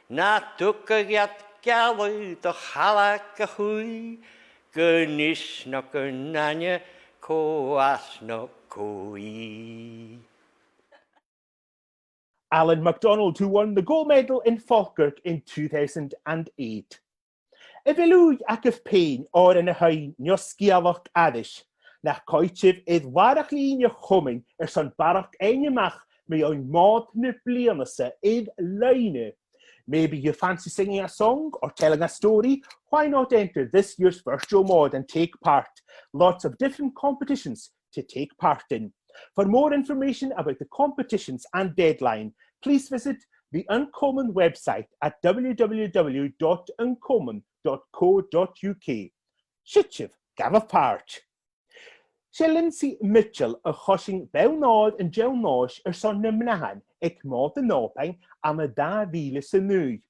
na tugadh iad gealladh do Chaileag a-chaoidh, gun fhios no gun aithne, cò às no cò i. Alan MacDonald, who won the gold medal in Falkirk in two thousand and eight. A bheil ùidh agaibh fhèin òran a sheinn no sgeulachd aithris? Nach coimhead sibh air làrach-lìn a' Chomainn airson barrachd fhaighinn a-mach mu dheidhinn Mòd na bliadhna-sa air-loidhne? Maybe you fancy singing a song or telling a story? Why not enter this year's virtual Mòd and take part? Lots of different competitions to take part in. For more information about the competitions and deadline, please visit the An Comunn website at w w w dot an comunn dot co dot u k. Siuthadaibh, gabhaibh pàirt! 'S e Lynsey Mitchell a choisinn bonn òir an t-seann-nòis airson nam mnathan aig Mòd an Òbain ann an dà mhìle 's a naoi.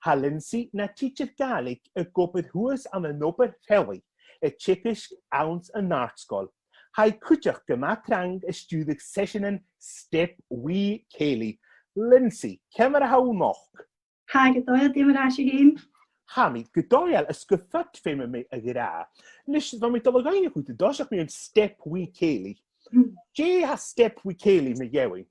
Tha Lynsey na tidsear Gàidhlig ag obair shuas ann an Obar Pheallaidh, a' teagasg anns an àrd-sgoil. Tha i cuideachd gu math trang a' stiùireadh seiseanan Step Wee Cèilidh. Lynsey, ciamar a tha thu a-nochd? Tha gu dòigheil, dè mar a tha sibh fhèin? Tha mi gu dòigheil, is gu fìor, feumaidh mi a ràdh. A-nis, bha mi a' dol a dh'fhaighneachd dhut an toiseach mu dheidhinn Step Wee Cèilidh. Mm. Dè tha Step Wee Cèilidh mu dheidhinn?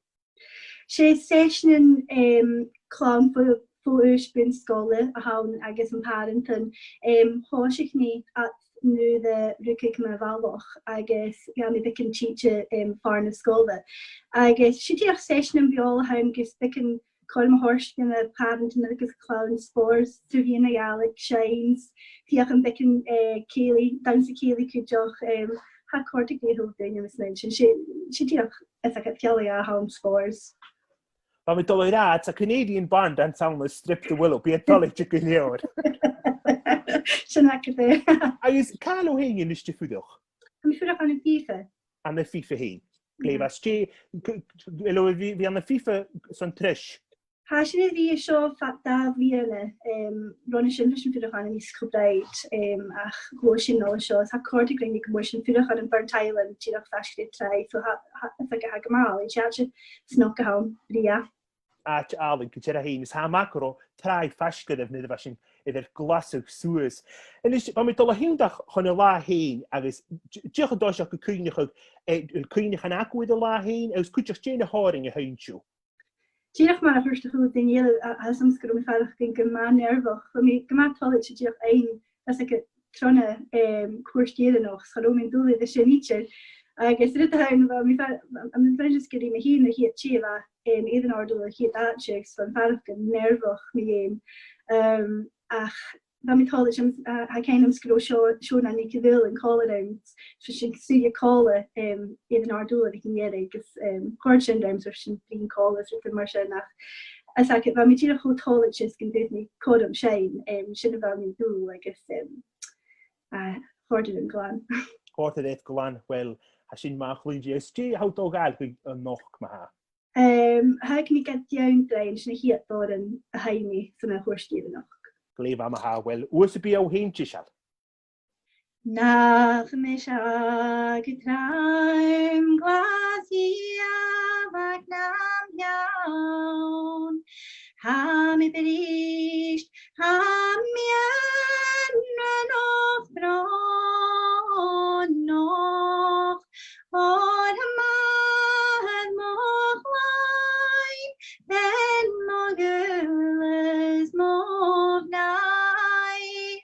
'S e seisean, em, clann bho, bho aois bun-sgoile a th' ann agus am pàrantan, em, thòisich mi iad nuair a rugadh mo bhalach agus ghabh mi beagan tìde, em, far na sgoile. Agus 's e dìreach seiseanan beòil a th' ann gus beagan cothrom a thoirt dha na pàrantan agus clann spòrs tro mheadhan na Gàidhlig, seinn, feuchainn beagan, eh, cèilidh, dannsa cèilidh cuideachd, em, tha e a' còrdadh ri a h-uile duine, mas math sin. 'S e, 's e dìreach, is e, ceòl a th' ann, spòrs. Bha mi dol a ràdh, 's e Canadian Band an t-ainm a th' air Strip the Willow, bidh e doirbh gu leòr. Sin agad e. Agus càit a bheil thu fhèin a-nis a' fuireach? Tha mi a' fuireach ann am Fìobha. Ann am Fìobha fhèin. Glè mhath. 'S e, c-, c-, a bheil thu air a bhith, bhith ann am Fìobha son treis? Tha sinn air a bhith an seo fad dà bhliadhna, em, roimhe sin bha sinn a' fuireach ann am East Kilbride, em, ach ghluais sinn a-null an seo. Tha e a' còrdadh rinn gu mòr, sinn a' fuireach ann am Burnt Island, dìreach faisg air tràigh, so tha, tha, tha e gu math àlainn, 's e àite snog a th' ann, brèagha. Àite àlainn gu dearbh fhèin, is tha e math gun robh tràigh faisg oirbh nuair a bha sinn air ar glasadh suas. A-nis, bha mi dol a thionndadh chun an latha fhèin agus d-, dìreach an toiseach gu cuimhneachadh, eh, cuimhneachain agaibh air an latha fhèin, agus cuideachd dè na h-òrain a sheinn sibh. Dìreach mar a thuirt a h-uile duine eile, a, a, tha fhios agam gun robh mi a' faireachdainn gu math nearbhach. Bha mi gu math toilichte dìreach fhaighinn, tha fhios agad, tron, em, cuairt dheireannach, cha robh mi an dùil air sin idir. Agus rud a th' ann, bha mi fa-, bha mi a' bruidhinn gu bheil mi fhìn a' chiad tè a bha, em, air an òrdugh a' chiad àite, agus bha mi a' faireachdainn nearbhach mu dheidhinn. Em, ach bha mi toilichte, a, tha cuimhn' agam gun robh seo, seo na Nic a' Bhùirn còmhla rium, so sinn suidhe còmhla, em, air an òrdugh a' chiad deireadh, agus, em, chòrd sin rium, so sinn a' bruidhinn còmhla, is rudan mar sin, ach, is e, bha mi dìreach cho toilichte 's gun d' fhuair mi cothrom seinn, em, sin a bha mi an dùil, agus, em, a, chòrd e rium glan. Chòrd e riut glan, uill, tha sin math a chluinntinn. Is dè tha thu dol a ghabhail a-nochd, ma-thà? Em, thagh mi gu Diandrainn, sin a' chiad òran a sheinn mi son a' chuairt dheireannach. Glè mhath, ma-thà, uill, uair sam bith a tha thu fhèin deiseil. Nach mise gu trom glas dhiabhail nam theann, tha mi brist, tha mi ann an och brònach, oir tha m' athair mo chloinn, ben mo ghaoil is mo ghnàth,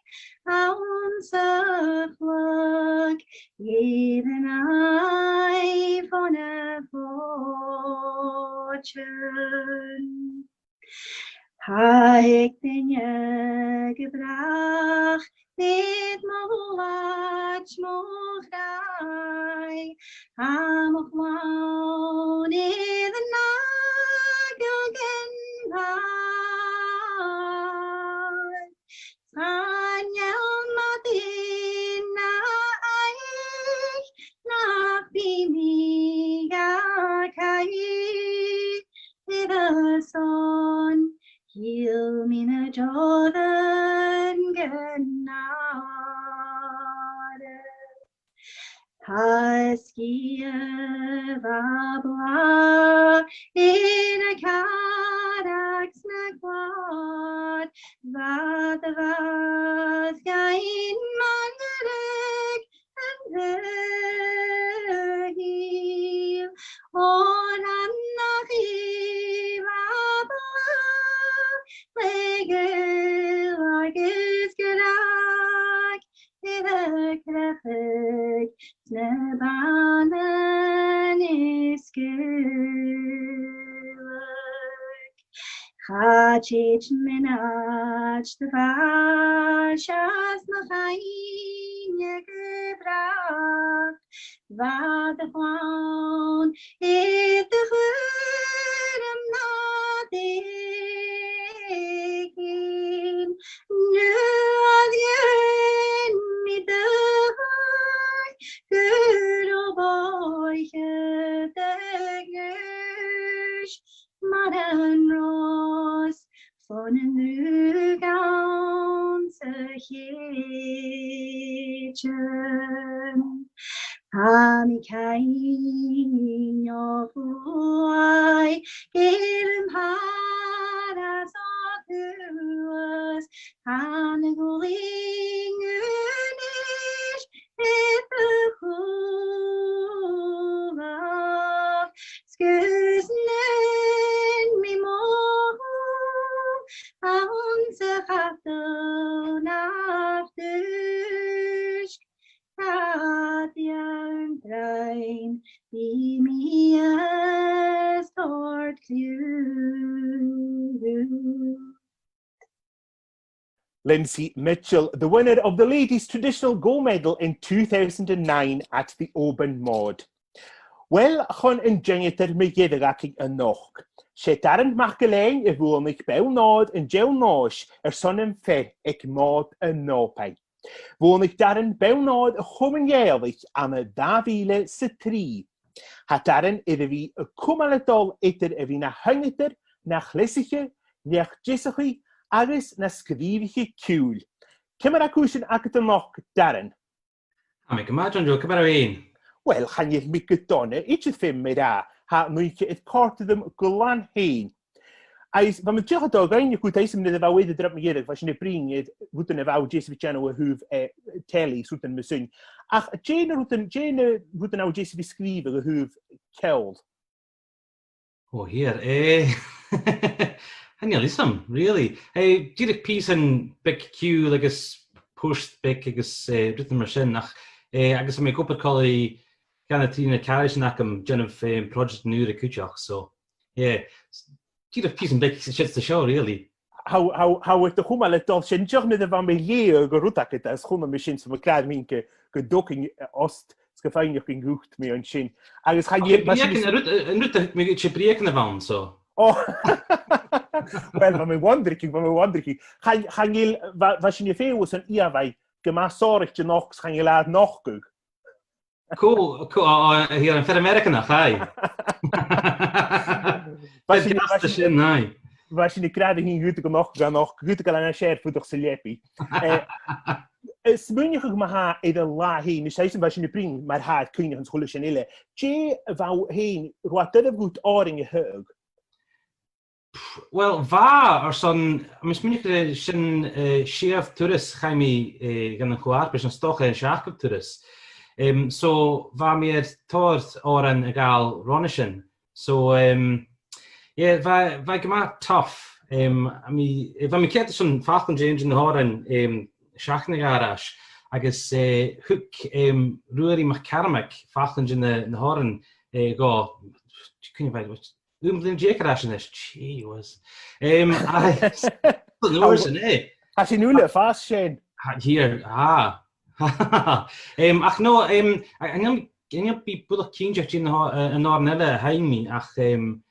anns a' chladh air an aghaidh fon a' phòidean. Tha aig duine gu bràth, bheir mo làid mo chràidh, tha mo chlann air an fhàgail gun bhàidh. Chan eil madainn na h-aoigh nach bi mi ga chaitheamh air a son, thill mi na deòrain gun nàire. Tha sgiath bha blàth air a' chàrn agus na clàr, bha do bhàs gin mangaireach an t-saoghail, oir ann nach e bha blàth le gaol agus gràdh, air a creachadh 's na bànain is Gàidhlig. Cha tèid mionaid do phàis às mo chuimhne gu bràth, bha do chlann air do chùram nad èiginn, nuair a dh'fhaighnich mi do dhòigh gun robh bòidhchead a' ghnùis mar an ròs fon an rùchd anns a' cheudan. Tha mi a' cuimhneachadh air am pàras o thuas, tha na gleann a-nis air do chùlaibh, 's gus nighean mi mo shùil anns a' chadal nach dùisg, tha Diandrainn, bidh mi a' toirt cliù. Lynsey Mitchell, the winner of the Ladies Traditional Gold Medal in two thousand and nine at the Oban Mòd. Uill, chun an t-seinneadair mu dheireadh againn a-nochd. 'S e Darren MacIlleathain a bhuannaich bonn òir an t-seann nòis airson am fear aig Mòd an Òbain. Bhuannaich Darren bonn òir a' Chomainn Ghàidhealaich ann an dà mhìle 's a trì. Tha Darren air a bhith a' cumail a' dol eadar a bhith na sheinneadair, na cleasaiche, na deasachaidh agus na sgrìobhaiche ciùil. Ciamar a tha cùisean agad a-nochd, Darren? Tha mi gu math, John Joe, ciamar a tha thu fhèin? Uill, chan eil mi gu dona idir, feumaidh mi ràdh. Tha an oidhche air còrdadh rium glan fhèin. Agus bha mi dìreach a' dol a dh'fhaighneachd dhut, airson nuair a bha thu air an drop mu dheireadh, bha sinn a' bruidhinn air rudan a bha thu deas a bhith a' dèanamh a thaobh, eh, telly, 's rudan mar sin. Ach dè na rudan, dè na rudan a bha thu deas a bhith a' sgrìobhadh a thaobh ceòl? Oh, here. Eh, chan eil fhios agam, really. Eh, dìreach pìosan beag ciùil agus puirt bheag agus, eh, rudan mar sin. Ach, eh, agus tha mi ag obair còmhla ri dhà no trì de na càirdean agam, a' dèanamh, eh, project ùr cuideachd. So, yeah. Dìreach pìosan beag siud 's an seo, really. Tha, tha, tha thu air do chumail a' dol, sin dìreach nuair a bha mi a' leughadh an rud agad, is chunna mi sin, so bha mi ag ràdh rium fhìn gun, gun tog mi, eh, ost, 's gum faighnich mi dhut mu dheidhinn sin. Agus chan eil, bha sinn brèagha, an rud, an rud a thug mi, 's e brèagha a bh' ann, so. Oh. Uill, bha mi wondering, bha mi wondering. Chan, chan eil, bha, bha sinn a' feitheamh san ìomhaigh gu math sònraichte a-nochd, chan eil e air nochdadh. Cò, cò, o, o, here, am fear Ameireaganach, aye. Bha sinn, bha sinn, sin, aye. Bha sinn ag ràdh rium fhìn gun tog mi a-nochd, gun tog mi a-nochd, gun tog mi a-nochd, gun tog mi a-nochd, gun tog mi a-nochd. Eh, eh, smaoineachadh ma-thà air an latha fhèin, is e sin bha sinn a' bruidhinn mar-thà air cuimhneachan 's a h-uile sìon eile. Dè bha thu fhèin, robh e doirbh dhut òrain a thaghadh? Uill, bha, airson, tha mi a' smaoineachadh gur e sin, eh, siathamh turas a chaidh mi, eh, dhan a' cho-fharpais, no 's dòcha an seachdamh turas. Em, so, bha mi air tòrr òrain a ghabhail ron a sin. So, em, yeah, bha, bha e gu math tough. Em, tha mi, eh, bha mi a' coimhead airson faclan de, de na h-òrain, em, seachdain a dh'fhalbh air ais, agus, eh, thug, em, Ruairidh MacCarmaig faclan de na, na h-òrain, eh, dhomh, cuine bha, aon bhliadhna deug air ais a-nis, gee whiz. Em, aye, an uair sin, eh. Tha sin uile a' fàs sin. Tha, here, ah. Em, ach no, em, a, chan eil, chan eil mi buileach cinnteach dè na h-ò-, eh, an t-òran eile a sheinn mi, ach, em,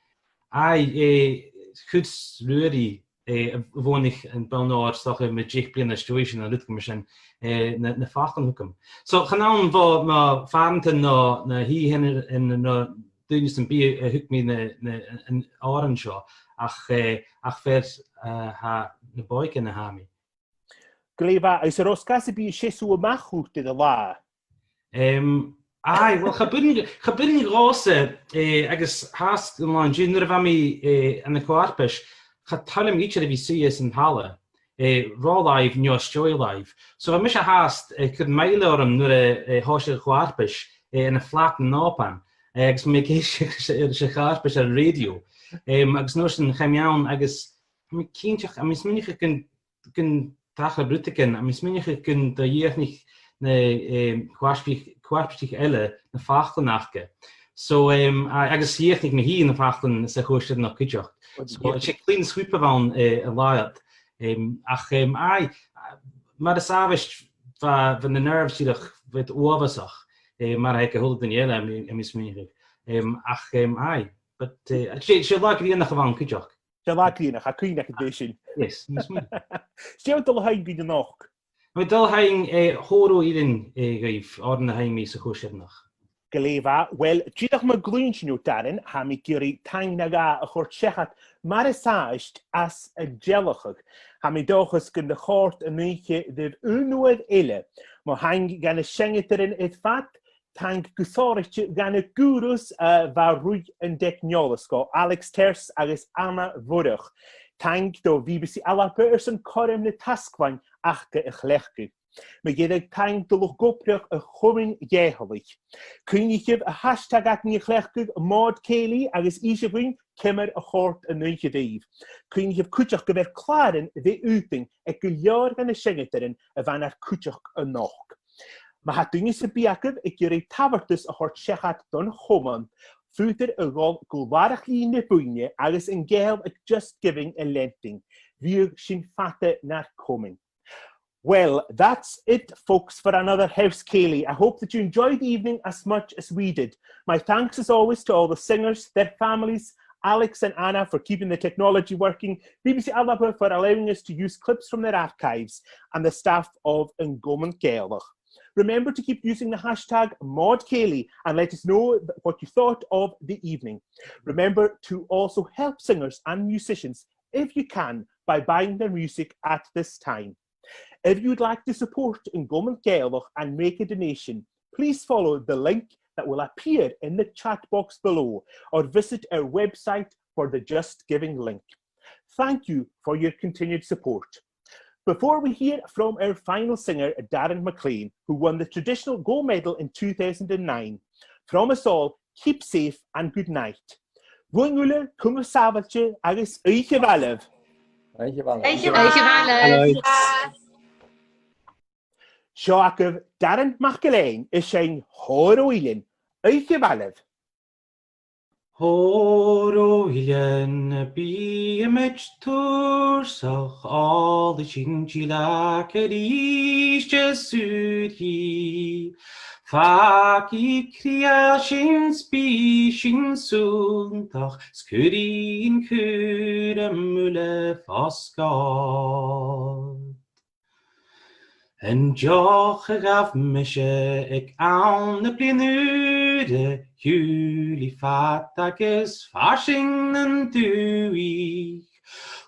aye, eh, chuir Ruairidh, eh, a bhuannaich am bonn òir 's dòcha mu dheich bliadhna às dèidh sin, no rudeigin mar sin, eh, na, na faclan thugam. So, chan ann bho mo phàrantan no na h-aoighean, eh, no daoine sam bith a thug mi na, na, an t-òran seo, ach, eh, ach fear, eh, tha na bòidhchean a tha mi. Glè mhath, agus an robh sgath sam bith a' seasamh a-mach dhut air an latha? Em, aye, uill, cha b' urrainn, cha b' urrainn dhòmhsa, eh, agus fhathast an latha an-diugh nuair a bha mi, eh, ann an co-fharpais, cha toil leam idir a bhith suidhe san talla, eh, ro làimh no às dèidh làimh. So bha mise fhathast, eh, a' cur mòran orm nuair a, eh, thòisich a' cho-fharpais, eh, ann am flat ann an Òban, eh, agus bha mi ag èisteachd ris a', ris a' cho-fharpais air an rèidio. Em, agus an uair sin chaidh mi ann agus tha mi cinnteach, tha mi a' smaoineachadh gun, gun do thachair rudeigin, tha mi a' smaoineachadh gun do dhìochuimhnich na, em, co-fharpaisich, co-fharpaisich eile na faclan aca. So, em, a-, agus dhìochuimhnich mi fhìn na faclan sa chùrsa no cuideachd. So, 's e clean sweep a bh' ann, eh, an latha ud. Em, ach, em, aye, mar as àbhaist bha, bha na nerves dìreach, bha iad uabhasach, eh, mar a th' aig a h-uile duine eile, tha mi, tha mi a' smaoineachadh. Em, ach, em, aye, but, eh, 's e, 's e latha grianach a bh' ann cuideachd. 'S e latha grianach, tha cuimhne agad air sin. Yes, tha mi a' smaoineachadh. 'S dè tha thu a' dol a sheinn dhuinn a-nochd? Tha mi a' dol a sheinn, eh, Horo Irin, eh, dhuibh, òran a sheinn mi sa chùrsa deireannach. Glè mhath. Uill, dìreach mu dhlùin-sa, a Darren, tha mi ag iarraidh taing no dhà a chur seachad mar as àbhaist às an dealachadh. Tha mi an dòchas gun do chòrd an oidhche ribh aon uair eile. Mo thaing dha na seinneadairean air fad, taing gu sònraichte dha na gurus a bha a' ruith an teicneòlais, Alex Terce agus Anna Mhoireach. Taing do B B C Alba airson cothrom na tasglann aca a chleachdadh. Mu dheireadh, taing do luchd-obrach a' Chomainn Ghàidhealaich. Cuimhnichibh a' hashtag againn a chleachdadh, Mòd Cèilidh, agus innsibh dhuinn ciamar a chòrd an oidhche ribh. Cuimhnichibh cuideachd gu bheil clàran ri fhaotainn aig gu leòr dha na seinneadairean a bha nar cuideachd a-nochd. Ma tha duine sam bith agaibh ag iarraidh tabhartas a thoirt seachad don Chomann, faodar a dhol gu làrach-lìn na buidhne agus an ceangal aig Just Giving a leantainn. Bhiodh sin fada nar comain. Well, that's it, folks, for another House Cèilidh. I hope that you enjoyed the evening as much as we did. My thanks, as always, to all the singers, their families, Alex and Anna for keeping the technology working, B B C Alba for allowing us to use clips from their archives, and the staff of An Comunn Gàidhealach. Remember to keep using the hashtag Mòd Cèilidh and let us know what you thought of the evening. Remember to also help singers and musicians if you can by buying their music at this time. If you would like to support An Comunn Gàidhealach and make a donation, please follow the link that will appear in the chat box below or visit our website for the Just Giving link. Thank you for your continued support. Before we hear from our final singer, Darren MacLean, who won the traditional gold medal in two thousand and nine, from us all, keep safe and good night. Bhuainn uile, cumaibh sàbhailte agus oidhche mhath leibh. Oidhche mhath leibh. Oidhche mhath leibh. Seo agaibh Darren MacIllEathain a' seinn Thòir Ò Uillein. Oidhche mhath leibh. Thòir ò uilleann, bithidh mi tùrsach, òlaidh sinn dìleag a-rithist is ùr-dhìth. Fàgaidh cridhe sinn 's bithidh sinn sunndach, 's cuiridh an cùram uile fo sgòth. An deoch a ghabh mise aig àm na Bliadhn' Ùire, shiùbhlaidh fada agus farsaing nan dùthaich.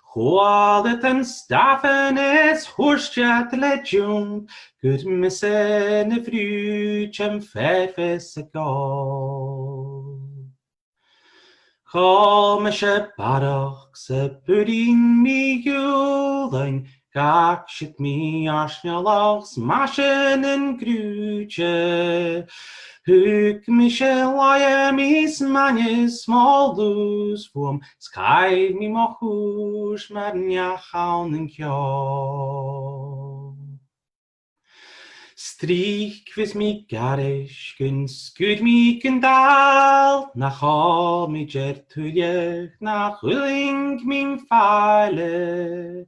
Chuala iad an stafainn is thuirt iad le diomb gur mise na bhrùideam feirbh-sa ghob. Ghabh mise barrachd 's a b' urrainn mi ghiùlain, dh'fhàg siud mi air sneallach 's maise nan grùide. Thug mise laighe mi 's m' aithne 's mo lùths bhuam, 's chaill mi mo chùis mar neach ann an ceò. 'S tric bhios mi gairis gun sguir mi gun dàil, nach òl mi deir tuilleadh, nach fhuiling mi fàille.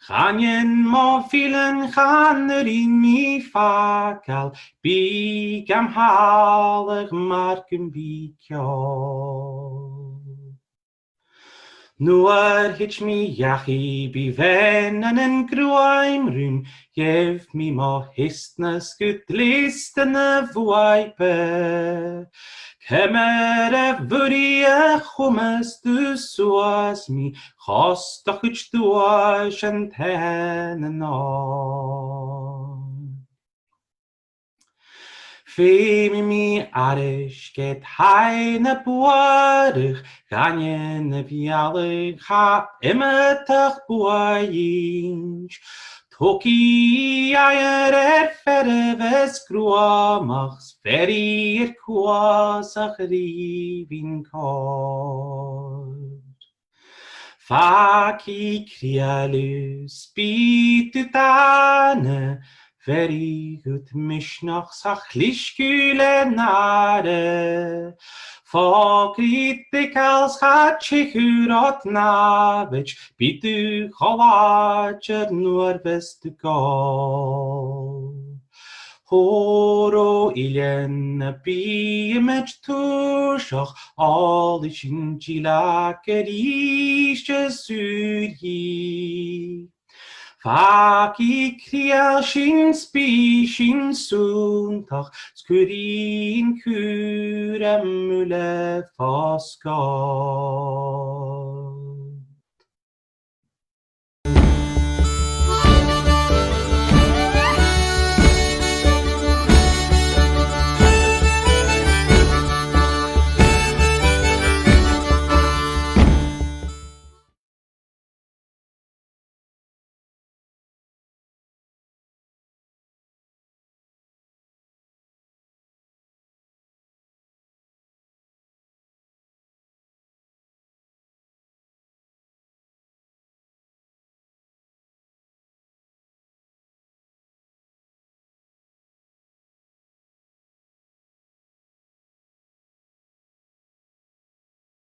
Chan eil mo mhillean, chan urrainn mi fàgail, bidh gam shàladh mar gum bi ceò. Nuair thèid mi dhachaigh, bidh bhean ann an gruaim rium, gheibh mi mo thiosnas gu dleasta na bhuaipe. Ciamar a bhruidhinn a chumas tu suas mi, chosg do chuid duais an taigh an òir. Feumaidh mi aithris ged tha e na b' fhuaire, dh'aindeoin a bhealaich tha iomadach buaidh innte. Togaidh i aighear air feirm is gruamach, 's bheirinn air cuas a' chrìobain còir. Fàg i cridhe leus, bidh tu dàna, bheirinn dhut misneachd 's a chlisg thu le nàire. Fògraidh i d' eagal 's cha tig thu ro nàmhaid, bidh tu cho làidir nuair bhios tu ag òl. Thòir ò uilleann, bithidh mi tùrsach, òlaidh sinn dìleag a-rithist is ùr-dhìth. Fàg i cridhe sinn 's bidh sinn sunndach, 's cuiridh an cùram uile fo sgòth.